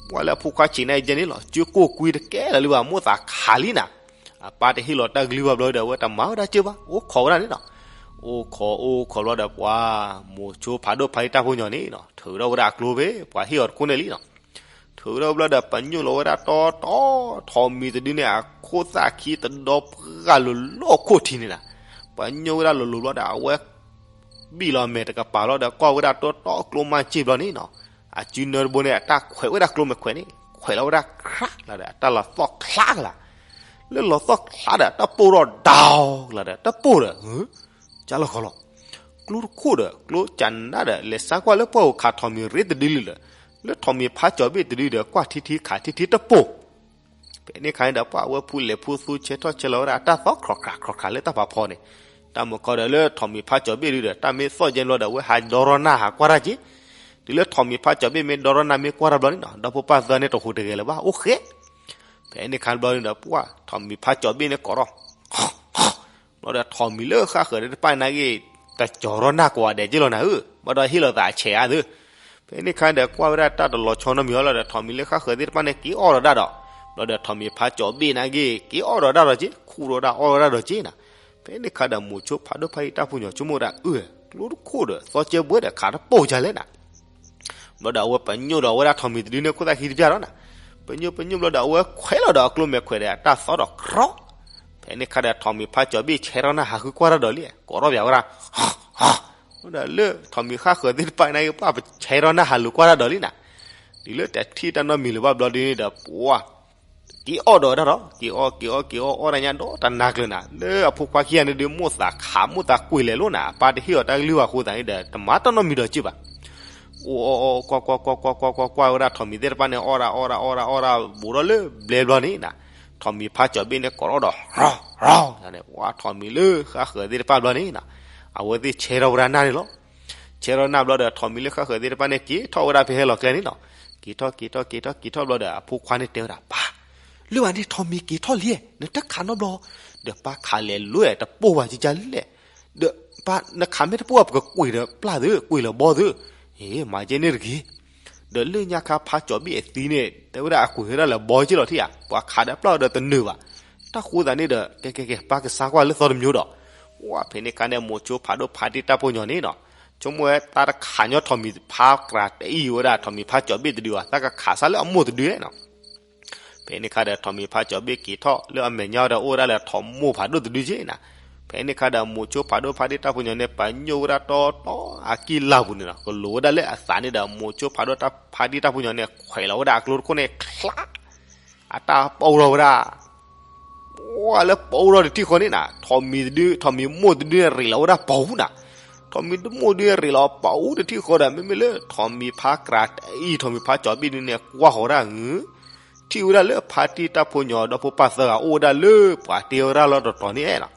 ပှၤလၢအဖိခွါဆံးနါအံၤကဲန့ၣ်လီၤ ကၠိကိၢ်ကွံတကဲလၢၤလံဘၣ် မိၣ်သးခးလံနၤ. အပၢ်တဟ့ၣ်လီၤတၢ်ကလုၢ်ဘၣ်ဘျီဒီး အဝဲတမၤဝဲဒၣ်စၢၤဘၣ် အိၣ်ခိးဝဲဒၣ်န့ၣ်နီၤ. အိၣ်ခိးအိၣ်ခိးဘျီဒီး ပှၤမိၤဆိဖးဒိၣ်ဖးယံာ်တၢ်ဖိညီန့ၣ်နီၤ ထုးထီၣ်ဝဲဒၣ်အကျိဖဲပှၤဟ့ၣ်အီၤတခိၣ်န့ၣ်လံနီၤ. ထုးထီၣ်ဘျီဒီး ပညိၣ်လီၤဝဲဒၣ်တီတီ ထိးမံၤတဒုန့ၣ် အခိၣ်သၣ်ခံတဒီပှၢ်လိၤလိၤခိၣ်ထံးန့ၣ်နီၤ. ပညိၣ်ဝဲဒၣ်လိၤလိၤဘျီဒီး အဝဲ ဘံၣ်လီၤမဲာ်တကပၤလီၤဒီး ကွၢ်ဝဲဒၣ်တီတီကျိမါစ့ၢ်ဘျီန့ၣ်နီၤ. အစုနၢတဘိန့ၣ် အတၢ်ခွဲးဝဲဒၣ်ကျိမဲာ်ခွဲးန့ၣ် ခွဲးလီၤဝဲဒၣ်ခြးလီၤဒီး အတၢ်လီၤသီၣ်ချါကလာ်. လၢလီၤသီၣ်ချါဒီး တၢ်ပိၢ်ထီၣ်ဒီးကလာ်ဒီး တၢ်ပိၢ်ဒီး ကၢ်လီၤဃီလီၤ. ကျိတခိၣ်ဒီး ကျိကနါဒီး လဲၤစါကွၢ်လၢပှၢ်ဧိၤခးထိးမံၤရ့တဒုလံလၢာ်. လၢထိးမံၤဖးကၠီၤဘ့ၣ်တဒုဒီး ကွၢ်ထံထံခးထံထံတပိၢ် ဖဲန့ၣ်ခါန့ၣ်ဒီး ပှၤဝဲဖူလဲၤဖူသူဆဲထီၣ်ဆဲလီၤဝဲဒၣ် တၢ်သီၣ်ခြီၣ်ခြးခြီၣ်ခြးလၢတၢ်ဖးဖီန့ၣ်, တၢ်မုၢ်ခီဒီးလၢထိးမံၤဖးကၠီၤဘ့ၣ်ဒုဒီး တၢ်မ့ၢ်သီၣ်ကဲဘျီဒီး အဝဲဟးဒီရီနၢ်ဟးကွၢ်တၢ်က့ၤ, တုၤလၢထိးမံၤဖးကၠီၤဘ့ၣ်မ့ၢ်ဒီရီနၢ်မ့ၢ်ကွၢ်တၢ်ဘျီန့ၣ်နီၤ ဒီဖိပၢ်သၢန့ၣ်တဟူးတဂဲၤလၢၤဘၣ် အိၣ်ဃဲ, ဖဲန့ၣ်ခါဘျီန့ၣ်ဒီး ပှၤထိးမံၤဖးကၠီၤဘ့ၣ်န့ၣ်ကိးထီၣ် ဘျီဒီးထိးမံၤလၢဃၣ်ဃၢၤသ့ၣ်တဖၣ်န့ၣ်ဂ့ၤ, တကၠီၤရီနၢ်ကိးဂၤဒဲးက့ၤလီၤနၤဧၢ, ဘၣ်ဒီးဟ့ၣ်လီၤသးအဆဲးအါသု, ဖဲန့ၣ်ခါဒီးကွၢ်ဝဲဒၣ်တၢ်တလီၤဆီနီတမံၤအီၤလီၤဒီး ထိးမံၤလၢဃၣ်ဃၢၤသ့ၣ်တဖၣ်န့ၣ်က့ၤအီၣ်ဒီးဒၣ်ဒီး, ဘျီဒီးထိးမံၤဖးကၠီၤဘ့ၣ်န့ၣ်ဂ့ၤ က့ၤအီၣ်ဒီးဒၣ်ဒီးက့ၤ ခူၣ်ဒီးဒၣ်အီၣ်ဒီးဒၣ်ဒီးက့ၤနၤ, ဖဲန့ၣ်ခါဒီးမိၤဆိဖးဒိၣ်ဖးယံာ်တၢ်ဖိညီဆိကမိၣ်ဒၣ်အၢ, ကျိတခိၣ်ဒီး သီကဲဘှဲဒီးခးတပိၢ်ကလဲၣ်နၤ ဘျီဒီးအဝဲပညိၣ်ဒီးအဝဲဒၣ်ထိးမံၤတဒုန့ၣ်ခိၣ်သၣ်ခံတပျၢ်ဒီးနၤ, ပညိၣ်ပညိၣ်ဘျီဒီးအဝဲခွဲးလီၤဒီးအကျိမဲာ်ခွဲးဒီးအတၢ်သီၣ်ဒီးခြီၣ်, ဖဲန့ၣ်ခါဒီးထိးမံၤဖးကၠီၤဘ့ၣ်ဆဲးထီၣ်နၢ်ဟးဃုကွၢ်တၢ်ဒီးလံ, ကိးထီၣ်ပၠးဝဲဒၣ်, ဒီးလၢထိးမံၤဃၣ်ဃၢၤသ့ၣ်တဖၣ်န့ၣ်ဂ့ၤ ပှၤပဆဲးထီၣ်နၢ်ဟးလူၤကွၢ်တၢ်ဒီးလံနၤ, တုၤလၢတထံၣ်တၢ်နီတမံၤလၢၤဘၣ်ဘျီဒုန့ၣ်ဒီး ပှၤ က့ၤအီၣ်ဒီးဝဲဒၣ်ဒီး က့ၤအီၣ်က့ၤအီၣ်က့ၤအီၣ်အီၣ်တၢ်ညါဒီးတနၤကျၢၤနၤ, လၢအဖိခွါခံဂၤန့ၣ်ဒုးမိၣ်သးခးမိၣ်သးကွံာ်လဲၤလိာ်နၤ, အပၢ်တဟ့ၣ်အီၤတၢ်ကလုၢ်ဘၣ်အဃိသတးန့ၣ်ဒီး တမၤတၢ်နီတမံၤဒီးက့ၤဘၣ်, ပ အိၣ်အီၣ်အီၣ် ကွၢ်ကွၢ်ကွၢ်ကွၢ်ကွၢ်ကွၢ်ကွၢ်ကွၢ်ဝဲဒၣ် ထိးမံၤသ့ၣ်တဖၣ်န့ၣ် အီၣ်ဒၣ်အီၣ်ဒၣ်အီၣ်ဒၣ်အီၣ်ဒၣ် ဘူးထီၣ်လၢဘျဲဘျီန့ၣ်နီၤ, ထိးမံၤဖါကၠီၤဘ့ၣ်န့ၣ် ကိးထီၣ်ဒီး ရီၢ်ရီၢ်န့ၣ် ဝဲထိးမံၤလၢဃၣ်ဃၢၤသ့ၣ်တဖၣ်ဘျီန့ၣ်နီၤ, အဝဲသ့ၣ်ဆဲထီၣ်ဝဲဒၣ်နၢ်န့ၣ်လီၤ. ဆဲထီၣ်နၢ်ဘျီဒီး ထိးမံၤလၢဃၣ်ဃၢၤသ့ၣ်တဖၣ်န့ၣ် က့ၤထီၣ်ဝဲဒၣ်ဖဲဟဲလီၤကျဲန့ၣ်နီၤ, က့ၤထီၣ်က့ၤထီၣ်က့ၤထီၣ်က့ၤထီၣ်ဘျီဒီး အဖိခွါန့ၣ်တဲဝဲဒၣ် ပၢ် လၢဘၣ်န့ၣ် ထိးမံၤက့ၤထီၣ်လံ, နတခးနီတဘျီ, ဒီးပၢ်ခးလဲၤလိၤတပိၢ်ဘၣ်ကကလဲၣ်, ဒီးပၢ်နခးမ့ၢ်တပိၢ်ဘၣ် ပကကွံာ်ဒီးပျၢ်သု ကွံာ်လီၤဘီသု, ဟ့ မၤကဲန့ၣ်တဂ့ၤ ဒီးလၢညါခါဖါကၠီၤဘ့ၣ်အသံန့ၣ် တဲဝဲဒၣ်အကွံာ်ဝဲဒၣ်လၢဘီက့လီၤထံၣ်ဧါ, ပှၤခးဒီးပျၢ်ဒီးတနၢၤဘၣ်, တၢ်ဃိသးန့ၣ်ဒီး ကဲကဲကဲ ပၢ်ကစါကွၢ်လၢသီတမျိုးဒီး, ဝဲဖဲန့ၣ်ခါန့ၣ် မိၤဆိဖးဒိၣ်ဖါတံၢ်တၢ်ဖိညီန့ၣ်နီၤ, ဆိကမိၣ်ဝဲတၢ်တခးညီထိးမံၤဖါကြးတအံၤဝဲဒၣ် ထိးမံၤဖါကၠီၤဘ့ၣ်တဒုဘၣ် တၢ်ကခးစၢ်လၢအမိၢ်တဒုနီၤ ဖဲန့ၣ်ခါဒီး ထိးမံၤဖါကၠီၤဘ့ၣ်က့ၤထီၣ်လၢအမဲာ်ညါဒီး အိၣ်ဝဲဒၣ်လၢထိးမိၢ်ဖးဒိၣ်တဒုက့နီၤ, ဖဲန့ၣ်ခါဒီး မိၤဆိဖးဒိၣ်ဖါတံၢ်တၢ်ဖိညီန့ၣ် ပညိၣ်ဝဲဒၣ်တီတီအကံၢ်လၢ်ပူၤန့ၣ်နီၤ, ကလိၤဝဲဒၣ်လၢအသးန့ၣ်ဒီး မိၤဆိဖးဒိၣ်ဖါတံၢ်တၢ်ဖိညီန့ၣ် ခွဲးလီၤဝဲဒၣ်အကျိတခိၣ်န့ၣ် ချါ အတၢ်ပိၢ်ထီၣ်ဝဲဒၣ် ပှၤလၢပိၢ်ထီၣ်တထံၣ်ဃီန့ၣ်နီၤ, ထိးမံၤတဒု ထိးမံၤမိၢ်တဒုန့ၣ် ရ့းလီၤဝဲဒၣ်ပူၤနီၤ, ထိးမံၤမိၢ်တဒုန့ၣ် ရ့းလီၤပူၤတထံၣ်ဃီဒီး မ့မ့ၢ်လၢထိးမံၤဖါကြးတအံၤ ထိးမံၤဖါကၠီၤဘ့ၣ်ဒုန့ၣ် ကွၢ်ဃီၤဒၣ် ထံၣ်ဝဲဒၣ်လၢဖါတံၢ်တၢ်ဖိညီဒီဖိပၢ်သၢဂၤအိၣ်ဝဲဒၣ်လၢပှၤတ့ဝဲဒၣ်လီၢ်တတီၤန့ၣ်နီၤ,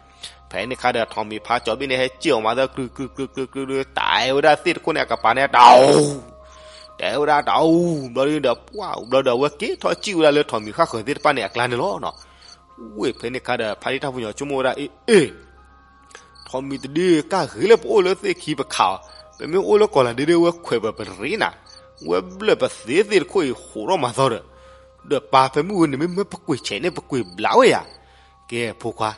ဖဲန့ၣ်ခါဒီး ထိးမံၤဖါကၠီၤဘ့ၣ်န့ၣ် ဟဲစံၣ်အီၤမးသၢ ကြုကြုကြုကြုကြု တၢ်အဲၣ်ဝဲဒၣ်သ့ၣ်တခိၣ်န့ၣ် အကပၤန့ၣ်တၢ်အူ တၢ်အဲၣ်ဝဲဒၣ်တၢ်အူ ဘျီဒုဒီး ပှၢ်ဘျီဒီး အဝဲက့ၤထီၣ်စံၣ်ဝဲဒၣ်လၢထိးမံၤဃၣ်ဃၢၤသ့ၣ်တဖၣ်န့ၣ် အကျါန့ၣ်လီၤနီၤ, ဝဲဖဲန့ၣ်ခါဒီး ဖါတံၢ်တၢ်ဖိညီဆိကမိၣ်ဝဲဒၣ် အ့ အ့ ထိးမံၤတဒု ကၢ်ဂ့ၤလၢပအိၣ်လၢသ့ၣ်ခံပခးအီၤ, ပမ့ၢ်အိၣ်လၢကီၢ်လၤဒ့ဒီး ဝဲခွဲးပပရ့နၤ, ဝဲဘျၢၣ်ပသ့သ့ၣ်တခိၣ်အံၤ ဟိးထီၣ်မၤသီဒီး, ဒီးပၢ်ဖဲမုၢ်ဝဲန့ၣ် မ့ၢ်ပကွံာ်ဆဲးန့ၣ် ပကွံာ်ဘျးဝဲယၤ, ကဲဖိခွါ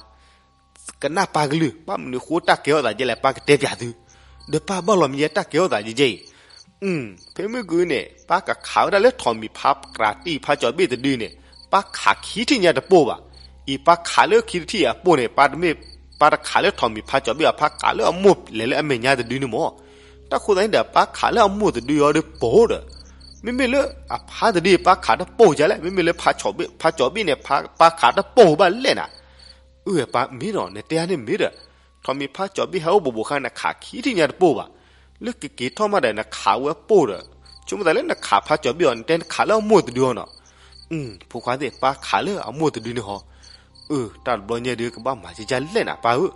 ကနၣ်ပၢ်ကလုၢ် ဘၣ်မနုၤဃိတၢ်ကဲထီၣ်သးယဲလဲၣ် ပၢ်ကတဲပၠးသု, ဒီးပၢ်ဘၣ်လီၤမံၤယဲတၢ်ကဲထီၣ်သးယဲအံၤ, ဖဲမုၢ်ကွံာ်န့ၣ် ပၢ်ကခးဝဲဒၣ်လၢထိးမံၤဖါကြးတံၢ်ဖါကၠီၤဘ့ၣ်တဒုန့ၣ် ပၢ်ခးခံထံၣ်ညါတပိၢ်ဘၣ်, အံၤပၢ်ခးလၢခံတထံၣ်အပိၢ်န့ၣ် ပၢ်တမ့ၢ် ပၢ်တခးလၢထိးမံၤဖါကၠီၤဘ့ၣ်အဖါခးလၢအမိၢ်လဲၤလၢအမဲာ်ညါတဒုန့ၣ်မၢ်, တၢ်ဃိသတးန့ၣ်ဒီး ပၢ်ခးလၢအမိၢ်တဒုအီၤဒီးပိၢ်ဒီး, မ့မ့ၢ်လၢအဖါတဒု ပၢ်ခးတပိၢ်ကလဲၣ် မ့မ့ၢ်လၢဖါကၠီၤဘ့ၣ်န့ၣ် ပၢ်ခးတပိၢ်ဘၣ်လဲၣ်နၤ အၢ ပၢ်မ့ၢ်ဒီး နတဲအါန့ၣ်မ့ၢ်ဒီး, ထိးမံၤဖါကၠီၤဘ့ၣ်ဟဲအိၣ်ဘူးဘူးခါ နခးခံထံၣ်ညါတပိၢ်ဘၣ်, လၢကက့ၤထီၣ်မးဒီး နခးဝဲပိၢ်ဒီး, ဆိကမိၣ်သးလၢနခးဖါကၠီၤဘ့ၣ်အီၤ နတဲနခးလၢအမိၢ်တဒုအီၤနီၤ, ဖိခွါသ့ၣ် ပၢ်ခးလၢအမိၢ်တဒုန့ၣ်ဟီ, အၢ တၢ်တဘျီညါဒုး ကဘၣ်မၤကကလဲၣ်နၤ ပၢ်ဧၢ,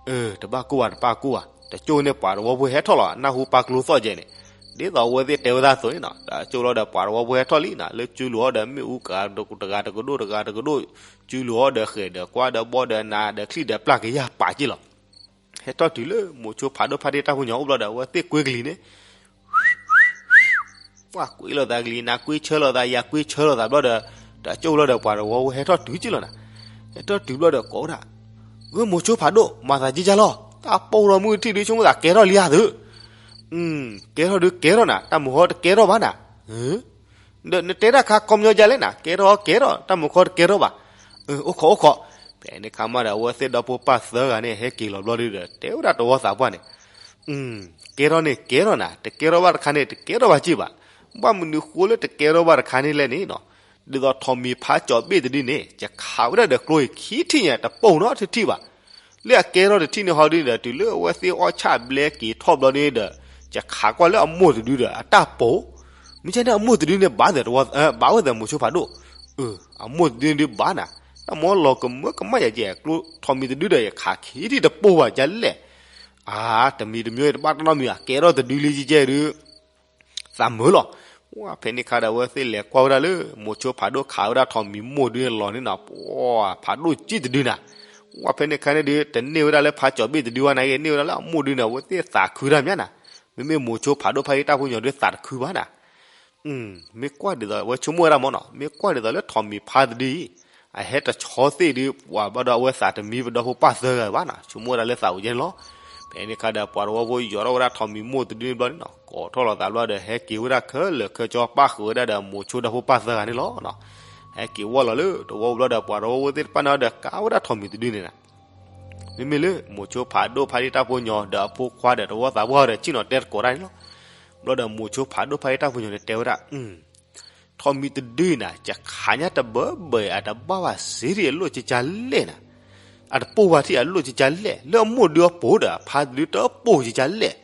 အၢ တဘၣ်ကိၢ်ဘၣ် တဘၣ်ကိၢ်ဘၣ်, တကၠိန့ၣ် ပှၤတဝီဖိဟဲထီၣ်လီၤ နၢ်ဟူပၢ်ကျိသီၣ်ကဲန့ၣ်, ဒ်သိးအဝဲသ့ၣ်တဲဝဲဒၣ်အသိးန့ၣ်နီၤ, တကၠိလီၤဒီး ပှၤတဝီဖိဟဲထီၣ်လံနီၤ, လၢကၠူလူၤအီၤဒီး မ့ၣ်အူတဂၤတကဒိၣ်တဂၤတကဒိၣ်, ကၠူလူၤအီၤဒီး ဃဲၤဒီးကွၢ်ဒီးဘီဒီးနးဒီးချံၣ်ဒီးပျၢ်ကယၢ်ပာ်က့ၢ်လီၤ. ဟဲထီၣ်တုၤလၢမိၤဆိဖးဒိၣ်ဖါတံၢ်တၢ်ဖိညီအိၣ်ဘျီဒီး အဝဲသ့ၣ်ကွ့ကလံၤန့ၣ် ပှၤကွ့လိာ်သးကလံၤနၤ ကွ့ဆၢလိာ်သး ယၤကွ့ဆၢလိာ်သးဘျီဒီး, တကၠိလီၤဒီး ပှၤတဝီဖိဟဲထီၣ်တုၤက့ၢ်လီၤနၤ, ဟဲထီၣ်တုၤဘျီဒီးကိးဝဲဒၣ်, ဂ့ၤ မိၤဆိဖးဒိၣ် မၤသးကကလီၤ, တၢ်ပိၢ်ထီၣ်မုၢ်ထံၣ်ဒုး ဆိကမိၣ်သးကဲထီၣ်လံဧါသု, ကဲထီၣ်ဒုးကဲထီၣ်နၤ တၢ်မုၢ်ဟီတကဲထီၣ်ဘၣ်နၤ ဒီးနတဲတၢ်ခါခီပညီဒ်လဲၣ်နၤ ကဲထီၣ်ကဲထီၣ် တၢ်မုၢ်ခီတကဲထီၣ်ဘၣ်, အိၣ်ခိးအိၣ်ခိး, ဖဲန့ၣ်ခါမးဒီး အဝဲသ့ၣ်ဒီဖိပၢ်သၢဂၤန့ၣ် ဟဲက့ၤလီၤဘျီဒုဒီး တဲဝဲဒၣ်တဝီသးပှၢ်န့ၣ်, ကဲထီၣ်န့ၣ်ကဲထီၣ်နၤ တကဲထီၣ်ဘၣ်တခါန့ၣ် တကဲထီၣ်ဘၣ်က့ၢ်ဘၣ်, ဘၣ်မနုၤဃိလၢတကဲထီၣ်ဘၣ်တခါန့ၣ်လဲၣ်န့ၣ်နီၤ, ဒ်သိးထိးမံၤဖးကၠီၤဘ့ၣ်တဒုန့ၣ် ယခးဝဲဒၣ်ဒီးကျိအံၤခံထံၣ်ညါတပိၢ်နီတထံၣ်ဘၣ် လၢအကဲထီၣ်တထံၣ်န့ၣ်ဟီဒုန့ၣ်ဒီး တုၤလၢအဝဲသ့ၣ်အီၣ်ဆၣ်ဘျဲက့ၤထီၣ်ဘျီန့ၣ်ဒီး, ယခးကွၢ်လၢအမိၢ်တဒုဒီး အတၢ်ပိၢ်, မ့ၢ်ကဲန့ၣ် အမိၢ်တဒုန့ၣ် ဘၣ်သဲးတဝီ, ဘၣ်ဝဲသဲးမိၤဆိဖးဒိၣ်, အမိၢ်တဒုန့ၣ်ဒုးဘၣ်နၤ, တၢ်မ့ၢ်လီၤကမၢကမၣ်ယၤကဲ ကျိထိးမံၤတဒုဒီး ယခးခံထံၣ်တပိၢ်ဘၣ်ဒ်လဲၣ်, အါ တမံၤတမံၤတဘၣ်တၢ်နီတမံၤ အကဲထီၣ်တဒုလံကဲကဲဒုး သးမုာ်လီၤ. ဝဲဖဲန့ၣ်ခါဒီး အဝဲသ့ၣ်လဲၤကွၢ်ဝဲဒၣ်လၢ မိၤဆိဖးဒိၣ်ခးဝဲဒၣ်ထိးမံၤမိၢ်ဒုန့ၣ်လီၤန့ၣ်နီၤ, ပှၤဖးဒိၣ်ကံၣ်တဒုနၤ, ဝဲဖဲန့ၣ်ခါန့ၣ်ဒုး တန့ၢ်ဝဲဒၣ်လၢဖးကၠီၤဘ့ၣ်တဒုဘၣ်နၤဂ့ၤ န့ၢ်ဝဲဒၣ်လၢအမိၢ်ဒုန့ၣ် အဝဲသ့ၣ်သးခုတၢ်မးနၤ, မ့မ့ၢ်မိၤဆိဖးဒိၣ်ဖါတံၢ်တၢ်ဖိညီဒုးသးတခုဘၣ်နၤ မ့ၢ်ကွၢ်ဒ်သိး အဝဲဆိကမိၣ်ဝဲဒၣ်မ့ၢ်နီၤ, မ့ၢ်ကွၢ်ဒ်သိးလၢထိးမံၤဖါတဒုအံၤ အဟဲတဆီသ့ၣ်ဒုး ပှၤဘၣ်ဒီးအဝဲသးတမံပဒီဖိပၢ်သၢဂၤဘၣ်နီၤ, ဆိကမိၣ်ဝဲဒၣ်လၢသးအိၣ်ကဲန့ၣ်လီၤ. ဖဲန့ၣ်ခါဒီး ပှၤတဝီဖိယိးထီၣ်ဝဲဒၣ်ထိးမံၤမိၢ်တဒုန့ၣ်ဘျီန့ၣ်နီၤ, ကိးထီၣ်လီၤသးဘျီဒီး ဟဲက့ၤဝဲဒၣ်ခဲလၢာ်ခဲဆ့ပၣ်ဃုာ်ဝဲဒၣ်ဒီးမိၤဆိဒီဖိပၢ်သၢဂၤန့ၣ်လီၤ. ဟဲက့ၤဝီၢ်လီၤလၢတဝီဘျီဒီး ပှၤတဝီဖိသ့ၣ်တဖၣ်န့ၣ်ဒီး ကးဝဲဒၣ်ထိးမံၤတဒုန့ၣ်နၤ မ့မ့ၢ်လၢမိၤဆိဖးဒိၣ်ဖါတံၢ်တၢ်ဖိညီဒီးအဖိခွါဒီးတဝီသးပှၢ်ဒီး ဆ့ၣ်နီၤတဲသကိးတၢ်န့ၣ်လီၤ. ဘျီဒီးမိၤဆိဖးဒိၣ်ဖါတံၢ်တၢ်ဖိညီန့ၣ်တဲဝဲဒၣ်, ထိးမံၤတဒုနၤ ယခးညါတဘၢဘၢအံၤ အတဘၣ်ဘၣ်စ့ၢ်ကီးအလိၣ်ကကလဲၣ်နၤ, အတပိၢ်ဘၣ်ထံၣ်အလိၣ်ကကလဲၣ်, လၢအမိၢ်ဒုအပိၢ်ဒီး အဖါတဒုတပိၢ်ကကလဲၣ်,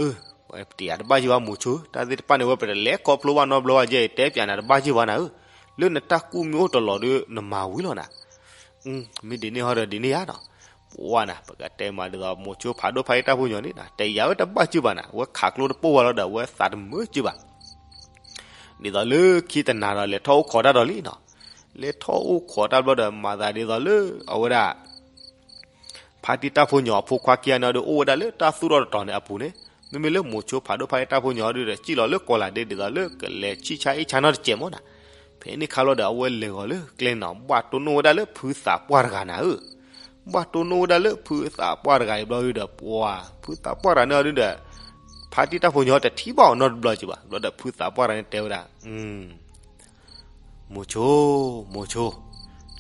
အၢ တယၤတဘၣ်ယုၢ်ဘၣ်မိၤဆိ, တၢ်သ့ၣ်တဖၣ်န့ၣ်ဝဲပတလဲၤခီဖျိဘၣ်နီတဘျီဘၣ်ကဲ, တဲပၠးနၤတဘၣ်ယုၢ်ဘၣ်နၤဧၢ, လၢနတၢ်ကူၣ်မ့ၢ်အိၣ်တလီၤဒီးနမၤဝံၤလီၤနၤ. မ့ၢ်ဒ်န့ၣ်ဟီဒီးဒ်န့ၣ်ဧါနီၤ. ပှၤနၤ ပကတဲမးဒ်သိးမိၤဆိဖးဒိၣ်ဖးယံာ်တၢ်ဖိညီန့ၣ် တယၤဝဲတဘၣ်စၢၤဘၣ်နၤ, အဝဲခးကျိတပိၢ်ဝဲလီၤဒီး အဝဲသးတမုာ်စၢၤဘၣ်. ဒ်သိးလၢခံတနၤဒီး လဲၤထီၣ်အိၣ်ခိးတၢ်ဒီးလံနီၤ. လဲၤထီၣ်အိၣ်ခိးတၢ်ဘျီဒီး မၤသးဒ်သိးလၢ အဝဲဒၣ် ဖါတံၢ်တၢ်ဖိညီအဖိခွါခံဂၤန့ၣ်ဒီး အိၣ်ဝဲဒၣ်လၢတၢ်သူၣ်ထီၣ်တတီၤန့ၣ်အပူၤန့ၣ်, မ့မ့ၢ်လၢမိၤဆိဖးဒိၣ်ဖးယံာ်တၢ်ဖိညီဒီး စံၣ်လီၤလၢကီးလးဒ့ ဒ်သိးလၢကလဲၤဆံၣ်ဆါအ့ၣ်ဆါနီတစဲးမးနၤ. ဖဲန့ၣ်ခါလီၤဒီး အဝဲလဲၤဂီၤလၢကျဲန့ၣ်နီၤ, ဘၣ်တိၢ်နီၣ်ဝဲဒၣ်လၢဖုသးပှၢ်တဂၤနၤဧၢ. ဘၣ်တိၢ်နီၣ်ဝဲဒၣ်လၢဖုသးပှၢ်တဂၤအံၤဘျီဒီး ပှၤ ဖုသးပှၢ်တဂၤန့ၣ်ဒီး ဖါတံၢ်တၢ်ဖိညီတထံၣ်ဘၣ်အီၤနီတဘျီစၢၤဘၣ်. ဘျီဒီးဖုသးပှၢ်တဂၤန့ၣ်တဲဝဲဒၣ် မိၤဆိ, မိၤဆိ,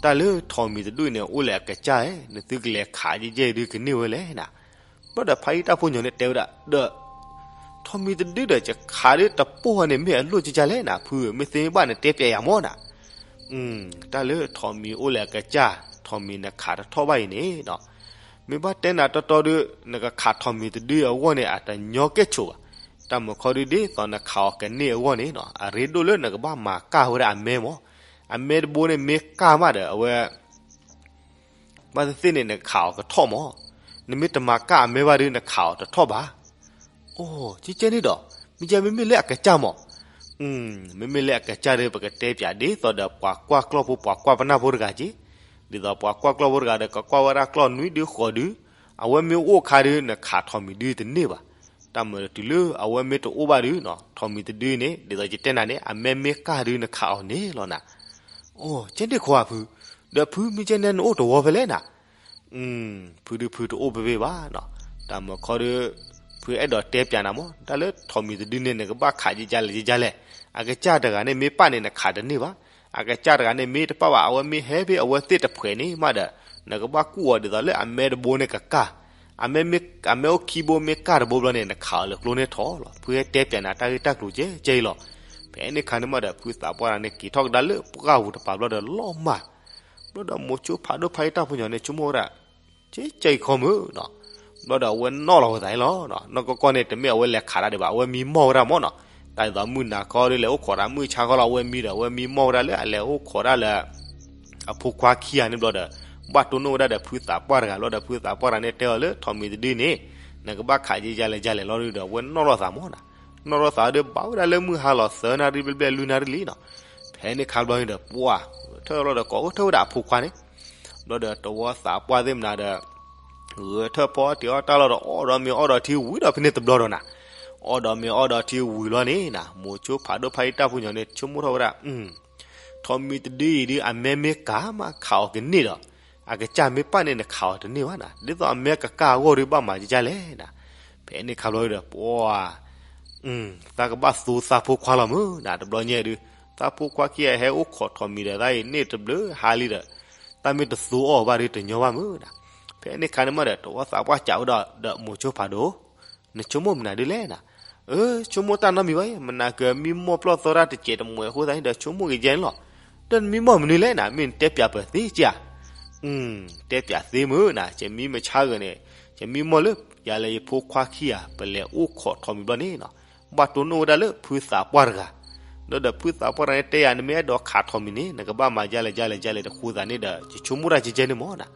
တၢ်လၢထိးမံၤတဒူၣ်န့ၣ် အိၣ်လၢအကစၢ်ဧါ, နသုကလဲၤခးယဲၢ်ယဲၢ်ဒုးကန့ၢ်ဝဲလဲၣ်နၤ. ဘျီဒီးဖါတံၢ်တၢ်ဖိညီန့ၣ်တဲဝဲဒၣ်ဒီး ထိးမံၤတဒုဒီး ယခးဒုးတပိၢ်န့ၣ် မ့ၢ်အလိၣ်ကကလဲၣ်နၤ, ဖုဧၢ, မ့ၢ်သ့မ့ၢ်ဘၣ်နတဲပၠးယၤမးနၤ. တၢ်လၢထိးမံၤအိၣ်လၢအကစၢ်, ထိးမံၤနခးတထီၣ်ဘၣ်အံၤန့ၣ်နီၤ, မ့ၢ်ဘၣ်တဲနၤတီတီဒုး နကခးထိးမံၤတဒုအဂီၢ်န့ၣ် အတညီကဲၣ်ဆိးဘၣ်. တၢ်မုၢ်ခီဒုးဒ်သိးနခးအီၤကန့ၢ်အဂီၢ်န့ၣ်နီၤ, အရ့ဒိၣ်လၢနကဘၣ်မၤကၢ်ဝဲဒၣ်အမဲမး. အမဲတဘိန့ၣ်မ့ၢ်ကၢ်မးဒီး အဝဲ ဘၣ်သ့ၣ်သ့ၣ်န့ၣ် နခးအီၤကထီၣ်မး, နမ့ၢ်တမၤကၢ်အမဲဘၣ်ဒီး နခးအီၤတထီၣ်ဘၣ်. အိ, ကဲကဲန့ၣ်ဒီး, မ့ၢ်ကဲမ့မ့ၢ်လၢအကစၢ်မး, မ့မ့ၢ်လၢအကစၢ်ဒီး ပကတဲပၠးဒ်သိးဒီး ပှၤကွၢ်ကျီၢ်ဖိ ပှၤကွၢ်ပနၢ်ဖိတဂၤက့, ဒ်သိးပှၤကွၢ်ကျီၢ်ဖိတဂၤဒီး ကကွၢ်ဝဲဒၣ်ကျီၢ်နွံဒုဃိးဒု, အဝဲမ့ၢ်အိၣ်အခါဒီး နခးထိးမံၤဒုတန့ၢ်ဘၣ်. တၢ်မုၢ်တုၤလၢအဝဲမ့ၢ်တအိၣ်ဘၣ်ဒီးနီၤ, ထိးမံၤတဒုန့ၣ် ဒ်သိးယတဲနၤန့ၣ် အမဲမ့ၢ်ကၢ်ဒုး နခးအီၤန့ၣ်လီၤနၤ. အိ, ကဲန့ၣ်ခီဧါဖု, ဒီးဖုမ့ၢ်ကဲန့ၣ် နအိၣ်တဝီဖဲလဲၣ်နၤ. ဖုဒုးဖုတအိၣ်ဖဲဖဲဘၣ်နီၤ, တၢ်မုၢ်ခီဒီး ဖုအဲၣ်ဒိးတဲပၠးနၤမး, တၢ်လၢထိးမံၤတဒုန့ၣ် နကဘၣ်ခးယကလဲၣ်ယကလဲၣ်, အကစၢ်တဂၤန့ၣ်မ့ၢ်ပၣ်န့ၣ် နခးတန့ၢ်ဘၣ်. အကစၢ်တဂၤန့ၣ်မ့ၢ်တပၣ်ဘၣ် အဝဲမ့ၢ်ဟဲဖဲအဝဲသ့ၣ်တဖှဲးန့ၣ်မးဒီး နကဘၣ်ကူၣ်အီၤဒ်သိးလၢအမဲတဘိန့ၣ်ကကၢ်, အမဲအိၣ်ခံဘိမ့ၢ်ကၢ်တဘိဘျီန့ၣ် နခးအီၤလၢကျိန့ၣ်ထီၣ်လီၤ. ဖုဟဲတဲပၠးနၤတၢ်ဂ့ၢ်တၢ်ကျိၤကဲကဲအံၤလီၤ. ဖဲန့ၣ်ခါန့ၣ်မးဒီး ဖုသးပှၢ်တဂၤန့ၣ်က့ၤထီၣ်ကဒါလၢပှၢ်ပူၤတပၤဘျီဒီးလီၤမၢ်, ဘျီဒီးမိၤဆိဖးဒိၣ်ဖးယံာ်တၢ်ဖိညီန့ၣ် ဆိကမိၣ်ဝဲဒၣ် ကဲကဲအံၤခီမုၢ်နီၤ, ဘျီဒီးအဝဲနီၣ်လီၤဝဲသးအံၤလီၤ. နီၢ်ကီၢ်ကီၢ်န့ၣ် တမ့ၢ်အဝဲလဲၤခးတၢ်ဒံးဘၣ်, အဝဲမံမီၢ်ဝဲဒၣ်မးနီၤ. တၢ်ဒ်သိးမုၢ်နၤခီဒီး လဲၤအိၣ်ခိးတၢ်မုၢ်ဆါခီလီၤ, အဝဲမံဒီး အဝဲမံမီၢ်ဝဲဒၣ်လၢအလဲၤအိၣ်ခိးတၢ်လၢ အဖိခွါခံဂၤန့ၣ်ဘျီဒီး ဘၣ်တိၢ်နီၣ်ဝဲဒၣ်ဒီးဖုသးပှၢ်တဂၤလီၤဒီး ဖုသးပှၢ်တဂၤန့ၣ်တဲအီၤလၢထိးမံၤတဒုန့ၣ် နကဘၣ်ခးယဲၢ်ယဲၢ်လဲၣ်ယဲၢ်လဲၣ်လီၤဒီး အဝဲနီၣ်လီၤသးမးနီၤ. နီၣ်လီၤသးဒီး ဘၣ်ဝဲဒၣ်လၢမုၢ်ဟါလီၤသၢနၣ်ရံၣ်ဘျဲၣ်ဘျဲၣ်လွံၢ်နၣ်ရံၣ်လံနီၤ. ဖဲန့ၣ်ခါဘျီန့ၣ်ဒီး ပှၢ် ထၢၣ်လီၤဒီးကိးထၢၣ်ဝဲဒၣ်အဖိခွါန့ၣ်, ဘျီဒီးတဝီသးပှၢ်သ့ၣ်မနုၤဒီး ဂဲၤထၢၣ်ဖီအီၣ်တ့ၤအီၣ်တၢ်လီၤဒီး အီၣ်ဒီးမ့ၤအီၣ်ဒီးထံဝံၤဒီးဖဲန့ၣ်တဘျီဒီးနၤ, အီၣ်ဒီးမ့ၤအီၣ်ဒီးထံဝံၤလီၤန့ၣ်နၤ, မိၤဆိဖးဒိၣ်ဖးယံာ်တၢ်ဖိညီန့ၣ် ဆိကမိၣ်ထီၣ်ဝဲဒၣ် ထိးမံၤတဒုအံၤဒုး အမဲမ့ၢ်ကၢ်မးခးအီၤကန့ၢ်ဒီး အကစၢ်မ့ၢ်ပၣ်န့ၣ် နခးအီၤတန့ၢ်ဘၣ်နၤ, ဒ်သိးအမဲကကၢ်အဂီၢ်ဒီး ဘၣ်မၤယကလဲၣ်နၤ. ဖဲန့ၣ်ခါဘျီဒီး ပှၢ် သးကဘၣ်သူသးဖိခွါလီၤမုၢ်နၤ, တဘျီညါဒုး သးဖိခွါခံဂၤဟဲအိၣ်ခိးထိးမံၤဒီး သးအံၤန့ၣ်တဘျုးဟါလံဒီး သးမ့ၢ်တသူအီၤဘၣ်ဒီး တညီဘၣ်မုၢ်နၤ. ဖဲန့ၣ်ခါန့ၣ်မးဒီး တဝီသးပှၢ်စံးဝဲဒၣ်ဒီး မိၤဆိဖးဒိၣ် နဆိကမိၣ်မနုၤဒ်လဲၣ်နၤ. အၢ ဆိကမိၣ်တၢ်နီတမံၤဘၣ်, မနၤကမံမီၢ်ပျီၢ်သီတၢ်တစဲးတမှဲးအဃိသတးန့ၣ်ဒီး ဆိကမိၣ်က့ၤယဲန့ၣ်လီၤ. ဒီးနမံမီၢ်မနုၤလဲၣ်နၤ, မ့ၢ်နတဲပၠးပသ့ကၢ်. တဲပၠးသ့မုၢ်နၤ, ယမံမဆါဂၤန့ၣ် ယမံမီၢ်လၢ ယၤလၢယဖိခွါခံဂၤ ပလဲၤအိၣ်ခိးထိးမံၤဘျီန့ၣ်နီၤ, ဘၣ်တိၢ်နီၣ်ဝဲဒၣ်လၢဖုသးပှၢ်တဂၤ, ဒီးဒီးဖုသးပှၢ်တဂၤန့ၣ်တဲယၤ နမ့ၢ်အဲၣ်ဒိးခးထိးမံၤန့ၣ် နကဘၣ်မၤယါလဲၣ်ယါလဲၣ်ယါလဲၣ်တဃိသးန့ၣ်ဒီး ယဆိကမိၣ်တၢ်ကဲကဲန့ၣ်မးနၤ.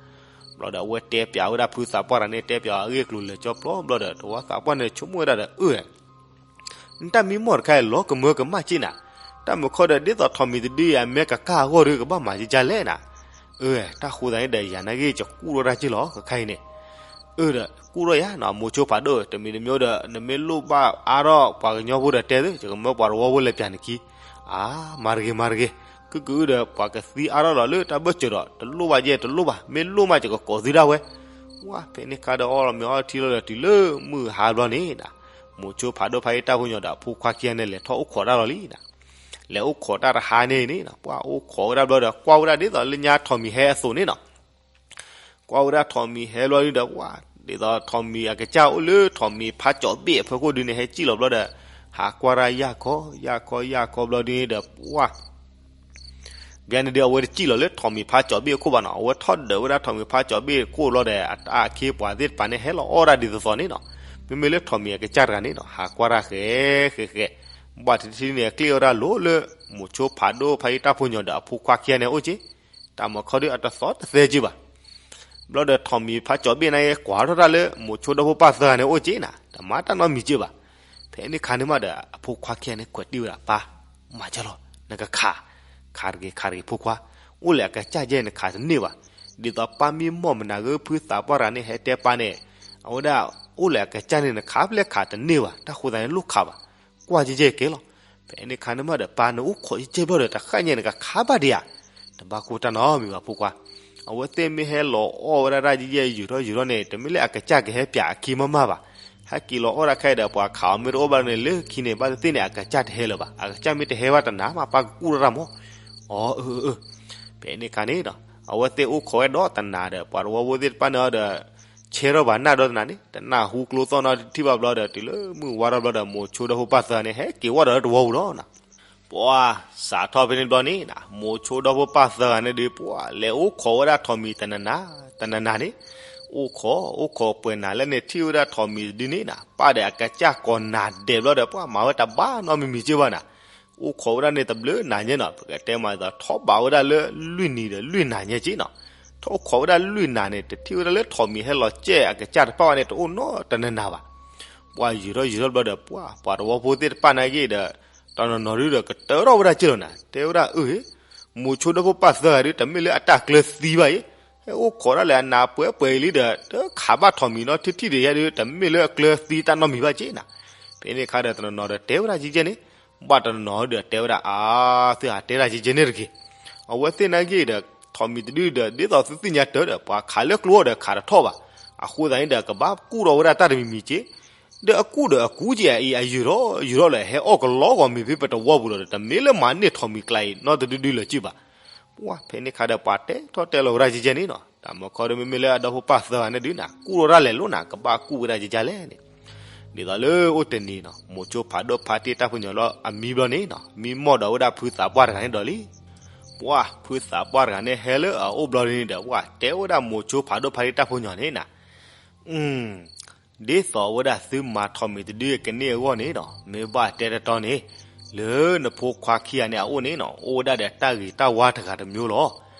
ဘျီဒီးအဝဲတဲပၠးဝဲဒၣ်ဖုသးပှၢ်တဂၤန့ၣ် တဲပၠးအဂ့ၢ်အကျိၤလၢာ်ကၠီပျီဘျီဒီး တဝီသးပှၢ်န့ၣ် ဆိကမိၣ်ဝဲဒၣ်ဒီး အၢ နတၢ်မံမီၢ်တခါအံၤ လီၤကမၢကမၣ်က့နၤ, တၢ်မုၢ်ခီဒီး ဒ်သိးထိးမံၤတဒုအံၤ အမဲကကၢ်အဂီၢ်ဒီး ကဘၣ်မၤယါလဲၣ်နၤ. အၢ တၢ်ဃိသးန့ၣ်ဒီး ယၤနာ်က့ ယကူၣ်ထီၣ်တၢ်က့လီၤ ခဲခါအံၤန့ၣ်. အၢ ဒီးကူၣ်ထီၣ်ယၤနီၤ မိၤဆိဖးဒိၣ် တမံၤတမံၤဒီး နမ့ၢ်လိၣ်ဘၣ်အါထီၣ်ပှၤကညီဖိဒီးတဲသု ယကမၢပှၤတဝီဖိလဲၤပၠးနခံ. အါ မၤတဂ့ၤမၤတဂ့ၤ, ကုၢ်ကုၢ်အုဒီး ပှၤကသံအါထီၣ်လီၤလၢတၢ်ဘၢၣ်စၢၤဒီး တလိၣ်ဘၣ်ယဲ တလိၣ်ဘၣ်, မ့ၢ်လိၣ်မး ယကကိးသုဒၣ်ဝဲ. ဝါ ဖဲန့ၣ်ခါဒီး အီၣ်လီၤမ့ၤအီထံလီၤဒီး တုၤလၢမုၢ်ဟါဘျီန့ၣ်နၤ, မိၤဆိဖးဒိၣ်ဖးယံာ်တၢ်ဖိညီဒီး အဖိခွါခံဂၤန့ၣ် လဲၤထီၣ်အိၣ်ခိးတၢ်လီၤလံနၤ. လဲၤအိၣ်ခိးတၢ်တဟါန့ၣ်န့ၣ်နီၤ ပှၢ်အိၣ်ခိးဝဲဒၣ်ဘျီဒီး ကွၢ်ဝဲဒၣ်ဒ်သိးလၢညါထိးမံၤဟဲအသိးန့ၣ်နီၤ ကွၢ်ဝဲဒၣ်ထိးမံၤဟဲဘျီဒုဒီး ဝါ ဒ်သိးထိးမံၤအကစၢ်အိၣ်လၢထိးမံၤဖးကၠီၤဘ့ၣ်အဖီခိၣ်ဒုန့ၣ် ဟဲစံၣ်လီၤဘျီဒီး ဟးကွၢ်တၢ်ယၢ်ခီ ယၢ်ခီ ယၢ်ခီဘျီဒုဒီး ဝါ ဘၣ်န့ၣ်ဒီး အဝဲတစံၣ်လီၤလၢထိးမံၤဖးကၠီၤဘ့ၣ်အခိၣ်ဘၣ်နီၤ အဝဲထီၣ်ဒၢးဝဲဒၣ်ထိးမံၤဖးကၠီၤဘ့ၣ်အခိၣ်ဘျီဒီး အတၢ်အခ့အပှၤသ့ၣ်တဖၣ်န့ၣ် ဟဲလီၤအီၣ်ဒၣ်ဒ်သိးသိးန့ၣ်နီၤ. မ့မ့ၢ်လၢထိးမံၤအကစၢ်တဂၤန့ၣ်နီၤ ဟးကွၢ်တၢ်ဃဲဃဲဃဲ, ဘၣ်တထံၣ်န့ၣ် အကျ့ၣ်ဝဲဒၣ်လိၤလၢ မိၤဆိဖးဒိၣ်ဖါတံၢ်တၢ်ဖိညီဒီးအဖိခွါခံဂၤန့ၣ်အိၣ်က့ၢ်, တၢ်မၤခီဒုးအတသီတသဲက့ၢ်ဘၣ်. ဘျီဒီးထိးမံၤဖးကၠီၤဘ့ၣ်န့ၣ် ကွၢ်ထီၣ်တၢ်လၢ မိၤဆိဒီဖိပၢ်သၢဂၤန့ၣ်အိၣ်က့ၢ်နၤ, တမၤတၢ်နီတမံၤက့ၢ်ဘၣ်. ဖဲန့ၣ်အခါန့ၣ်မးဒီး အဖိခွါခံဂၤန့ၣ် ကွဲးတ့ၢ်ဝဲဒၣ်ပၢ်, မၤကလီၤ, နကခး, ခးတဂ့ၤ ခးတဂ့ၤဖိခွါ, အိၣ်လၢအကစၢ်ကဲ နခးတန့ၢ်ဘၣ်. ဒ်သိးပၢ်မံမီၢ်မနၤဂ့ၤ ဖုသးပှၢ်တဂၤန့ၣ် ဟဲတဲပၢ်န့ၣ်, အဝဲဒၣ် အိၣ်လၢအကစၢ်န့ၣ် နခးဖဲလဲၣ်ခးတန့ၢ်ဘၣ်, တၢ်ဃိသးန့ၣ်လိၣ်ခးဘၣ်, ကွၢ်ကဲကဲကဲလီၤ. ဖဲန့ၣ်အခါန့ၣ်မးဒီး ပၢ်နအိၣ်ခိးကဲကဲဘျီဒီး တဃၣ်ညါနကခးဘၣ်ဒံးဧါ, တဘၣ်ကိၢ်တၢ်နီတမံၤဘၣ်ဖိခွါ. အဝဲသ့ၣ်မ့ၢ်ဟဲလီၤအီၣ်ဝဲဒၣ်တၢ်ယံာ်ယံာ်ယုာ်ထီၣ်ယုာ်ထီၣ်န့ၣ် တမ့ၢ်လၢအကစၢ်ကဟဲပၠးအခံမ့ၢ်မ့ၢ်ဘၣ်. ဟဲက့ၤလီၤအီၣ်တၢ်ခဲအံၤဒီး ပှၤခးအီၤမ့ၢ်တအိၣ်ဘၣ်န့ၣ် လၢခံန့ၣ် ဘၣ်သ့ၣ်သ့ၣ်န့ၣ် အကစၢ်တဟဲလၢၤဘၣ်. အကစၢ်မ့ၢ်တဟဲဘၣ်တနၤမး ပၢ်ကကူၣ်ထီၣ်တၢ်မး. အီ အၢ အၢ ဖဲန့ၣ်အခါန့ၣ်ဒီး အဝဲသ့ၣ်အိၣ်ခိးဝဲဒီးတနၤဒီး ပှၤတဝီဖိသ့ၣ်တဖၣ်န့ၣ်ဒီး ဆဲထီၣ်ဘၣ်နၢ်ဒီးတနၤန့ၣ် တနၢ်ဟူကျိသီၣ်နီတထံၣ်ဘၣ်ဘျီဒီး တုၤလၢမုၢ်ဝါထီၣ်ဘျီဒီး မိၤဆိဒီဖိပၢ်သၢဂၤန့ၣ် ဟဲက့ၤဝဲဒီးလၢတဝီပူၤလီၤ. ပှၤစးထီၣ်ဖဲန့ၣ်ဘျီန့ၣ် မိၤဆိဒီဖိပၢ်သၢဂၤန့ၣ်ဒီး ပှၤလဲၤအိၣ်ခိးဝဲဒၣ်ထိးမံၤတနၤနၤ တနၤနၤန့ၣ်, အိၣ်ခိး အိၣ်ခိးပှဲၤနၤလၢန့ၣ် ထံၣ်ဝဲဒၣ်ထိးမံၤတဒုန့ၣ်နၤ ပၢ်ဒီးအကစၢ်ကိးနၤဒဲးဘျီဒီး ပှၤမၤဝဲတဘၣ်နီတမံၤမံၤက့ၢ်ဘၣ်နၤ. အိၣ်ခိးဝဲဒၣ်န့ၣ်တဘျုးနၤညါနီၤ ပကတဲမးဒ်သိး ထီၣ်ဘးဝဲဒၣ်လၢလွံၢ်နံၤဒီးလွံၢ်နၤညါက့ၢ်နီၤ. ထီၣ်အိၣ်ခိးဝဲဒၣ်လွံၢ်နၤန့ၣ် တထံၣ်ဝဲဒၣ်လၢထိးမံၤဟဲလီၤကဲအကစၢ်တဖၣ်ဘၣ်န့ၣ် တအိၣ်နီတနၤနၤဘၣ်. ပှၤယုာ်ထီၣ်ယုာ်ထီၣ်ဘျီဒီး ပှၤ ပှၤတဝီဖိသ့ၣ်တဖၣ်နာ်က့ဒီး တနီၤနီၤဒုဒီးကတၢၢ်ထီၣ်ဝဲဒၣ်က့ၢ်လီၤနၤ တဲဝဲဒၣ်အၢ မိၤဆိဒီဖိပၢ်သၢဂၤဒု တမ့ၢ်လၢအတၢ်ကျၢၤသံဘၣ်အံၤ, ဟဲအိၣ်ခိးဒၣ်လဲာ်အနးပှဲၤပှဲၤအံၤလံဒီး တခးဘၣ်ထိးမံၤနီထံထံၣ်ဒံးယါဒု တမ့ၢ်လၢအကျၢၤသံတၢ်နီတမံၤဘၣ်က့ၢ်နၤ. ဖဲန့ၣ်အခါဒီးတနီၤနီၤဒီးတဲဝဲဒၣ်ကဲကဲန့ၣ်, ဘၣ်တနီၤနီၤဒီးတဲဝဲဒၣ်အါ, သုဟးတဲဒၣ်ကဲကဲန့ၣ်တဂ့ၤ. အဝဲသ့ၣ်နာ်က့ဒီး ထိးမံၤတဒုဒီး ဒ်သိးသုသ့ၣ်ညါတၢၢ်ဒီး ပှၤခးလၢကျိဒီးခးတထီၣ်ဘၣ်. အဃိသတးန့ၣ်ဒီး ကဘၣ်ကူၣ်ထီၣ်ဝဲဒၣ်တၢ်တမံၤမံၤက့ၢ် ဒီးအကူၣ်ဒီးအကူၣ်က့ၢ်အံၤ အယုာ်ထီၣ်ယုာ်ထီၣ်လၢဟဲအီၣ်ကလီဂီၤမ့ၢ်ဖဲပတဝီပူၤလီၤဒီး တမ့ၢ်လၢမၤန့ၢ်ထိးမံၤကျါအံၤ နီတဒုဒုလၢၤက့ၢ်ဘၣ်. ပှၤဖဲန့ၣ်ခါဒီး ပှၤတဲထီၣ်တဲလီၤဝဲဒၣ်ကဲကဲန့ၣ်နီၤ, တၢ်မၤခီဒီး မ့မ့ၢ်လၢအဒီဖိပၢ်သၢဂၤန့ၣ်ဒုနၤ ကူၣ်ထီၣ်တၢ်လဲၤလိၤနၤ ကဘၣ်ကူၣ်ဝဲဒၣ်ကဲကဲလဲၣ်န့ၣ်. ဒ်သိးလၢအိၣ်တနံၤနီၤ မိၤဆိဖးဒိၣ်ဖါတံၢ်တၢ်ဖိညီလီၤအမံဘျီန့ၣ်နီၤ မံမီၢ်ဒီးဝဲဒၣ်ဖုသးပှၢ်တဂၤန့ၣ်ဒီးလံ. ပှၤဖုသးပှၢ်တဂၤန့ၣ်ဟဲလၢအအိၣ်ဘျီန့ၣ်ဒီး ပှၤတဲဝဲဒၣ်မိၤဆိဖးဒိၣ်ဖါတံၢ်တၢ်ဖိညီန့ၣ်နၤ ဒ်သိးဝဲဒၣ်သုမၤထိးမံၤတဒုကန့ၢ်အဂီၢ်န့ၣ်နီၤ မ့ၢ်ဘၣ်တဲတတီန့ၣ်, လၢနဖိခွါခံဂၤန့ၣ်အအိၣ်န့ၣ်နီၤ အိၣ်ဝဲဒၣ်ဒီးတၢ်ဂ့ၤတၢ်ဝါတဂၤတမျိုးလီၤ.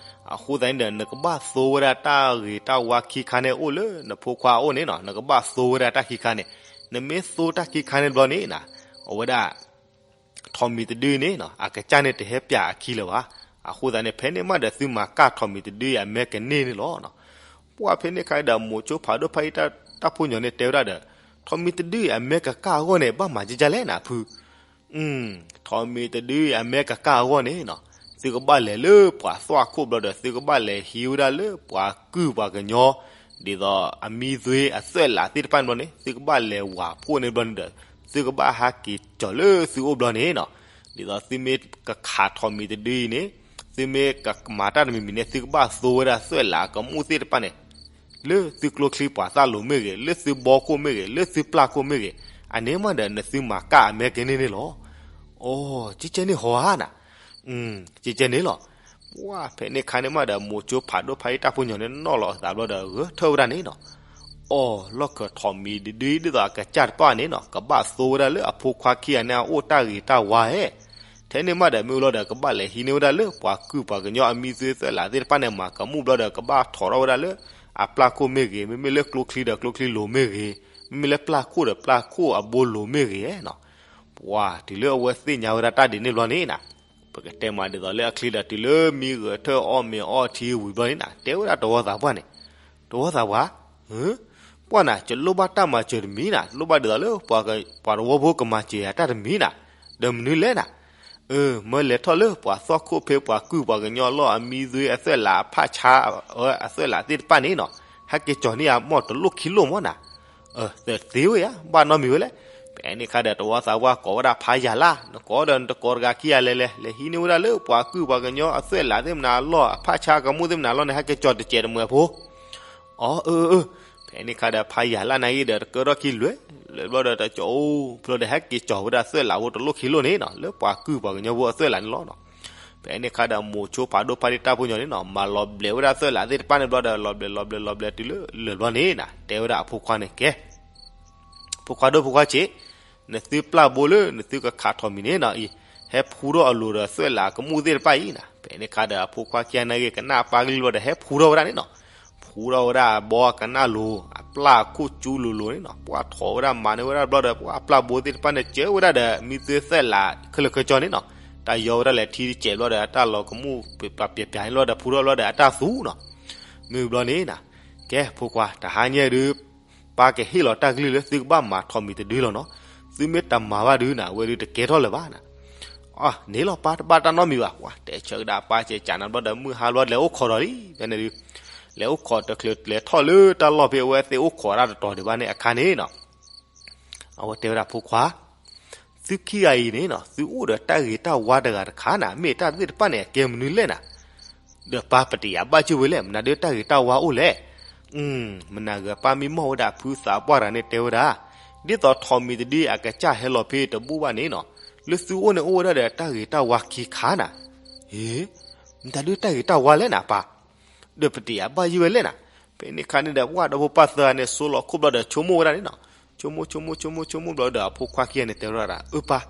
အဃိသတးန့ၣ်ဒီး နကဘၣ်သိဝဲဒၣ်တၢ်ဂ့ၤတၢ်ဝါခံခါန့ၣ်အိၣ်လၢနဖိခွါအအိၣ်န့ၣ်နီၤ နကဘၣ်သိဝဲဒၣ်တၢ်ခံခါန့ၣ်, နမ့ၢ်သိတၢ်ခံခါန့ၣ်ဘျီန့ၣ်နၤ, အဝဲဒၣ် ထိးမံၤတဒုန့ၣ်နီၤ အကစၢ်န့ၣ်တဟဲပျးအခံလၢၤဘၣ်. အဃိသတးန့ၣ် ဖဲန့ၣ်မးဒီးသုမၤကၢ်ထိးမံၤတဒုအမဲာ်ကန့ၢ်န့ၣ်လီၤ. ပှၢ်ဖဲန့ၣ်ခါဒီး မိၤဆိဖးဒိၣ်ဖါတံၢ်တၢ်ဖိညီန့ၣ်တဲဝဲဒၣ်ဒီး ထိးမံၤတဒုအမဲာ်ကကၢ်အဂီၢ်န့ၣ် ဘၣ်မၤကကၢ်လဲၣ်နၤဖု ထိးမံၤတဒုအမဲာ်ကကၢ်အဂီၢ်န့ၣ်နီၤ သုကဘၣ်လဲၤလၢပှၤသွၣ်ခိၣ်ဘျီဒီး သုကဘၣ်လဲၤဟံးဝဲဒၣ်လၢပှၤကုၢ်ပှၤကညီ ဒ်သိးအမံသွ့အသွဲၣ်လးသ့ၣ်တဖၣ်န့ၣ်ဘျီန့ၣ် သုကဘၣ်လဲၤဝၤဖှိၣ်န့ၣ်ဘျီန့ၣ်ဒီး သုကဘၣ်ဟးက့ၤကၠီၤလၢသုအိၣ်ဘျီန့ၣ်နီၤ ဒ်သိးသုမ့ၢ်ကခးထိးမံၤတဒုအံၤန့ၣ် သုမ့ၢ်ကမၤတၢ်တမံၤမံၤန့ၣ် သုကဘၣ်သိဝဲဒၣ်သွဲၣ်လးအကမူၣ်သ့ၣ်တဖၣ်န့ၣ် လၢသုကျိချံပှၤသၣ်လိၤမ့ၢ်ဂ့ၤ လၢသုဘီခိၣ်မ့ၢ်ဂ့ၤ လၢသုပျၢ်ခိၣ်မ့ၢ်ဂ့ၤ အန့ၣ်မးဒီးနသုမၤကၢ်အမဲာ်ကန့ၢ်န့ၣ်လီၤ. အိ ကကဲန့ၣ်ဟီဧါနၤ ကကဲန့ၣ်လီၤ. ပှၢ်ဖဲန့ၣ်ခါန့ၣ်မးဒီး မိၤဆိဖးဒိၣ်ဖါတံၢ်တၢ်ဖိညီန့ၣ် နီၣ်လီၤအသးဘျီဒီး ဂဲၤထၢၣ်ဝဲဒၣ်န့ၣ်နီၤ အိ လီၢ်ခၢၣ်ထိးမံၤတဒုဒ်သိးအကစၢ်တဖၣ်န့ၣ်နီၤ ကဘၣ်သိဝဲဒၣ်လၢအဖိခွါခံဂၤန့ၣ်အအိၣ်တၢ်ဂ့ၤတၢ်ဝါဧါ. ထဲန့ၣ်မးဒီးမ့ၢ်အိၣ်လီၤဒီး ကဘၣ်လဲၤဟံးန့ၢ်ဝဲဒၣ်လၢပှၤကုၢ်ပှၤကညီအမံသွ့သွဲၣ်လးသ့ၣ်တဖၣ်န့ၣ် မၤကမူၣ်ဘျီဒီး ကဘၣ်ထိးထီၣ်ဝဲဒၣ်လၢအပျၢ်ခိၣ်မ့ၢ်ဂ့ၤ မ့မ့ၢ်လၢကျိချံဒီးကျိချံလိၤမ့ၢ်ဂ့ၤ မ့မ့ၢ်လၢပျၢ်ခိၣ်ဒီးပျၢ်ခိၣ်အဘိလိၤမ့ၢ်ဂ့ၤနီၤ ပှၢ်တုၤလၢအဝဲသ့ၣ်ညါဝဲဒၣ်တၢ်ဒ်န့ၣ်ဘျီန့ၣ်နၤ ပကတဲမးဒ်သိးလၢအချံဒီးတုၤလၢမံဂဲၤထၢၣ်အီၣ်မ့ၤအီထံဝံၤဘျီန့ၣ်နၤ တဲဝဲဒၣ်တဝီသးပှၢ်န့ၣ် တဝီသးပှၢ် ပှၢ်နၤ ယလိၣ်ဘၣ်တၢ်မၤစၢၤတမံၤနၤ လိၣ်ဘၣ်ဒ်သိးလၢ ပှၤတဝီဖိကမၤစၢၤယၤတၢ်တမံၤနၤ ဒီးမနုၤလဲၣ်နၤ မၢလဲၤထီၣ်လၢပှၤသွၣ်ခိၣ်ဖဲပှၤကုၢ်ပှၤကညီလီၢ်အမံသွ့အသွဲၣ်လးအဖၣ်ဆါအသွဲၣ်လးသ့ၣ်တဖၣ်န့ၣ်နီၤ ဟဲက့ၤကၠီၤန့ၢ်အမီၢ်တလိၣ်ခံလိၣ်မီၢ်နၤ သ့ဝဲယါ ဘၣ်နီတမံၤဝဲလဲၣ်. ဖဲန့ၣ်ခါဒီးတဝီသးပှၢ်ကိးဝဲဒၣ်ဖးယၤလၢ် နကိးဒီးနတကိးတဂၤခံဂၤလဲၤလဲၤ လဲၤဟံးန့ၢ်ဝဲဒၣ်လၢပှၤကုၢ်ပှၤကညီအသွဲၣ်လးသ့ၣ်မနၤအလီၢ် အဖၣ်ဆါကမူၣ်သ့ၣ်မနၤအလီၢ်န့ၣ် ဟဲက့ၤကၠီၤတစဲးတမှဲၤဖိ အီ အၢ အၢ ဖဲန့ၣ်ခါဒီးဖးယၤလၢ်နာ်ဂ့ၤဒီးတကၢထီၣ်ခံလွဲၢ် လွဲၢ်ဘျီဒီးတကၠီၤအိၣ်ဖျိဒီးဟဲက့ၤကၠီၤဝဲဒၣ်သွဲၣ်လးဖိတလိၣ်ခံလိၣ်န့ၣ်နီၤ လၢပှၤကုၢ်ပှၤကညီဖိအသွဲၣ်လးန့ၣ်လီၤနီၤ. ဖဲန့ၣ်ခါဒီးမိၤဆိဖးဒိၣ်ဖါတံၢ်တၢ်ဖိညီန့ၣ်နီၤ မၤလီၤဘျဲးဝဲဒၣ်သွဲၣ်လးသ့ၣ်တဖၣ်န့ၣ်ဘျီဒီး လီၤဘျဲးလီၤဘျဲးလီၤဘျဲးတုၤလၢလၢၢ်ဘျီန့ၣ်နၤ တဲဝဲဒၣ်အဖိခွါန့ၣ်ကဲ ဖိခွါဒိၣ်ဖိခွါဆံး, နသုပျၢ်ဘိလၢနသုကခးထိးမံၤန့ၣ်နီၤအံၤ, ဟဲဖှူထီၣ်အလိၤဒီးသွဲၣ်လးကမူၣ်သ့ၣ်တဖၣ်အံၤနီၤ. ဖဲန့ၣ်အခါဒီးအဖိခွါခံဂၤန့ၣ်ဂ့ၤ ကနၣ်ပၢ်ကလုၢ်ဘျီဒီးဟဲဖှူထီၣ်ဝဲဒၣ်န့ၣ်နီၤ. ဖှူထီၣ်ဝဲဒၣ်အဘီအကနၣ်လိၤ အပျၢ်အခိၣ်ကၠူလိၤလိၤန့ၣ်နီၤ. ပှၤထိးဝဲဒၣ်မၤန့ၢ်ဝဲဒၣ်ဘျီဒီး ပှၤအပျၢ်ဘိသ့ၣ်တဖၣ်န့ၣ် ကၢဝဲဒၣ်ဒီး မံသွဲၣ်လးခဲလၢာ်ခဲဆ့န့ၣ်နီၤ. တၢ်ယီဝဲဒၣ်လဲၤထံတစဲးဘျီဒီး အတၢ်လီၤကမူၣ်ပျးပျးန့ၣ်ဘျီဒီး ဖှူထီၣ်ဘျီဒီးအတၢ်သူနီၤ. မ့ၢ်ဘျီန့ၣ်နီၤ, ကဲဖိခွါ တဟါညါဒုး ပၢ်ကဟ့ၣ်လီၤတၢ်ကလုၢ်လၢသုကဘၣ်မၤထိးမံၤတဒုလီၤနီၤ. သုမ့ၢ်တမၤဘၣ်ဒုးနီၤ အဝဲဒုးတကဲထီၣ်လၢၤဘၣ်နီၤ. အန့ၣ်လီၤပၢ် တဘၣ်တၢ်နီတမံၤဘၣ်. ပှၤတဲဆၢကဒါပၢ် စဲးကးနၤဘျီဒီး မုၢ်ဟါဘျီလဲၤအိၣ်ခိးဒီးလံ. ဖဲန့ၣ်ဒုး လဲၤအိၣ်ခိးတချုးလဲၤထီၣ်လၢတၢ်လီၢ်ဖဲအဝဲသ့ၣ်အိၣ်ခိးတၢ်တတီၤဒံးဘၣ်န့ၣ်အခါန့ၣ်နီၤ အဝဲတဲဝဲဒၣ်ဖိခွါ, သုခံဂၤအံၤန့ၣ်နီၤ သုအိၣ်ဒီးတၢ်ဂ့ၤတၢ်ဝါတဂၤတခါနီၤ မ့ၢ်တၢ်သ့ၣ်တဖၣ်န့ၣ် အကဲမနုၤလဲၣ်နီၤ. ဒီးပၢ်ပတယာ်ဘၣ်ယုၢ်ဝဲလဲၣ် မနုၤဒုးတၢ်ဂ့ၤတၢ်ဝါအိၣ်လဲၣ်. မနုၤဂ့ၤ ပၢ်မံမီၢ်ဝဲဒၣ်ဖုသးပှၢ်တဂၤန့ၣ်တဲဝဲဒၣ်, ဒ်သိးထိးမံၤတဒုအကစၢ်ဟဲလီၤဖဲတဘူၣ်ဘၣ်န့ၣ်နီၤ, လၢသုအိၣ်န့ၣ်အိၣ်ဝဲဒၣ်ဒီးတၢ်ဂ့ၤတၢ်ဝါခံခါနီၤ. ဟ့, မနုၤဒုးတၢ်ဂ့ၤတၢ်ဝါလဲၣ်နီၤပၢ်. ဒီးပတယာ်ဘၣ်ယုၢ်ဝဲလဲၣ်နီၤ. ဖဲန့ၣ်အခါန့ၣ်ဒီး ပှၢ်ဒီဖိပၢ်သၢဂၤန့ၣ် ဆိလီၤခိၣ်ဘျီဒီး ဆိကမိၣ်ဝဲဒၣ်န့ၣ်နီၤ. ဆိကမိၣ် ဆိကမိၣ် ဆိကမိၣ် ဆိကမိၣ်ဘျီဒီး အဖိခွါခံဂၤန့ၣ်တဲဝဲဒၣ်, အၢပၢ်,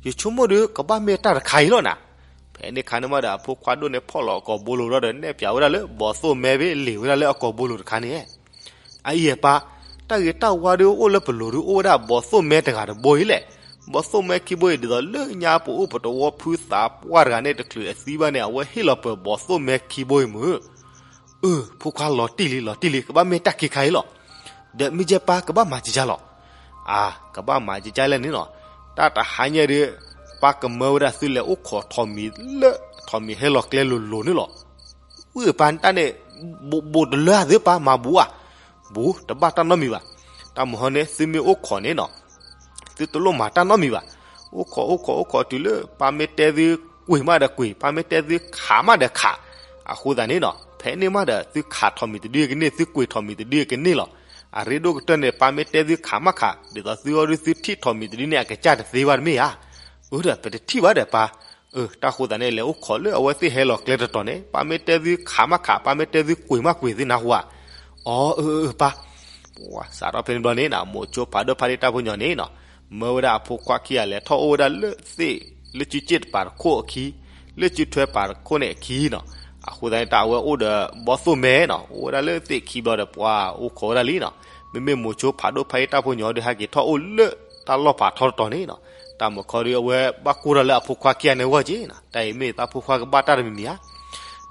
ယဆိကမိၣ်ဒီး ကဘၣ်မ့ၢ်တၢ်တခါအံၤလီၤနီၤ. ဖဲန့ၣ်အခါန့ၣ်မးဒီး အဖိခွါဒိၣ်န့ၣ်ဖီၣ်လီၤအကိာ်ဘိလိၤဘျီဒီး နဲၣ်ပၠးဝဲဒၣ်လၢ ဘီၣ်သိၣ်မဲဖဲလ့ၤဝဲဒၣ်လၢအကိာ်ဘိလိၤတခါန့ၣ် အအံၤပၢ်, တၢ်ဂ့ၤတၢ်ဝါဒုးအိၣ်လၢပလိၤဒုးအိၣ်ဝဲဒၣ်ဘီၣ်သိၣ်မဲတဂၤတဘိအံၤလဲၣ်. ဘီၣ်သိၣ်မဲခံဘိအံၤ ဒ်သိးလၢညါပအိၣ်ပတဝီဖုသးပှၢ်တဂၤန့ၣ် တချုးအသံဘၣ်န့ၣ် အဝဲဟ့ၣ်လီၤပၢၤဘီၣ်သိၣ်မဲခံဘိအံၤမုၢ်. အၢ ဖိခွါလီၤတံၢ်လံ လီၤတံၢ်လံ ကဘၣ်မ့ၢ်တၢ်ခံခါအံၤလီၤ. ဒီးမ့ၢ်ကဲပၢ်ကဘၣ်မၤကကၢ်လီၤ. အါ ကဘၣ်မၤကကၢ်လဲၣ်န့ၣ်လီၤ. တၢ်တဟါညါဒီး ပၢ်ကမၢဝဲဒၣ်သုလဲၤအိၣ်ခိးထိးမံၤလၢ ထိးမံၤဟဲလီၤကျဲလိၤလိၤန့ၣ်လီၤ. ဝံၢ်ပၢ်တၢ်န့ၣ် ဘူးတလၢသုပၢ်မၤဘူးဧါ. ဘူးတဘၣ်တၢ်နီတမံၤဘၣ်. တၢ်မဟီန့ၣ် သုမ့ၢ်အိၣ်ခိးန့ၣ်နီၤ သုတလိၣ်မၤတၢ်နီတမံၤဘၣ်. အိၣ်ခိး အိၣ်ခိး အိၣ်ခိးတုၤလၢ ပၢ်မ့ၢ်တဲသုကွံာ်မးဒီးကွံာ်, ပၢ်မ့ၢ်တဲသုခးမးဒီးခး. အဃိသတးန့ၣ်နီၤ ဖဲန့ၣ်မးဒီး သုခးထိးမံၤတဒုကန့ၢ်, သုကွံာ်ထိးမံၤတဒုကန့ၢ်လီၤ. အရ့ဒိၣ်ကတၢၢ်န့ၣ် ပၢ်မ့ၢ်တဲသုခးမးခး, ဒ်သိးသုအီၤဒုးသုထံၣ်ထိးမံၤတဒုန့ၣ် အကစၢ်တသ့ဘၣ်တမ့ၢ်ဧါ. အၢဒီး ပတထံၣ်ဘၣ်ဒီး ပၢ်. အၢ တၢ်ဃိသတးန့ၣ် လဲၤအိၣ်ခိးလၢအဝဲသ့ၣ်ဟဲလီၤကျဲတတီၤန့ၣ် ပၢ်မ့ၢ်တဲသုခးမးခး, ပၢ်မ့ၢ်တဲသုကွံာ်မးကွံာ် သုနၢ်ဟူဧါ. အီ အၢ အၢ ပၢ်. ပှၤစးထီၣ်ဖဲန့ၣ်ဘျီန့ၣ်နီၤ မိၤဆိဖးဒိၣ်ဖါတံၢ်တၢ်ဖိညီန့ၣ်နီၤ မၢဝဲဒၣ်အဖိခွါခံဂၤလဲၤထီၣ်အိၣ်ဝဲဒၣ်လၢသ့ၣ် လၢစုစ့ၣ်တပၤတခိၣ်အခံ, လၢစုထွဲပၤတခိၣ်န့ၣ်အခံနီၤ. အဃိသတးန့ၣ် တၢ်အဝဲအိၣ်ဒီးဘီၣ်သိၣ်မဲနီၤ အိၣ်ဝဲဒၣ်လၢသ့ၣ်ခံဘျီဒီး ပှၤအိၣ်ခိးဝဲဒၣ်လံနီၤ. မ့မ့ၢ်မိၤဆိဖးဒိၣ်ဖါတံၢ်တၢ်ဖိညီဒီး ဟဲက့ၤထီၣ်အိၣ်လၢတၢ်လီၢ်ဖးထီတတီၤန့ၣ်နီၤ တၢ်မုၢ်ခီဒီးအဝဲဘၣ်ကိၢ်တၢ်လၢအဖိခွါခံဂၤန့ၣ်အဂီၢ်က့နီၤ တၢ်အံၤမ့ၢ်သးဖိခွါကဘၣ်တၢ်တမံၤမံၤဧါ.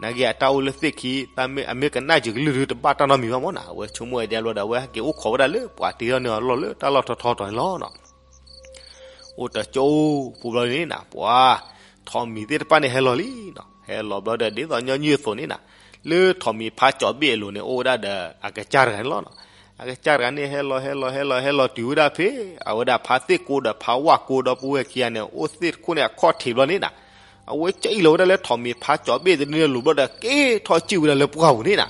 နာ်က့အတၢ်အိၣ်လၢသ့ၣ်ခံ အမ့ၢ်ကနၣ်ယုာ်ကလုၢ်ဒုး တဘၣ်တၢ်နီတမံၤဘၣ်မ့ၢ်နီၤ. အဝဲဆိကမိၣ်ဝဲဒၣ်ဘျီဒီး အဝဲဟဲက့ၤအိၣ်ခိးဝဲဒၣ်လၢပှၤတ့ထီၣ်န့ၢ်အလီၢ်လၢတၢ်လီၢ်ထီထီတတီၤန့ၣ်လီၤနီၤ. အိၣ်တကၠိပူၤဘျီန့ၣ်နီၤ ပှၤ ထိးမံၤသ့ၣ်တဖၣ်န့ၣ်ဟဲလီၤလံနီၤ. ဟဲလီၤဘျီဒီး ဒ်သိးညီနုၢ်အသိးန့ၣ်နီၤ လၢထိးမံၤဖးကၠီၤဘ့ၣ်အလိၤန့ၣ် အိၣ်ဝဲဒၣ်ဒီးအကစၢ်တဂၤန့ၣ်လီၤနီၤ. အကစၢ်တဂၤန့ၣ် ဟဲလီၤ ဟဲလီၤ ဟဲလီၤ ဟဲလီၤတုၤဝဲဒၣ်ဖဲ အဝဲဒၣ်ဖါသ့ၣ်ကိဒီးဖါဝၣ်ကိဒီပုၢ်ဝဲၢ်ခံဂၤန့ၣ် အိၣ်သ့ၣ်တခိၣ်န့ၣ်အခီၣ်ထံးဘျီန့ၣ်နီၤ အဝဲကအံၣ်လီၤဝဲဒၣ်လၢထိးမံၤဖးကၠီၤဘ့ၣ်တဒုန့ၣ်အလိၤဘျီဒီး က့ၤထီၣ်စံၣ်ဝဲဒၣ်လၢပှၢ်ပူၤန့ၣ်နီၤ.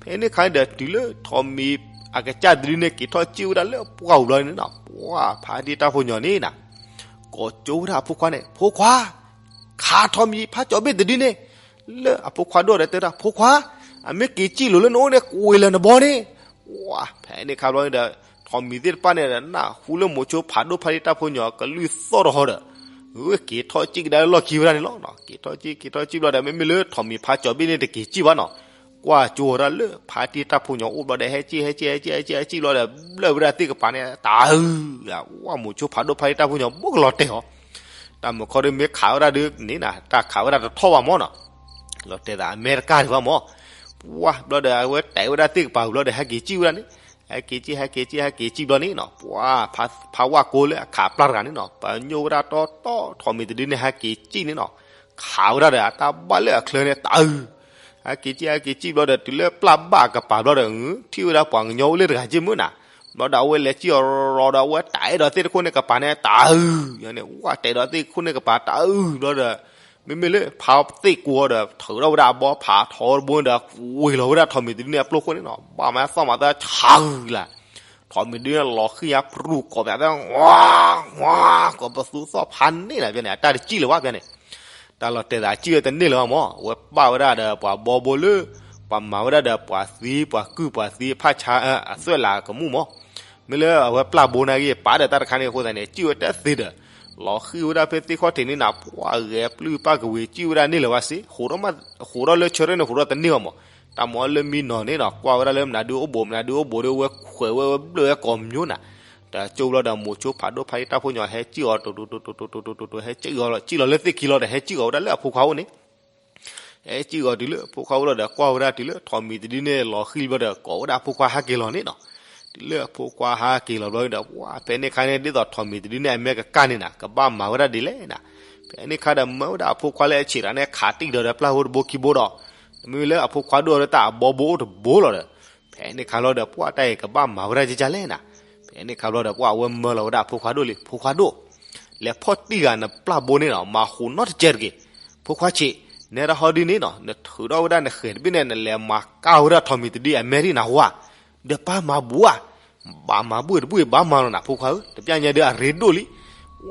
ဖဲန့ၣ်အခါဒီး တုၤလၢထိးမံၤအကစၢ်တဒုန့ၣ် က့ၤထီၣ်စံၣ်ဝဲဒၣ်လၢပှၢ်ပူၤဘျီန့ၣ်နီၤ ပှၤဖါတံၢ်တၢ်ဖိညီန့ၣ်နီၤ ကိးကၠိဝဲဒၣ်အဖိခွါန့ၣ် ဖိခွါ ခးထိးမံၤဖးကၠီၤဘ့ၣ်တဒုန့ၣ်. လၢအဖိခွါဒိၣ်ဒီးတဲဝဲဒၣ် ဖိခွါ အမ့ၢ်က့ၤစံၣ်လိာ်လၢနအိၣ်န့ၣ် ကွံာ်လၢနဘီန့ၣ်. ပှၤဖဲန့ၣ်အခါဘျီန့ၣ်ဒီး ထိးမံၤသ့ၣ်တဖၣ်န့ၣ်ဒီး နၢ်ဟူလၢမိၤဆိဖးဒိၣ်ဖါတံၢ်တၢ်ဖိညီကလုၢ်သီၣ်တဟီဒီး က့ၤထီၣ်စံၣ်ကဒါလၢလီၢ်ခံဝဲဒၣ်န့ၣ်လီၤ. က့ၤထီၣ်စံၣ် က့ၤထီၣ်စံၣ်ဘျီဒီး မ့မ့ၢ်လၢထိးမံၤဖးကၠီၤဘ့ၣ်န့ၣ် တက့ၤစံၣ်ဘၣ်နီၤ ကွၢ်ကၠိဝဲဒၣ်လၢဖါတံၢ်တၢ်ဖိညီအိၣ်ဘျီဒီး ဟဲစံၣ် ဟဲစံၣ် ဟဲစံၣ် ဟဲစံၣ်ဘျီဒီး ဘျၢၣ်ဝဲဒၣ်သ့ၣ်ကပၤန့ၣ် တၢ်အုၣ် ဝဲမိၤဆိဖးဒိၣ်ဖါတံၢ်တၢ်ဖိညီ ဘိၣ်ကလီၤတဲာ်အီၤ တၢ်မုၢ်ခီဒီးမ့ၢ်ခးဝဲဒၣ်ဒုးန့ၣ်နီၤ တၢ်ခးဝဲဒၣ်တထီၣ်ဘၣ်မ့ၢ်နီၤ. လီၤတဲာ်သးအမဲာ်တကၢ်ဒံးဘၣ်မ့ၢ် ပှၤဘျီဒီး အဝဲတဲာ်ဝဲဒၣ်သ့ၣ်ကပၤဘျီဒီး ဟဲက့ၤစံၣ်ဝဲဒၣ်န့ၣ် ဟဲက့ၤစံၣ် ဟဲက့ၤစံၣ် ဟဲက့ၤစံၣ်ဘျီန့ၣ်နီၤ ပှၤဖးဝၣ်ကိလၢအခးပျၢ်တဂၤန့ၣ်နီၤ ပညိၣ်ဝဲဒၣ်တီတီ ထိးမံၤတဒုန့ၣ် ဟဲက့ၤစံၣ်န့ၣ်နီၤ ခးဝဲဒၣ်ဒီး အတၢ်ဘၣ်လၢအချၢန့ၣ် တၢ်အုၣ် ဟဲက့ၤစံၣ် ဟဲက့ၤစံၣ်ဘျီဒီး တုၤလၢပျၢ်ဘၣ်အကပၤဘျီဒီး ထံၣ်ဝဲဒၣ်ပှၤကညီအိၣ်လၢတဂၤက့မ့ၢ်နီၤ ဘျီဒီးအဝဲလဲၤစံၣ်အီၤရီဒီး အဝဲတဲာ်ဒီးသ့ၣ်တခိၣ်န့ၣ်ကပၤန့ၣ် တၢ်အုၣ်န့ၣ် ဝဲတဲာ်ဒီးသ့ၣ်တခိၣ်န့ၣ်ကပၤ တၢ်အုၣ်ဘျီဒီး မ့မ့ၢ်လၢဖါသ့ၣ်ကိဒီး ထုးထီၣ်ဝဲဒၣ်အဘီဖးထီတဘိဒီး ဝ့ၤလီၤဝဲဒၣ်ထိးမံၤတဒုန့ၣ်အပျိၢ်ခိၣ်န့ၣ်နီၤ ဘၣ်မးသီၣ်မးသၢဆၣ်ဂုာ်လၢ် ထိးမံၤတဒုန့ၣ်လီၤဃံၤညါ ပြူၢ်ကိးပၠးသၢ ဝါ ဝါ ကိးပသူသီၣ်ဖးန့ၣ်လၢပျၢၤန့ၣ် အတၢ်တစံၣ်လၢၤဘၣ်ပျၢၤန့ၣ် တၢ်လီၤတဲာ်သးစံၣ်ဝဲတန့ၢ်လၢၤဘၣ်မ့ၢ် အဝဲပာ်ဝဲဒၣ်ဒီးပှၤဘီဘိလၢ ပှၤမၤဝဲဒၣ်ဒီးပှၤသံ ပှၤကုၢ်ပှၤသံ ဖးဆါ အသွဲၣ်လးကမူၣ်မ့ၢ် မ့ၢ်လၢအဝဲပျၢ်ဘိန့ၣ်ဂ့ၤ ပာ်ဒီးတၢ်တခါန့ၣ်အဃိသတးန့ၣ် စံၣ်ဝဲတသ့ဒီး လီၤဃံၣ်ဝဲဒၣ်ဖဲသ့ၣ်ခီၣ်ထံးန့ၣ်နၤ ပှၤဂဲၤပျုၢ်ပၢ်ကဝံၤ စံၣ်ဝဲဒၣ်န့ၢ်လၢၤဘၣ်စ့ၢ် ဃိးထီၣ်လၢဆၢထၢၣ်န့ၣ် ဃိးထီၣ်တန့ၢ်ဘၣ်မး, တၢ်မၤအီၤလၢမံနီၤန့ၣ်နီၤ ကွၢ်ဝဲဒၣ်လၢမနုၤဒုအိၣ်ဘူး မနုၤဒုအိၣ်ဘူးဒီး ဝဲခွဲးဝဲ ဝဲဘျၢၣ်ဝဲကိးမံၤနၤ, တကၠိဘျီဒီး မိၤဆိဖးဒိၣ်ဖးတံၢ်တၢ်ဖိညီ ဟဲစံၣ်အီၤ တိတိတိတိတိတိတိ ဟဲစံၣ်အီၤ စံၣ်လီၤလၢသ့ၣ်ခံလီၤဒီး ဟဲစံၣ်အီၤဝဲဒၣ်လၢအဖိခွါအိၣ်န့ၣ် ဟဲစံၣ်အီၤတုၤလၢအဖိခွါအိၣ်လီၤဒီး ကွၢ်ဝဲဒၣ်တုၤလၢထိးမံၤတဒုန့ၣ် လီၤဃံၣ်ဘျီဒီး ကိးဝဲဒၣ်အဖိခွါဟဲက့ၤလီၤန့ၣ်နီၤ, တုၤလၢအဖိခွါဟဲက့ၤလီၤဘျီဒီး ပှၤဖဲန့ၣ်ခါန့ၣ် ဒ်သိးထိးမံၤတဒုန့ၣ် အမဲာ်ကကၢ်န့ၣ်နၤ ကဘၣ်မၤဝဲဒၣ်ဒ်လဲၣ်နၤ, ဖဲန့ၣ်ခါဒီး မၢဝဲဒၣ်အဖိခွါလၢအဆံးတၢ်န့ၣ် ခးတံၢ်ဒီး ပျၢ်ဟိတဘိခံဘိဒီး မ့မ့ၢ်လၢအဖိခွါဒိၣ်ဒီး တၢ်အဘီဘိအိၣ်တဘိလီၤဒီး ဖဲန့ၣ်ခါဘျီဒီး ပှၤတၢ်အံၤကဘၣ်မၤဝဲဒၣ်ကကလဲၣ်နၤ, ဖဲန့ၣ်ခါဘျီဒီး ပှၤအဝဲမၢလီၤဝဲဒၣ်အဖိခွါဒိၣ်လံ ဖိခွါဒိၣ် လဲၤဖီၣ်တံၢ်ဂၤနပျၢ်ဘိန့ၣ်နီၤ မၤဃိးနီတကဲတဂ့ၤ, ဖိခွါဆံး နဲဒၣ်ဟီဒ်န့ၣ်နီၤ နထုးထီၣ်ဝဲဒၣ်နဃဲၤတဘ့ၣ်န့ၣ် နလဲၤမၤကၢ်ဝဲဒၣ်ထိးမံၤတဒုအမဲာ်ဒ်နၤဝါ, ဒီးပၢ်မၤဘူးဧါ, ဘၣ်မၤဘူးတဘူးဘၣ်မၤလီၤနၤ ဖိခွါဧၢ တပျၢ်ညါဒီးအရ့ဒိၣ်လံ,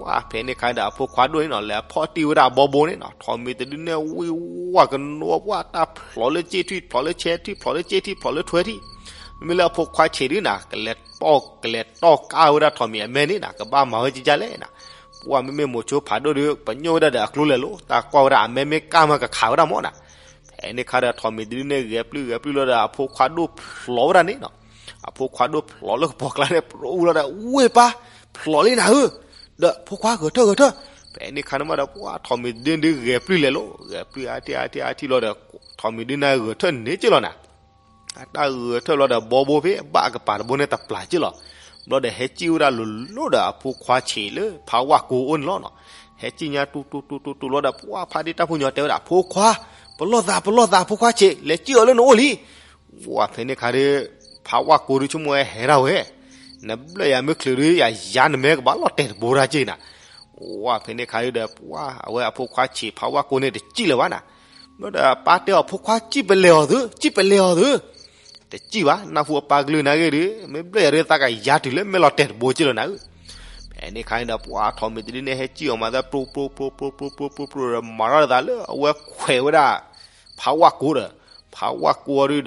ဝါဖဲန့ၣ်ခါဒီးအဖိခွါဒိၣ်န့ၣ်နီၤ လဲၤဖီၣ်တံၢ်ဝဲဒၣ်အဘီဘိန့ၣ်နီၤ ထိးမံၤတဒုန့ၣ် ဝံၢ်ဝါကနိပှၢ် တၢ်ဖျိးလၢက့ၣ်ထံၣ် ဖျိးလၢဆဲထံၣ် ဖျိးလၢက့ၣ်ထံၣ် ဖျိးလၢထွဲထံၣ်, မ့မ့ၢ်လၢအဖိခွါဆံးဒုနၤ ကလဲၤတီၢ် ကလဲၤတီၢ်ကၢ်ဝဲဒၣ်ထိးမံၤအမဲာ်န့ၣ်နၤ ကဘၣ်မၤဝဲကကလဲၣ်နၤ, ပှၤမ့မ့ၢ်မိၤဆိဖးဒိၣ်ဒီး ပညိၣ်ဝဲဒၣ်ဒီးအကျိလဲၤလိၤ တၢ်ကွၢ်ဝဲဒၣ်အမဲာ်မ့ၢ်ကၢ်မးကခးဝဲဒၣ်မးနၤ, ဖဲန့ၣ်ခါဒီးထိးမံၤတဒုန့ၣ် ဂဲၤပျုၢ်ဂဲၤပျုၢ်လီၤဒီးအဖိခွါဒိၣ်ဖျိးဝဲဒၣ်န့ၣ်နီၤ, အဖိခွါဒိၣ်ဖျိးလၢကပိာ်ကျါန့ၣ် ပြူလီၤဒီး ဝ့ၢ်ပၢ် ဖျိးလံနၤဧၢ, ဒီးဖိခွါဂဲၤထၢၣ်ဂဲၤထၢၣ်, ဖဲန့ၣ်ခါန့ၣ်မးဒီး ပှၤထိးမံၤတဒုန့ၣ်ဒုးဂဲၤပျုၢ်လဲၤလိၤ ဂဲၤပျုၢ်အါထံၣ်အါထံၣ်အါထံၣ်လီၤဒီး ထိးမံၤဒုန့ၣ်ဂဲၤထၢၣ်န့ၢ်က့လီၤနၤ အတၢ်ဂဲၤထၢၣ်လီၤဒီးဘီဘိဖဲဘၣ်အကပၤတဘိန့ၣ်တပျၢ်က့လီၤ, ဘျီဒီးဟဲစံၣ်ဝဲဒၣ်လိၤလိၤဒီးအဖိခွါဆံးလၢဖးဝၣ်ကိအိၣ်န့ၣ်လီၤနီၤ, ဟဲစံၣ်ညါတူတူတူတူတူလီၤဒီး ပှၤဖါတံၢ်တၢ်ဖိညီတဲဝဲဒၣ် ဖိခွါ, ပလီၢ်သး ပလီၢ်သး ဖိခွါဆံး လဲၤစံၣ်အီၤလၢနအိၣ်လံ, ဝဲဖဲန့ၣ်ခါဒီး ဖးဝၣ်ကိဒီးဆိကမိၣ်ဝဲဟဲဒၣ်ဝဲ, နဘျၢၣ်ယၤမ့ၢ်ချုးဒီး ယၤယၤနမဲာ်ကဘၣ်လီၤတဲာ်တဘိတၢ်က့နၤ, ဝဲဖဲန့ၣ်ခါဒီး ပှၤအဝဲအဖိခွါဆံးဖးဝၣ်ကိန့ၣ်တစံၣ်လၢၤဘၣ်နၤ ဘျီဒီးပၢ်တဲအီၤ ဖိခွါ စံၣ်ပလဲၤအီၤသု စံၣ်ပလဲၤအီၤသု, တစံၣ်ဘၣ် နၢ်ဟူအပၢ်ကလုၢ်နၤဂ့ၤဒီး မ့ၢ်ဘျၢၣ်ယၤဒီးသးကယၤတုၤလၢမဲာ်လီၤတဲာ်တဘိက့လီၤနၤဧၢ, ဖဲန့ၣ်ခါန့ၣ်ဒီး ပှၤထိးမံၤတဒုန့ၣ် ဟဲစံၣ်အီၤမၤသးပြူပြူပြူပြူပြူပြူပြူပြူဒီး မၤထီၣ်သးလၢအဝဲခွဲးဝဲဒၣ် ဖးဝၣ်ကိဒီး ဖးဝၣ်ကိအီၤဒုဒီး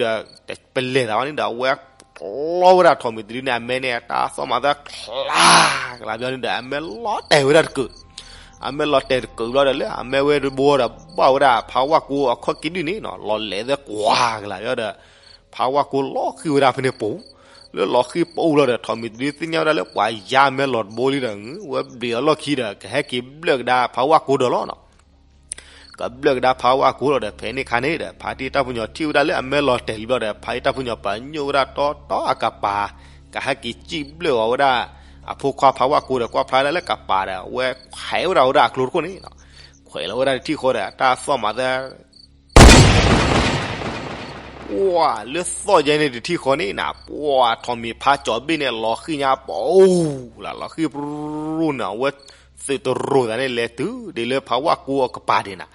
တပလဲၤသးဘၣ်န့ၣ်ဒီး အဝဲကျီဝဲဒၣ်ထိးမံၤတဒုန့ၣ် အမဲာ်န့ၣ် အတၢ်သီၣ်မၤသးချါကလၤဘျီန့ၣ်ဒီး အမဲာ်လီၤတဲာ်ဝဲဒၣ်တကုး အမဲာ်လီၤတဲာ်တကုးဘျီဒီး လၢအမဲာ်ဝဲတဘိဒီး ဘၣ်ဝဲဒၣ်ဖးဝၣ်ကိအခီၣ်ကံၣ်ဒုန့ၣ်နီၤ လီၤလဲၤသဲကွၢ်ကလၤဘျီဒီး ဖးဝၣ်ကိလီၤဃံၤဝဲဒၣ်ဖဲန့ၣ်ပူၤ, လၢလီၤဃံၤပူၤလီၤဒီး ထိးမံၤတဒုသ့ၣ်ညါဝဲဒၣ်လၢပှၤယါအမဲာ်လီၤတဘိလံဒီး ဝဲဘျံးအလီၢ်ခံဒီး ကဟဲက့ၤဘျၢၣ်ကဒါဖးဝၣ်ကိဒီးလီၤနီၤ ကဘျၢၣ်ကဒါဖးဝၣ်ကိလီၤဒီး ဖဲန့ၣ်ခါန့ၣ်ဒီး ဖါတံၢ်တၢ်ဖိညီထံၣ်ဝဲဒၣ်လၢအမဲာ်လီၤတဲာ်လံဘျီဒီး ဖါတံၢ်တၢ်ဖိညီပညိၣ်ဝဲဒၣ်တီတီအကပၤ ကဟဲက့ၤစံၣ်ဘျၢၣ်အီၤဝဲဒၣ် အဖိခွါဖးဝၣ်ကိဒီး ကွၢ်ဖျါဒၣ်လၢကပၤဒီး အဝဲခွဲးဝဲဒၣ်ဝဲဒၣ်အကျိတခိၣ်န့ၣ်နီၤ, ခွဲးလီၤဝဲဒၣ်တထံၣ်ဃီဒီး တၢ်သီၣ်မၤသး ပှၤလၢသီၣ်ယဲန့ၣ်တထံၣ်ဃီန့ၣ်နၤ ပှၤထိးမံၤဖးကၠီၤဘ့ၣ်န့ၣ် လီၤဃံၤညါပူၤလၢ လီၤဃံၤပြူၤနၤ အဝဲသုးတရိၤသးန့ၣ်လဲၤတုၤဒ်လၢဖးဝၣ်ကိအကပၤဒံးနၤ,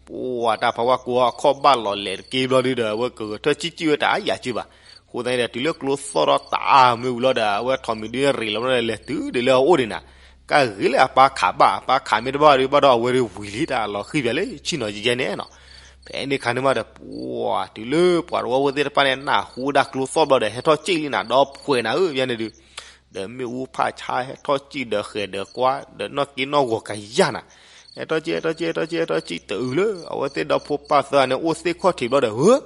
ပှၤတၢ်ဖးဝၣ်ကိအခီၣ်ဘၣ်လီၤလဲၤတက့ၢ်ဘျီဒုဒီး အဝဲကဂဲၤထၢၣ်စံၣ်စံၣ်ဝဲတၢ်အါယၤက့ဘၣ်, အဃိသတးန့ၣ်ဒီး တုၤလၢကျိသီၣ်ထီၣ်တၢ်အါမ့ၢ်ဝံၤလီၤဒီး အဝဲထိးမံၤဒုန့ၣ်ရ့းလီၤဘျီဒီး လဲၤတုၤဒ်လၢအအိၣ်ဒံးနၤ, ကဂ့ၤလၢအပၢ်ခးဘၣ် အပၢ်ခးမ့ၢ်တဘၣ်ဒီး ဘၣ်ဒီးအဝဲဒၣ်ဝံၤလံ တၢ်လီၤဃံၤပၠးလၢဆံၣ်နီၤယဲန့ၣ်နီၤ, ဖဲန့ၣ်ခါန့ၣ်မးဒီး ပှၤတုၤလၢပှၤတဝီဖိသ့ၣ်တဖၣ်န့ၣ် နၢ်ဟူဝဲဒၣ်ကျိသီၣ်ဘျီဒီး ဟဲထီၣ်စံၣ်လံနၤ ဒီးဖှဲးနၤဧၢ ယဲန့ၣ်ဒုး ဒီးမ့ၣ်အူဖးဆါဟဲထီၣ်စံၣ်ဒီးဃဲၤဒီးကွၢ် ဒီးနီၢ်က့နီၢ်ဂီၤကယၢ်နၤ, ဟဲထီၣ်စံၣ် ဟဲထီၣ်စံၣ် ဟဲထီၣ်စံၣ် ဟဲထီၣ်စံၣ် တုၤလၢအဝဲသ့ၣ်ဒီဖိပၢ်သၢဂၤန့ၣ် အိၣ်သ့ၣ်ခီၣ်ထံးဘျီဒီး ဧၢ,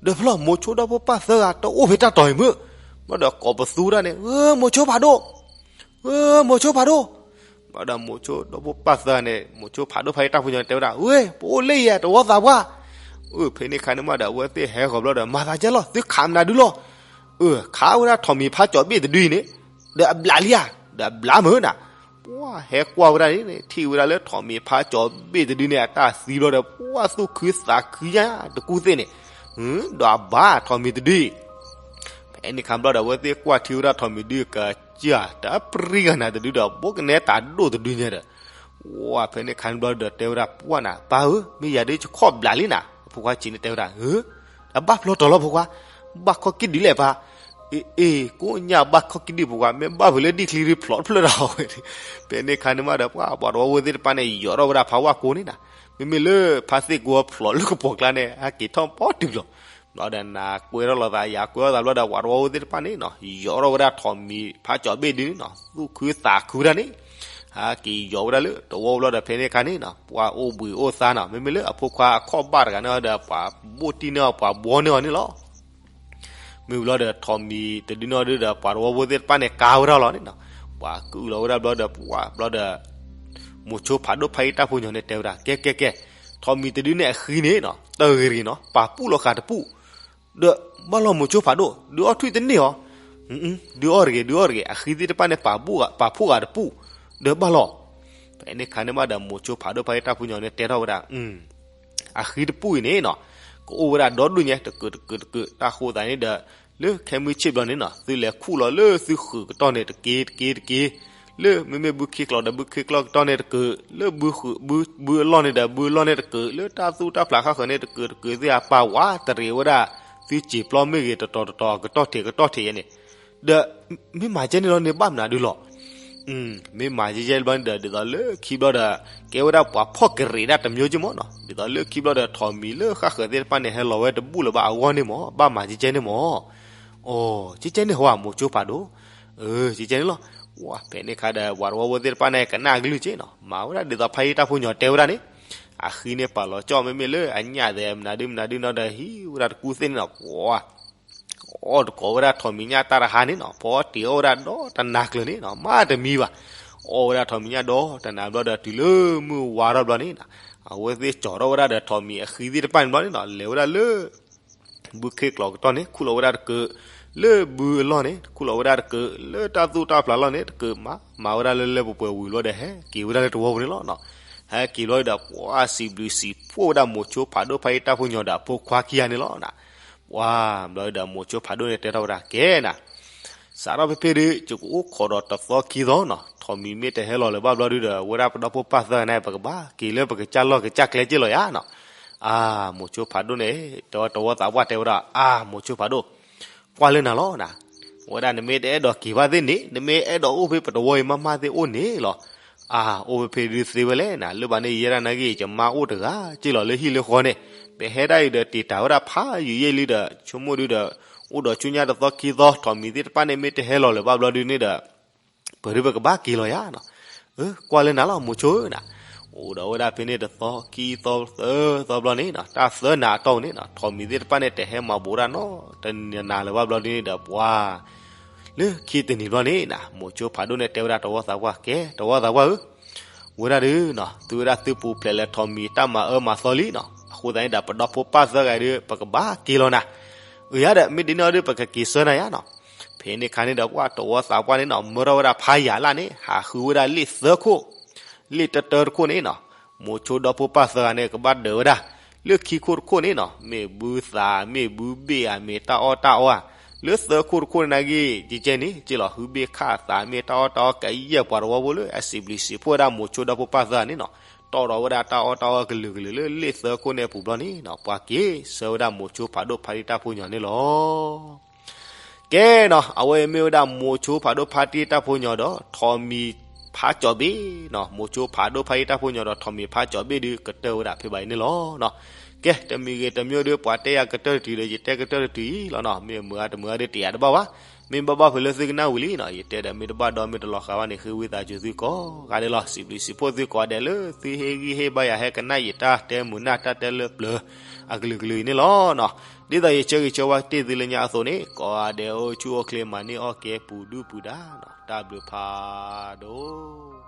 ဒီးဖျီၣ်မိၤဆိဒီဖိပၢ်သၢဂၤတအိၣ်ဖဲတၢ်တီၤအံၤမ့ၢ်, ဘျီဒီးကိးပသူဒၣ်န့ၣ် ဧၢ မိၤဆိဖးဒိၣ် ဧၢ မိၤဆိဖးဒိၣ်, ဘျီဒီးမိၤဆိဒီဖိပၢ်သၢဂၤန့ၣ် မိၤဆိဖးဒိၣ်ဖါတံၢ်တၢ်ဖိညီန့ၣ် တဲဝဲဒၣ် ဝ့ၢ် ပအိၣ်လၢယဲ တဝီသးပှၢ်, အဖဲန့ၣ်ခါန့ၣ်မးဒီး အဝဲသ့ၣ်ဟဲဃီၤဘျီဒီး မၤသးကဲလီၤ သုခးမနုၤဒုလီၤ, အၢ ခးဝဲဒၣ်ထိးမံၤဖးကၠီၤဘ့ၣ်တဒုအံၤန့ၣ်, ဒီးအဘျးလံဧါ, ဒီးအဘျးမုၢ်နၤ, ပှၤဟဲကွၢ်ဝဲဒၣ်န့ၣ် ထံၣ်ဝဲဒၣ်လၢထိးမံၤဖးကၠီၤဘ့ၣ်တဒုန့ၣ် အတၢ်သံဘျီဒီး ပှၤသူၣ်ခုသးခုညါတကူၣ်သ့ၣ်န့ၣ်, ဒီးအဘၣ်ထိးမံၤတဒုအံၤ ဖဲန့ၣ်ခါဘျီဒီး အဝဲသ့ၣ်ကွၢ်ထံဝဲဒၣ်ထိးမံၤဒုကစၢ် တပြံဂၤနၤတဒုဒီး ဘိကနဲတၢ်ဒိၣ်တဒုညါဒီး, ဝဲဖဲန့ၣ်ခါန့ၣ်ဘျီဒီးတဲဝဲဒၣ်ပှၢ်နၤ ပၢ်ဧၢ, မ့ၢ်ယၤဒုးယခီၣ်ဘျးလံနၤ, အဖိခွါဆံးန့ၣ်တဲဝဲဒၣ် ဧၢ, အဘၣ်ဖျီတီၤလီၤဖိခွါ, ဘၣ်ခီၣ်ကံၣ်ဒုးလဲၣ်ပၢ်, အ့ အ့ ကိးညါဘၣ်ခီၣ်ကံၣ်ဒုးဖိခွါ, မ့ၢ်ဘၣ်ဖဲလၢဒံၣ်ချံဒုးဖျိးတဖျၢၣ်ဒီးဝဲ, ဖဲန့ၣ်ခါန့ၣ်မးဒီး ပှၤပှၤတဝီဖိသ့ၣ်တဖၣ်န့ၣ် ယိးထီၣ်ဝဲဒၣ်ဖးဝါကိန့ၣ်နၤ, မ့မ့ၢ်လၢဖါသ့ၣ်ကိဖျိးလၢကပိာ်ကျါန့ၣ် ဟဲက့ၤထီၣ်ပီၣ်တုၤလီၤ ဘျီဒီးနကွဲထီၣ်လိာ်သး ယကွဲထီၣ်သးဘျီဒီး ပှၤသဝီဖိသ့ၣ်တဖၣ်န့ၣ်နီၤ ယီၤထီၣ်ဝဲဒၣ်ထိးမံၤဖးကၠီၤဘ့ၣ်ဒုန့ၣ်နီၤ သူၣ်ခုသးခုဒၣ်န့ၣ် ဟဲက့ၤယီၤဝဲဒၣ်လၢသဝီဘျီဒီး ဖဲန့ၣ်အခါန့ၣ်နီၤ ပှၤအိၣ်ဘှံးအိၣ်သါနီၤ မ့မ့ၢ်လၢအဖိခွါအခီၣ်ဘၣ်တဂၤန့ၣ်ဒီး ပှၤဘိၣ်တံၢ်န့ၢ်အီၤ ပှၤဘှီန့ၢ်အီၤန့ၣ်လီၤ. မ့ၢ်ဘျီဒီး ထိးမံၤတဒုန့ၣ်ဒုဒီး ပှၤသဝီဖိသ့ၣ်တဖၣ်န့ၣ်ကါဝဲဒၣ်လီၤန့ၣ်နီၤ ပှၤကုၢ်လီၤဝဲဒၣ်ဘျီဒီး ပှၤဘျီဒီး မိၤဆိဖးဒိၣ်ဖးယံာ်တၢ်ဖိညီၤန့ၣ်တဲဝဲဒၣ် ကဲကဲကဲ ထိးမံၤတဒုန့ၣ်အဃံန့ၣ်နီၤ တဂ့ၤနီၤ ပာ်ပူၣ်လီၤဃာ်တပူၣ် ဒီးဘၣ်လီၤမိၤဆိဖးဒိၣ် ဒုးအီၣ်ထွံၣ်တန့ၢ်အီၤ ဒုးအီၣ်တဂ့ၤ ဒုးအီၣ်တဂ့ၤ အဃံသ့ၣ်တဖၣ်န့ၣ် ပာ်ဖှိၣ်ဃာ်တပူၣ် ဒီးဘၣ်လီၤ. ဖဲန့ၣ်အခါန့ၣ်မးဒီး မိၤဆိဖးဒိၣ်ဖးယံာ်တၢ်ဖိညီၤန့ၣ်တဲထီၣ်ဝဲဒၣ် အဃံတပူၣ်အံၤန့ၣ်နီၤ ကအိၣ်ဝဲဒၣ်ဒီဒူၣ်ညါ တကုးတကုးတကုး တၢ်ဃိသးန့ၣ်ဒီး လၢခဲမုၢ်ဆ့ၣ်ဘျီန့ၣ်နီၤ သုလဲၤခူၣ်လီၤလၢသုဃုာ်ကတီၢ်န့ၣ်တက့ၢ်တက့ၢ်တက့ၢ် လၢမ့မ့ၢ်ဘုခ့ကျိးဒီးဘုခ့ကျိးကတီၢ်န့ၣ်တကုး လၢဘုဃုာ်ဘု ဘုအလီၢ်န့ၣ်ဒီးဘုအလီၢ်န့ၣ်တကုး လၢတၢ်သူၣ်တၢ်ဖျးဃၣ်ဃၢၤန့ၣ်တကုးတကုးသ့ၣ်ဧါ ပာ်ဝးတရံးဝဲဒၣ် သုစံာ်ပျီမ့ၢ်ဂ့ၤ တတီၤတတီၤ ကတီၢ်ထံးကတီၢ်ထံးယဲန့ၣ် ဒီးမ့ၢ်မၤကဲန့ၣ်လီၤန့ၣ် ဘၣ်မနုၤဒုလီၤ မ့ၢ်မၤကဲကဲဘျီန့ၣ်ဒီး ဒ်သိးလၢခံဘျီဒီး ကဲဝဲဒၣ်ပှၤဖီၣ်ကရံးဒၣ်တမျိုးက့မ့ၢ်နီၤ ဒ်သိးလၢခံဘျီဒီး ထိးမံၤလၢဃၣ်ဃၢၤသ့ၣ်တဖၣ်န့ၣ် ဟဲလီၤဝဲတဘူၣ်လၢၤဘၣ်အဂီၢ်န့ၣ်မ့ၢ် ဘၣ်မၤကဲကဲန့ၣ်မ့ၢ် အိ ကဲကဲန့ၣ်ဟီ မိၤဆိဖးဒိၣ် အၢ ကဲကဲန့ၣ်လီၤ. ဝဲဖဲန့ၣ်အခါဒီး ပှၤသဝီဖိသ့ၣ်တဖၣ်န့ၣ် ကနၣ်အကလုၢ်က့နီၤ မၤဝဲဒၣ်ဒ်သိးဖးယံာ်တၢ်ဖိညီၤတဲဝဲဒၣ်န့ၣ် အဃံန့ၣ်ပာ်လီၤကၠီၣ် မ့မ့ၢ်လၢအညၣ်သဲးမနုၤဒုမနုၤဒုနီၤဒီး ဟံးဝဲဒၣ်တကူၣ်သ့ၣ်န့ၣ်နီၤ ပှၤ အီၣ်တကိးဝဲဒၣ်ထိးမံၤညၣ်တၢ်တဟါန့ၣ်နီၤ ဖီတ့ၢ်အီၣ်ဝဲဒၣ်ဒီတနၤကျၢၤန့ၣ်နီၤ မ့တမံၤဘၣ် အီၣ်ဝဲဒၣ်ထိးမံၤညၣ်ဒီတနၤဘျီဒီး တုၤလၢမုၢ်ဝါထီၣ်ဘျီန့ၣ်နီၤ အဝဲသ့ၣ်ကၠီၤထီၣ်ဝဲဒၣ်ဒီးထိးမံၤအဃံသ့ၣ်တဖၣ်န့ၣ်ဘျီန့ၣ်နီၤ လဲၤဝဲဒၣ်လၢ ဘုခ့ကျိးကတီၢ်န့ၣ် ခူၣ်လီၤဝဲဒၣ်တကုး လၢဘုအလီၢ်န့ၣ် ခူၣ်လီၤဝဲဒၣ်တကုး လၢတၢ်သူၣ်တၢ်ဖျးလီၢ်န့ၣ်တကုး မၤ မၤဝဲဒၣ်လၢလၢပှဲၤပှဲၤဝံၤဘျီဒီး ဟဲက့ၤဝဲဒၣ်လၢသဝီပူၤန့ၣ်လီၤနီၤ. ဟဲက့ၤဘျီဒီး ပှၤစံးဘျုးစံးဖှိၣ်ဝဲဒၣ်မိၤဆိဖးဒိၣ်ဖးယံာ်တၢ်ဖိညီၤဒီး အဖိခွါခံဂၤန့ၣ်လီၤနီၤ. ပှၤဘျီဒီး မိၤဆိဖးဒိၣ်န့ၣ်တဲထီၣ်ဝဲဒၣ် ကဲနီၤ စးထီၣ်ဖဲဖဲဒုး ယကအိၣ်ခိးဒီးတသီခံသီနီၤ, ထိးမံၤမ့ၢ်တဟဲလီၤလၢၤဘၣ်ဘျီဒုးဒီး ဝဲဒၣ်ပဒီပုၢ်ပၢ်သၢဂၤန့ၣ် ပကဘၣ်က့ၤလၢပကစၢ်လီၢ်ကစၢ်ကျဲက့ၢ်လီၤယါနီၤ. အါ မိၤဆိဖးဒိၣ်န့ၣ် တဲဝဲတဝီသးပှၢ်တဲဝဲဒၣ် အါ မိၤဆိဖးဒိၣ် ကွၢ်လၢနၤလီၤနၤ, ဝဲဒၣ်နမ့ၢ်တအဲၣ်ဒိးက့ၤဘၣ်သ့ၣ်န့ၣ် နမ့ၢ်အဲၣ်ဒိးအိၣ်ဖဲပတဝီအံၤမးမးသ့ၣ်အိၣ်န့ၣ်လီၤ. အါ အိၣ်ဖဲဖဲဒုးသ့ဝဲလဲၣ်နၤ, လၢဘၣ်န့ၣ် ယဲဒၣ်နာ်က့ ယမါအိၣ်တဂၤက့ၢ်လီၤလၢဟံၣ်လၢဃီန့ၣ်, ပဟဲဒၣ်အံၤဒီးတ့ၢ်တၢ်ဝဲဒၣ်ဖးယံာ်ယံာ်လံဒီး ဆိကမိၣ်ဒုးဒီး အိၣ်ဒီးဆူညါတသီခံသီ ထိးမံၤသ့ၣ်တဖၣ်န့ၣ် မ့ၢ်တဟဲလီၤလၢၤဘၣ်ဘျီဒုးန့ၣ်ဒီး ပဒုးပကဘၣ်က့ၤလီၤယါနီၤ. အၢ ကွၢ်လၢနၤလီၤ မိၤဆိဧၢနၤ. အိၣ်ဒီးဝဲဒၣ်ဖဲန့ၣ်တသီခံသီသၢသီဘျီန့ၣ်နီၤ, တၢ်သၢနၤအတီၢ်န့ၣ်နီၤ, ထိးမံၤသ့ၣ်တဖၣ်န့ၣ် တဟဲမၤဘူးဒၣ်နီတနၤလၢၤဘၣ်ဘျီဒုးန့ၣ်ဒီး ပှၤ လၢခံတနံၤဘျီန့ၣ်နၤ, မိၤဆိဖးဒိၣ်န့ၣ်တဲဝဲဒၣ်တဝီသးပှၢ် ကဲ တဝီသးပှၢ်ဧၢ, ဝဲဒၣ်ဒုးနီၤ သုဝဲဒၣ်သုပူၤဖျဲးလၢထိးမံၤတၢ်မၤအၢမၤသီလံနီၤ, အဃိသတးန့ၣ်ဒီး ပဒီဖိပၢ်သၢဂၤဒုး ပကဘၣ်က့ၤလီၤနၤ. အၢ ယါဒီး မ့ၢ်ဒ်န့ၣ်အီၤဒုး ပကက့ၤဆှၢနၤယါနီၤ. ဖဲန့ၣ်အခါန့ၣ်ဒီး ပှၤတဝီသးပှၢ်န့ၣ်နီၤ မၢထီၣ်ဝဲဒၣ်ဖးယၤလၢ်န့ၣ် ဟးဃုဝဲဒၣ်လ့ၣ်သၢခိၣ်, လ့ၣ်တၢတၢတခိၣ်န့ၣ်နီၤ, မိၤဆိဒီဖိပၢ်သၢဂၤန့ၣ် ကဘၣ်ဒၢးဝဲဒၣ် လၢခံခိၣ်တခိၣ်န့ၣ်နီၤ, မ့ၢ်ဘုသး မ့ၢ်ဘုဘ့ၣ်ဧါ မ့ၢ်တၢ်အီၣ်တၢ်အီဧါ, လၢသၢခိၣ်တခိၣ်န့ၣ်နာ်က့ ကဲကဲန့ၣ် က့ၢ်လီၤ ဟုဘ့ၣ်ခၣ်သး မ့ၢ်တၢ်အီၣ်တၢ်အီ ကယဲၢ်ပှၤတဝီဖိလၢအစံးဘျုးစံးဖှိၣ်ဝဲဒၣ်မိၤဆိဒီဖိပၢ်သၢဂၤန့ၣ်နီၤ, တီၣ်ထီၣ်ဝဲဒၣ်တၢ်အီၣ်တၢ်အီကလုာ်ကလုာ်လၢလ့ၣ်သၢခိၣ်န့ၣ်အပူၤဘျီန့ၣ်နီၤ, ပှၤက့ၤဆှၢဝဲဒၣ်မိၤဆိဖးဒိၣ်ဖးယံာ်တၢ်ဖိညီၤန့ၣ်လီၤ. ကဲနီၤ, အဝဲအံၤမ့ၢ်ဝဲဒၣ်မိၤဆိဖးဒိၣ်ဖးတံၢ်တၢ်ဖိညီၤဒီး ထိးမံၤဖးကၠီၤဘ့ၣ်နီၤ, မိၤဆိဖးဒိၣ်ဖးတံၢ်တၢ်ဖိညီၤဒီးထိးမံၤဖးကၠီၤဘ့ၣ်ဒုး ကတၢၢ်ဝဲဒၣ်ဖဲဘၣ်အံၤန့ၣ်လီၤ. ကဲ တမံၤဂ့ၤတမံၤဒီး ပှၤတဲယၤကတၢၢ်တတုၤဒီး ယတဲကတၢၢ်တတုၤအံၤလီၤနီၤ, မ့ၢ်မုာ်ဂ့ၤတမုာ်ဂ့ၤဒီး တယာ်တဘၣ်ဘၣ်, မ့ၢ်ဘၣ်ဘၣ်ဖဲလၢသုကနၣ်ဝံၤလံနီၤ, ယတဲဒီးမ့ၢ်တဘၣ်ဒီးမ့ၢ်တလီၤဃာ်ဘၣ်န့ၣ် ဃ့ဝံသးစူၤသုကိးဂၤဒဲးလီၤ. စံးဘျုးစံးဖှိၣ်သုကိးဂၤဒဲးလၢသုဟ့ၣ်ဂံၢ်ဟ့ၣ်ဘါယၤ ဟဲကနၣ်ယတၢ်တဲမုာ်နၢ်တၢ်တဲလၢပျၢၤ အကလုာ်ကလုာ်အံၤန့ၣ်လီၤနီၤ. ဒ်သိးယဆၢဂ့ၤဆၢဝါတ့ၢ်သုလၢညါအသိးန့ၣ် ကိးဂၤဒဲးအိၣ်ဆူၣ်အိၣ်ချ့ မၤန့ၢ်အီၣ်ကဲပူၤဒုၣ်ပူၤဒါနီၤ, တၢ်ဘျုးဖးဒိၣ်